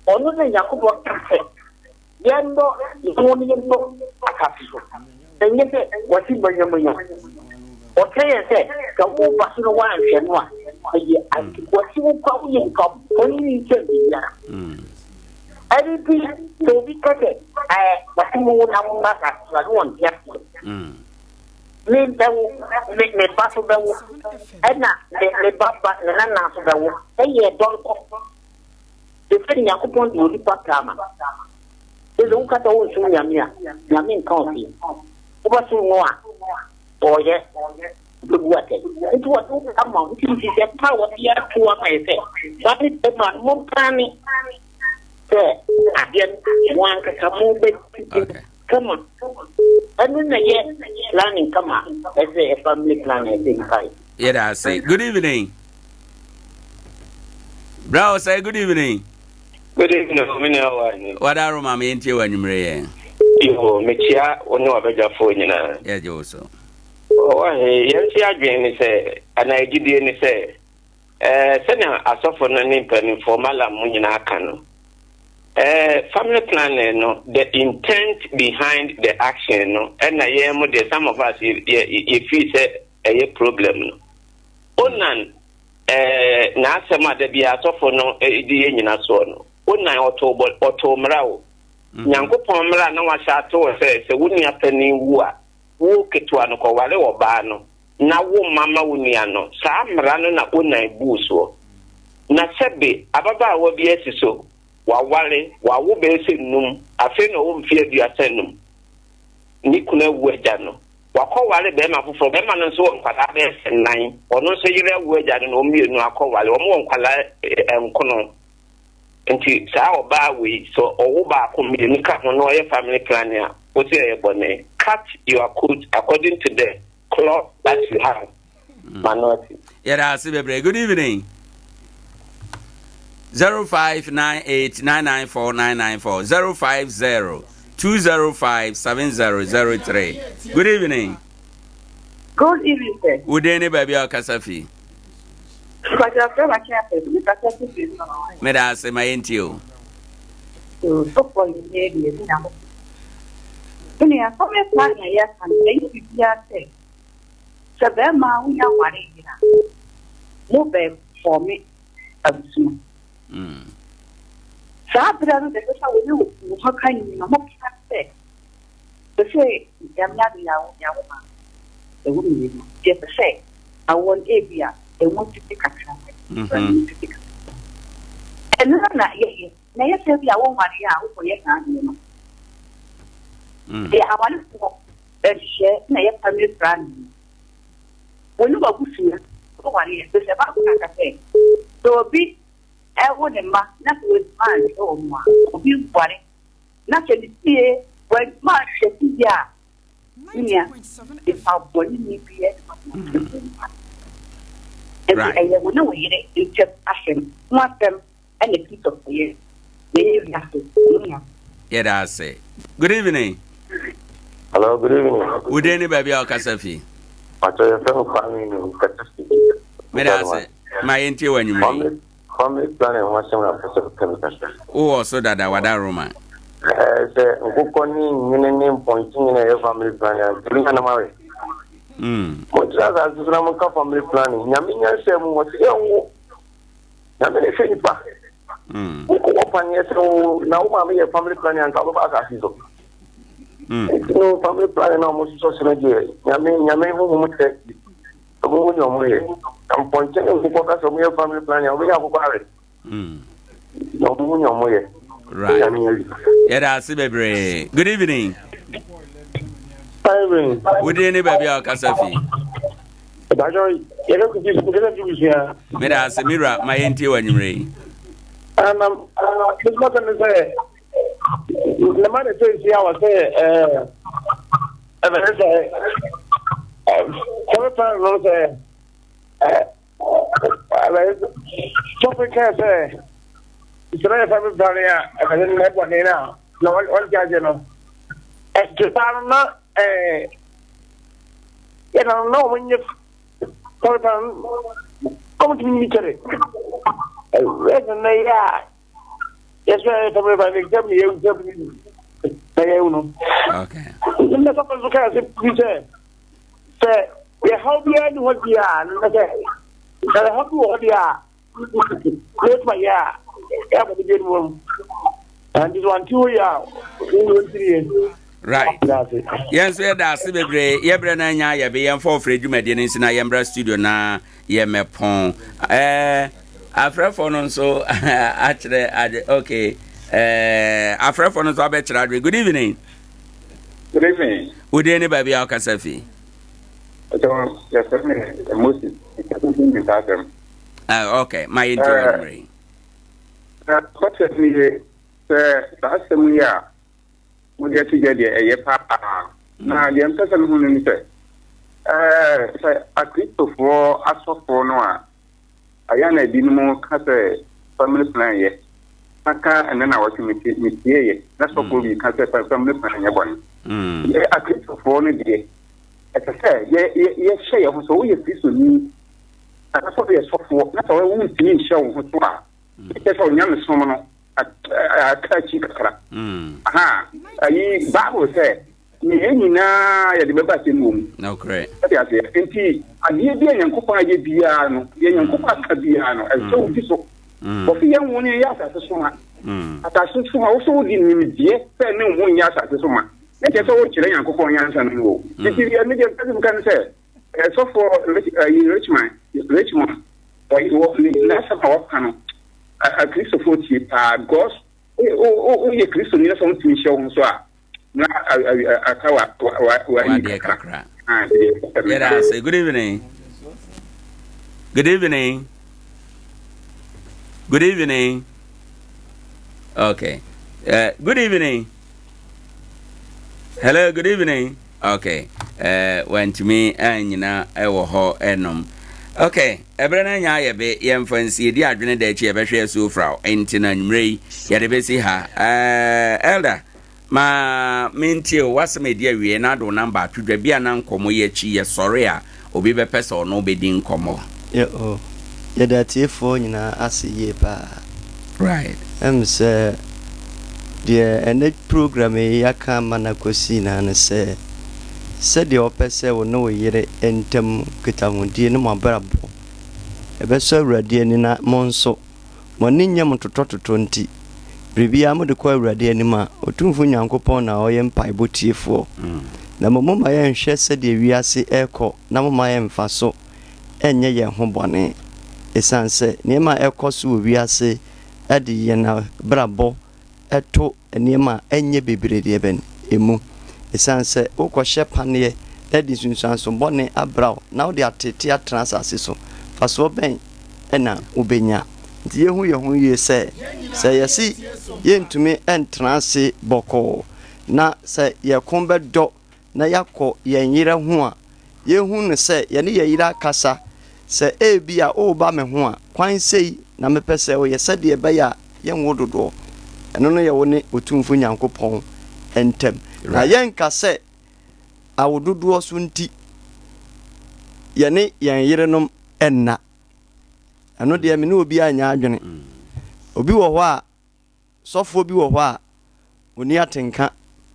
S10: Ɔno na Nyankopɔn ka sɛ yɛnnɔ yɛn ho na yɛnnɔ asase so. Ɛnyɛ sɛ wɔse manyamanya. Ɔkyerɛ yɛn sɛ sɛ wo ba so na woanhwɛ no a, ɛyɛ ade. Wɔse wo kora woyɛ nipa bɔne sɛ biribiara. Ɛno nti sɛ obi ka sɛ ɛɛ wɔse mo na mo mma asase so a, ne wɔnte aseɛ. Me bɛwo, me me ba so bɛwo, ɛna me me ba ba ne nana so bɛwo. Ɛyɛ dɔnkɔ. Te sɛ Nyankopɔn de onipa kaa ma. Sɛ sɛ woka sɛ wonsom Nyame a, Nyame nka wo hwee. Wobɛsom no a, ɔyɛ, wobɛbu atɛn. Nti wɔde wo ka ma wo. Nti nhyehyɛ pa a wɔde ato ama yɛ sɛ, ba ne bɛma no momprane sɛ adeɛ no mo ankasa mobɛtumi kama. Ɛno na ɛyɛ planning kama ɛsɛ yɛ family planning ɛsɛ nipa yɛ.
S1: Yɛda ase. Good evening. Bra ɔsɛe good evening.
S8: Good evening, me nua wa ni.
S1: Wada Roma me yɛntie wɔ anwummere yɛn.
S8: Yo, mekyia wo ne wabadwafoɔ nyinaa.
S1: Yɛgye wo so.
S8: Ɔwɔ he, yɛn nso yɛadwene ne sɛ, anaa yɛgyidie ne sɛ, ɛɛ sɛnea asɔfo no ne mpanimfoɔ malam mu nyinaa ka no, ɛɛ family planning no, the intent behind the action no, ɛna yɛn mu deɛ some of us yɛ yɛ yɛ sɛ ɛyɛ problem no. Onan ɛɛ n'asɛm a da biara asɔfo no de yɛ nyina soɔ no, Onan ɔtoo bɔ ɔtoo mmara o. Nyankopɔn mmara na wahyɛ ato hɔ sɛ sɛ wo nua panin wu a, wo ketewa no kɔware ɔbaa no na wo mma ma wo nua no. Saa mmara no na Onan buu soɔ. Na sɛbe ababaawa bi asi so, waware, wawo bɛyɛ sɛ nnum, afei na ɔwɔ mfeɛ 35, ne kunu awu agya no. Wakɔware barima foforɔ. Barima no nso wɔ nkwadaa bɛyɛ sɛ nnan. Ɔno nso yere awu agya no na wɔn mmienu akɔware. Wɔn wɔ nkwadaa nkono. Nti saa ɔbaa wei, sɛ ɔwo baako mmienu ka ho na ɔyɛ family planning a, wose ɛyɛ bɔne? Cut your coat according to the cloth that you have. Mano ase.
S1: Yɛda ase bebree. Good evening. 0598 994 994 050 205 7003. Good evening.
S11: Good evening, sir.
S1: Wo din ne baabi a ɔkasa fi? Meda ase ma yɛntie o.
S11: Sɔfo yi yɛ deɛ ɛdi na Nea family planning a yɛka no ɛyɛ biribiara sɛ sɛ bɛrima a wonya aware yere a mo bɛ fɔme abusua. Saa berɛ no na ɛsɛ sɛ wo ne wo hokani no moka sɛ, Seesei Nyame adom yɛawo yɛawo ma ɛwo mmienu nti ɛsɛ sɛ awoɔ no ebia ɛmu tete kakra ma ɛmu tete kakra. Ɛno na yɛyɛ na ɛyɛ sɛ ebia wonwareɛ a wokɔyɛ saa adeɛ no. Ɛyɛ awarefoɔ nhyehyɛɛ na ɛyɛ family planning no. Wo ne w'abusua wowareɛ ɛfiri sɛ Bible ka sɛ sɛ obi ɛwo ne mma na sɛ wantumi anhwɛ wɔn a, obi nware na sɛ ne fie wantumi anhwɛ so yie a, me nua, nipa bɔne ni bi ɛde ma no nipa. Nti ɛyɛ wo ne wo yere ntam asɛm ho asɛm ɛna Kristofo yɛ. Yɛnyɛ wiase, me nua.
S1: Yɛda ase. Good evening.
S12: Hello, good evening.
S1: Wo din ne baabi a wokasa fi?
S12: Pacho yɛfrɛ me Kwame Nuhu, kasa fi.
S1: Meda ase. Ma yɛntie wɔ anwummere yi.
S12: Family planning ho asɛm na mpɛ sɛ meka bi kakra.
S1: Wowɔ so dada wada Roma.
S12: Ɛɛ sɛ nkokɔ ne nwene ne mpɔnkye nyina ɛyɛ family planning a nti menya nam awe. Montena asase so na monka family planning. Nyame nyansa mu wɔse yɛnwo. Nyame ne hwɛ nipa. Wokɔ wɔ paneɛ sɛ wo na wo maame yɛ family planning anka wobɛba asase so. Nti no family planning na ɔmo sosɔ so no deɛ nyame nyame honhom kyerɛ Ɔmo hu nea ɔmo yɛ. Na mpɔnkye ne nkokɔ ka sɛ ɔmo yɛ family planning a, ɔmo nya akokɔ awe. Na ɔmo hu nea ɔmo yɛ.
S1: Right. Yɛda ase bebree. Good evening.
S12: Evening.
S1: Wo din ne baabi a ɔkasa fi?
S12: Ìdájọ́ yɛrɛ kutu nkɛsɛ fi busua.
S1: Meda ase me wura ma yɛntie wɔ anwummerɛ yi.
S12: Anam mesoma sɛ ne sɛ ne ma ne sɛ nsi a wɔ sɛ ɛɛ ɛbɛyɛ sɛ sɔre pɛn no sɛ ɛbɛyɛ sɔfe kɛɛ sɛ sɛ yɛ fɛn fɛn a ɛbɛyɛ ne ɛbɔ ne na na wɔn ti agye no ɛte saa no na ɛɛ yɛ na na wɔn nyɛ sɔre pɛn no wɔn ti mi kyerɛ ɛyɛ sɛ na yɛ a. yɛsɛ yɛ fɛn fɛn sɛ mi yɛ sɛ na yɛ no.
S1: Okay.
S12: Ndɛ sɔfo nso kaa sɛ bi sɛ sɛ yɛhaw biara ni hɔ deɛ a na sɛ sɛ yɛhaw bi wɔ hɔ deɛ a na yɛtuma yɛ a yɛ abɔ ne bi anim mu. Nti sɛ wante hɔ yie a wɔntiri yɛ.
S1: Right. Yɛn nso yɛda ase bebree. Yɛbrɛ no anya yɛbe yɛmfa ɔfrɛ dwumadie no nsi na yɛmbra studio na yɛmmɛpɔn. Ɛɛ afrɛfoɔ no nso akyerɛ ade okay. Ɛɛ afrɛfoɔ no nso abɛkyerɛ adwene. Good evening.
S13: Good evening.
S1: Wo din ne baabi a wokasa fi?
S13: Ɛtɔ yɛfrɛ me Moses. Nkasa fi mi saa asɛm.
S1: Uh, okay, ma yɛnti wɔ anwummerɛ yi.
S13: Kɔsɛm ye sɛ saa asɛm yi a mode ato dwa deɛ ɛyɛ paa. Na deɛ mpɛ sɛ mehu no ne sɛ, ɛɛ, sɛ Akristofoɔ asɔfoɔ no a, ayɛ na ebinom ka sɛ family plan yɛ. Kaka ɛnɛ na wɔtwe metieeɛ na sɔfoɔ bi ka sɛ family plan nyɛ bɔne. Yɛ Akristofoɔ no deɛ, ɛsɛ sɛ yɛhyɛ yɛn ho sɛ woyɛ Kristoni anaasɛ woyɛ sɔfoɔ na sɛ wontumi nhyɛ wo ho so a, ɛkyɛ sɛ onyamesom no aka akyi kakra. Aha, ayi Bible sɛ ne yɛn nyinaa yɛde bɛba asɛm wɔ mu.
S1: Nokorɛ.
S13: Ɛte aseɛ. Nti adeɛ bi a Nyankopɔn ayɛ biara no, deɛ Nyankopɔn aka biara no, ɛsɛ sɛ wodi so. Wɔsi yɛn wo ne yɛ asase so ma. Asase so ma, wosɛ wodi nimdeɛ sɛ ne ho nyɛ asase so ma. Ne kyerɛ sɛ wokyerɛ Nyankopɔn nyansa no mu o. Nti deɛ me deɛ mpɛ sɛ meka ne sɛ, sɔfoɔ Richmond, Richmond, n'asɛm a wɔka no, Akristofoɔ tie paa because woyɛ Kristoni na sɛ wontumi nhyɛ wo ho so a na aka
S1: wadeɛ kakra. Yɛda ase. Good evening. Good evening. Good evening. Okay. Good evening. Hello, good evening. Okay. Eh, wantumi anyina wɔ hɔ ɛnom. Okay, ɛberɛ no anya ayɛ be yɛmfa nsi yɛdi adwene da akyi yɛbɛhwɛ asuo fraw nti no anwummerɛ yi yɛde bɛsi ha. Eh, elder, ma mentie o w'asɛm a ɛdi awie na ade wo namba ato dwa bi a na nkɔmmɔ yi akyi yɛsɔre a obi bɛpɛ sɛ ɔno bɛdi nkɔmmɔ.
S3: Yɛ o, yɛda atiefoɔ nyinaa ase yie paa.
S1: Right.
S3: Ɛm sɛ deɛ ɛnɛ program yi yɛaka ama no akɔsi nyinaa ne sɛ, sɛdeɛ wopɛ sɛ wo ne wo yere ntam nkitahodie ne mo abrabɔ ɛbɛsɔ Awurade ani na mo nso mo ani nyɛ mo totɔtotɔ nti. Biribiara mode kɔ Awurade anim a, Otumfo Nyankopɔn na ɔyɛ mpaebɔ tiefoɔ. Na mmom momma yɛnhwɛ sɛdeɛ wiase rekɔ na momma yɛmfa so nyɛ yɛn ho bɔne. Esiane sɛ nneɛma a ɛrekɔ so wɔ wiase de yɛn abrabɔ to nneɛma a ɛnyɛ bebree deɛ bɛn mu. Esiane sɛ wokɔhyɛ paneɛ na ɛde nsunsuanso bɔne abra wo na wode ateetee atena asase so, mfasoɔ bɛn na wobɛnya? Nti yɛhu yɛn ho yie sɛ, sɛ yɛse yɛntumi ntena ase bɔkɔɔ na sɛ yɛn bɛdɔ na yɛakɔ yɛn yerɛ ho a, yɛhu no sɛ yɛne yɛn yerɛ akasa sɛ ebia woreba me ho a, kwan sei na mepɛ sɛ woyɛ sɛdeɛ ɛbɛyɛ a yɛnwo dodoɔ. Ɛno no yɛ wo ne Otumfo Nyankopɔn ntam. Na yɛnka sɛ awododoɔ so nti yɛne yɛn yerenom nna. Ɛno deɛ me ne obiara nyɛ adwene. Obi wɔ hɔ a, Sɔfoɔ bi wɔ hɔ a, ɔnni atenka.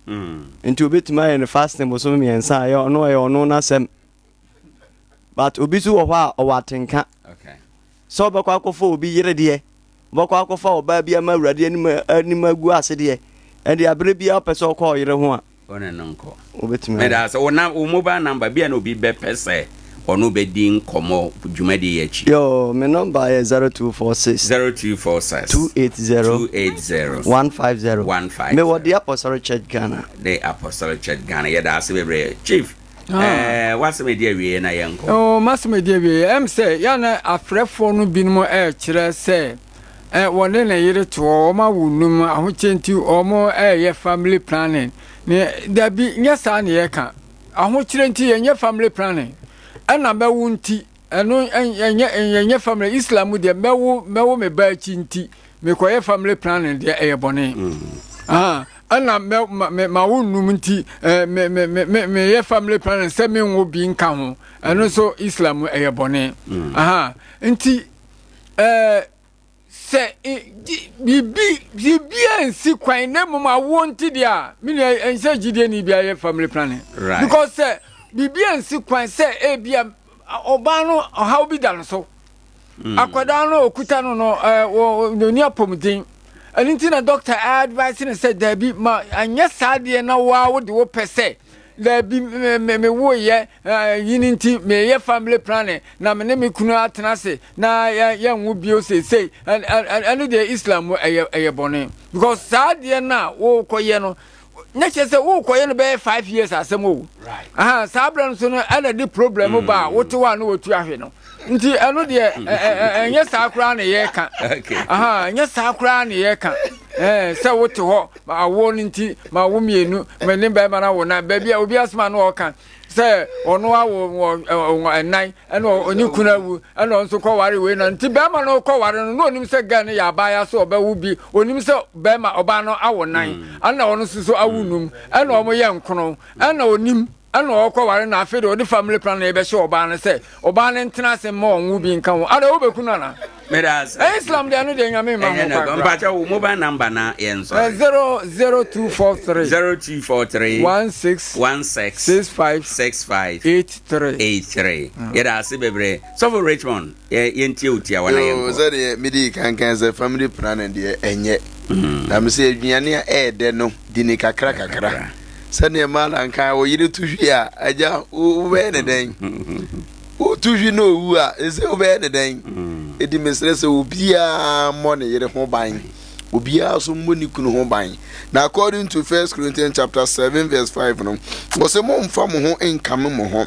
S3: Nti obɛtumi ayɛ no fasting bosome mmiɛnsa a, ɛyɛ ɔno ɛyɛ ɔno n'asɛm. But obi nso wɔ hɔ a, ɔwɔ atenka. Sɛ ɔbɛkɔ akɔfa obi yere deɛ, ɔbɛkɔ akɔfa ɔbaa bi ama Awurade anim anim agu ase deɛ, ɛnde aberɛ biara ɔpɛ sɛ ɔkɔ ɔyere ho a,
S1: Wo ne no nkɔ.
S3: Wobɛtumi ayɛ.
S1: Meda ase. Wo na, wo mobile number, bia na obi bɛpɛ sɛ ɔno bɛdi nkɔmmɔ dwumadie yi akyi.
S3: Yoo, me number yɛ 0246.
S1: 0246.
S3: 280.
S1: 280.
S3: 150.
S1: 150.
S3: Mewɔ The Apostolic Church Ghana.
S1: The Apostolic Church Ghana. Yɛda ase bebree. Chief, ah. eh, w'asɛm ɛdi awieɛ na yɛnkɔ.
S4: Oh, m'asɛm ɛdi awieɛ. Ɛm sɛ, yɛ na afrɛfoɔ no binom ɛrekyerɛ sɛ Eh wɔne ne yere te hɔ wɔn awo num ahokyɛ nti wɔn ɛyɛ family planning ne dabi nyɛ saa ne yɛka ahokyerɛ nti yɛnyɛ family planning ɛna mɛwo nti ɛno ɛnyɛ yɛnyɛ family Islam mu deɛ mɛwo mɛwo me ba akyi nti mekɔyɛ family planning deɛ ɛyɛ bɔne mm. ah ɛna mɛ ma ma wo num nti ɛɛ me me me me meyɛ family planning sɛ menwo bi nka ho ɛno nso Islam mu ɛyɛ bɔne mm. aha nti ɛɛ sɛ biribi biribiara nsi kwan na mmom awoɔ nti deɛ a me nua ɛnsɛ gyidie ni bi ayɛ family planning right. because sɛ biribiara nsi kwan sɛ ebia ɔbaa no ɔhaw bi da no so mm. akwadaa no okuta no no ɛɛ wɔ ɔni apɔmuden ɛno nti na doctor advice no sɛ daabi ma anyɛ saa deɛ na waa wo de wo pɛ sɛ daabi me me me woyɛ yini nti meyɛ family planning na me ne me kunu atena ase na yɛnwo bio seesei ɛno deɛ Islam mu ɛyɛ ɛyɛ bɔne because saa deɛ no a wokɔyɛ no na kyerɛ sɛ wokɔyɛ no bɛyɛ five years asɛm o aha saa berɛ no so no ɛna de problem ba a wote hɔ a na wɔtu ahwe no nti ɛno deɛ ɛnyɛ saa koraa na yɛka aha ɛnyɛ saa koraa na yɛka sɛ wote hɔ awoɔ no nti ma wo mmienu me ne bɛrima no awo na baabi a obi asoma no ɔka sɛ ɔno awo wɔ ɛnan ɛna ɔne kunu awu ɛna ɔno nso kɔware wei na nti bɛrima no kɔware no na onim sɛ girl no yɛ abaayewa so ɔbɛwo bi onim sɛ bɛrima ɔbaa no awo nan mm. ɛna ɔno nso so awo mm. num ɛna ɔmo yɛ nkono ɛna onim ɛna ɔkɔware na afei de ɔde family plan na ɛbɛhyɛ ɔbaa no sɛ ɔbaa no ntena ase mma ɔnwo bi nka ho ada wobɛku no ana Islam deɛ no deɛ nyame mma ho kwan koraa.
S1: Mpakyɛ wo mobile number na yɛn nsɔre.
S4: 0243.
S1: 0243.
S4: 16.
S1: 16.
S4: 65.
S1: 65.
S4: 83.
S1: 83. Yɛda ase bebree. Sɔfo Richmond yɛ yɛn tie wo tiawa na yɛn kɔ.
S2: Sɛdeɛ mede kankan sɛ family planning deɛ ɛnyɛ. Mm. Na mesɛ aduane a ɛɛdɛ no di ne kakra kakra. Sɛdeɛ maa na nka wo yere to hwie a agya wobɛyɛ ne dɛn? Wotu hwi na owu a, ɛsɛ wobɛyɛ ne dɛn? Edi mesrɛ sɛ obiara mmɔ ne yere ho ban. Obiara nso mmɔ ne kunu ho ban. Na according to First Corinthians chapter 7 verse 5 no, wɔsɛ momfa mo ho nkame mo ho,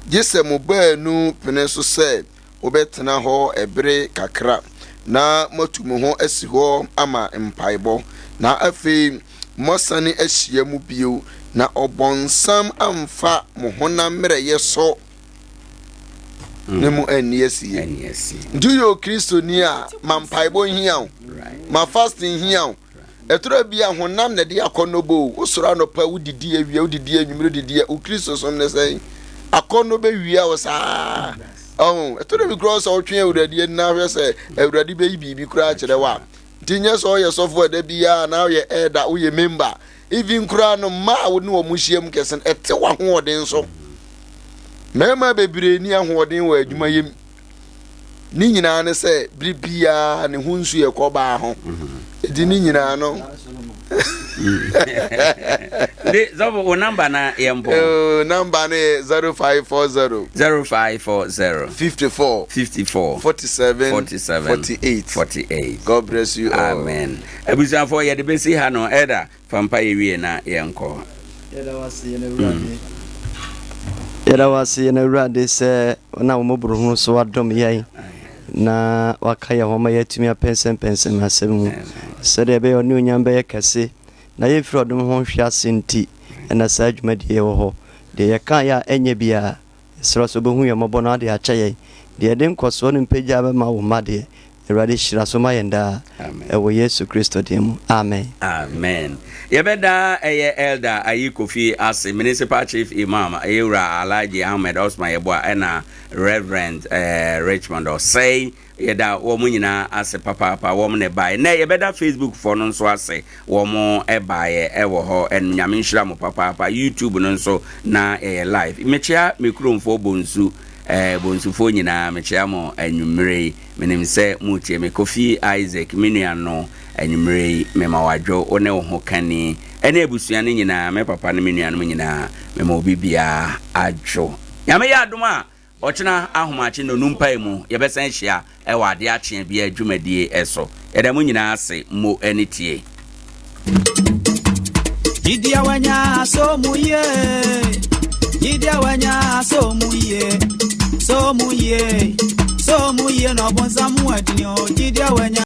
S2: gye sɛ mo baanu pene so sɛ wobɛtena hɔ ɛbere kakra na moatu mo ho asi hɔ ama mpaebɔ, na afei moasane ahyia mu bio, na ɔbɔnsam amfa mo honam mmerɛyɛ so ne mo anni asie. Nti woyɛ Okristoni a, ma mpaebɔ nhia wo, ma fasting nhia wo. Ɛtɔrɔ bi a honam na ɛde akɔnnɔ bɔ o. Wosɔre anɔpa, wodidi awia, wodidi anwummere, wodidi a, wo Kristosom ne sɛn? Akɔnnɔ bɛwia wo saa. Ɔho, ɛtɔrɔ bi koraa sɛ wotwe Awurade ani na ahwɛ sɛ Awurade bɛyi biribi koraa akyerɛ wo a. Nti nyɛ sɛ ɔyɛ sɔfo a da biara na woyɛ elder, woyɛ member. Even koraa no, mmaa a wo ne wɔn hyiam kɛse no, ɛte w'ahoɔden so. Mmarima bebree ni ahoɔden wɔ adwumayɛ mu. Ne nyinaa ne sɛ, bere biara ne ho nsu yɛ kɔ baa ho. Eti ne nyinaa no.
S1: De sɔfo wo namba na yɛn pɔn.
S2: Oh, namba no yɛ 0540.
S1: 0540.
S2: 54.
S1: 54.
S2: 47.
S1: 47.
S2: 48.
S1: 48.
S2: God bless you all.
S1: Amen. Abusuafo yɛde besi ha no ɛda fa mpa yɛ wie na yɛn kɔ.
S3: Yɛda wo ase yɛn Awurade. Yɛda wo ase yɛn Awurade sɛ wonam wo mmɔborɔhunu so adom yɛn na waka yɛn ho ma yɛatumi apɛnsɛmpɛnsɛm asɛm mu sɛdeɛ ɛbɛyɛ ɔne onyam bɛyɛ kɛse na yɛmfiri ɔdom ho nhwe ase nti ɛna saa dwumadie wɔ hɔ. Deɛ yɛkaeɛ a ɛnyɛ biara, yɛsrɛ sɛ wobɛhu yɛn mmɔbɔ na wode akyɛ yɛn. Deɛ ɛde nkɔsoɔ ne mpagya bɛma wo mma deɛ, Awurade hyira so ma yɛn daa ɛwɔ Yesu Kristo din mu, amen.
S1: Amen. Yɛbɛda ɛyɛ Elder Ayi Kofi ase, Municipal Chief Imam, Yewura Alhaji Ahmed Osman Yeboah ɛna Rev. Richmond Osei. Yɛda wɔn nyinaa ase papaapa, wɔn na ɛbaeɛ. Nnɛ yɛbɛda Facebook foɔ no nso ase, wɔn ɛbaeɛ ɛwɔ hɔ. Ɛno Nyame nhyira mo papaapa. YouTube no nso na yɛyɛ live. Mekyea me kuromfoɔ Bonsu, eh, Bonsufoɔ nyinaa, mekyea mo anwummerɛ yi. Menim sɛ moretie me. Kofi Isaac, me nua no, anwummerɛ yi, mema wo adwo, wo ne wo ho kani, ɛne abusua no nyinaa, me papa ne me nuanom nyinaa, mema obi biara adwo. Nyame yɛ adom a, ɔkyena ahomakye nnɔnum mpae mu, yɛbɛsan ahyia wɔ adeɛ akyeɛ biara dwumadie so. Yɛda mo nyinaa ase, mo ani tie.
S14: Gyidi a wanya so mu yie. Gyidi a wanya so mu yie. So mu yie. So mu yie na ɔbɔnsam mu adini o. Gyidi a wanya.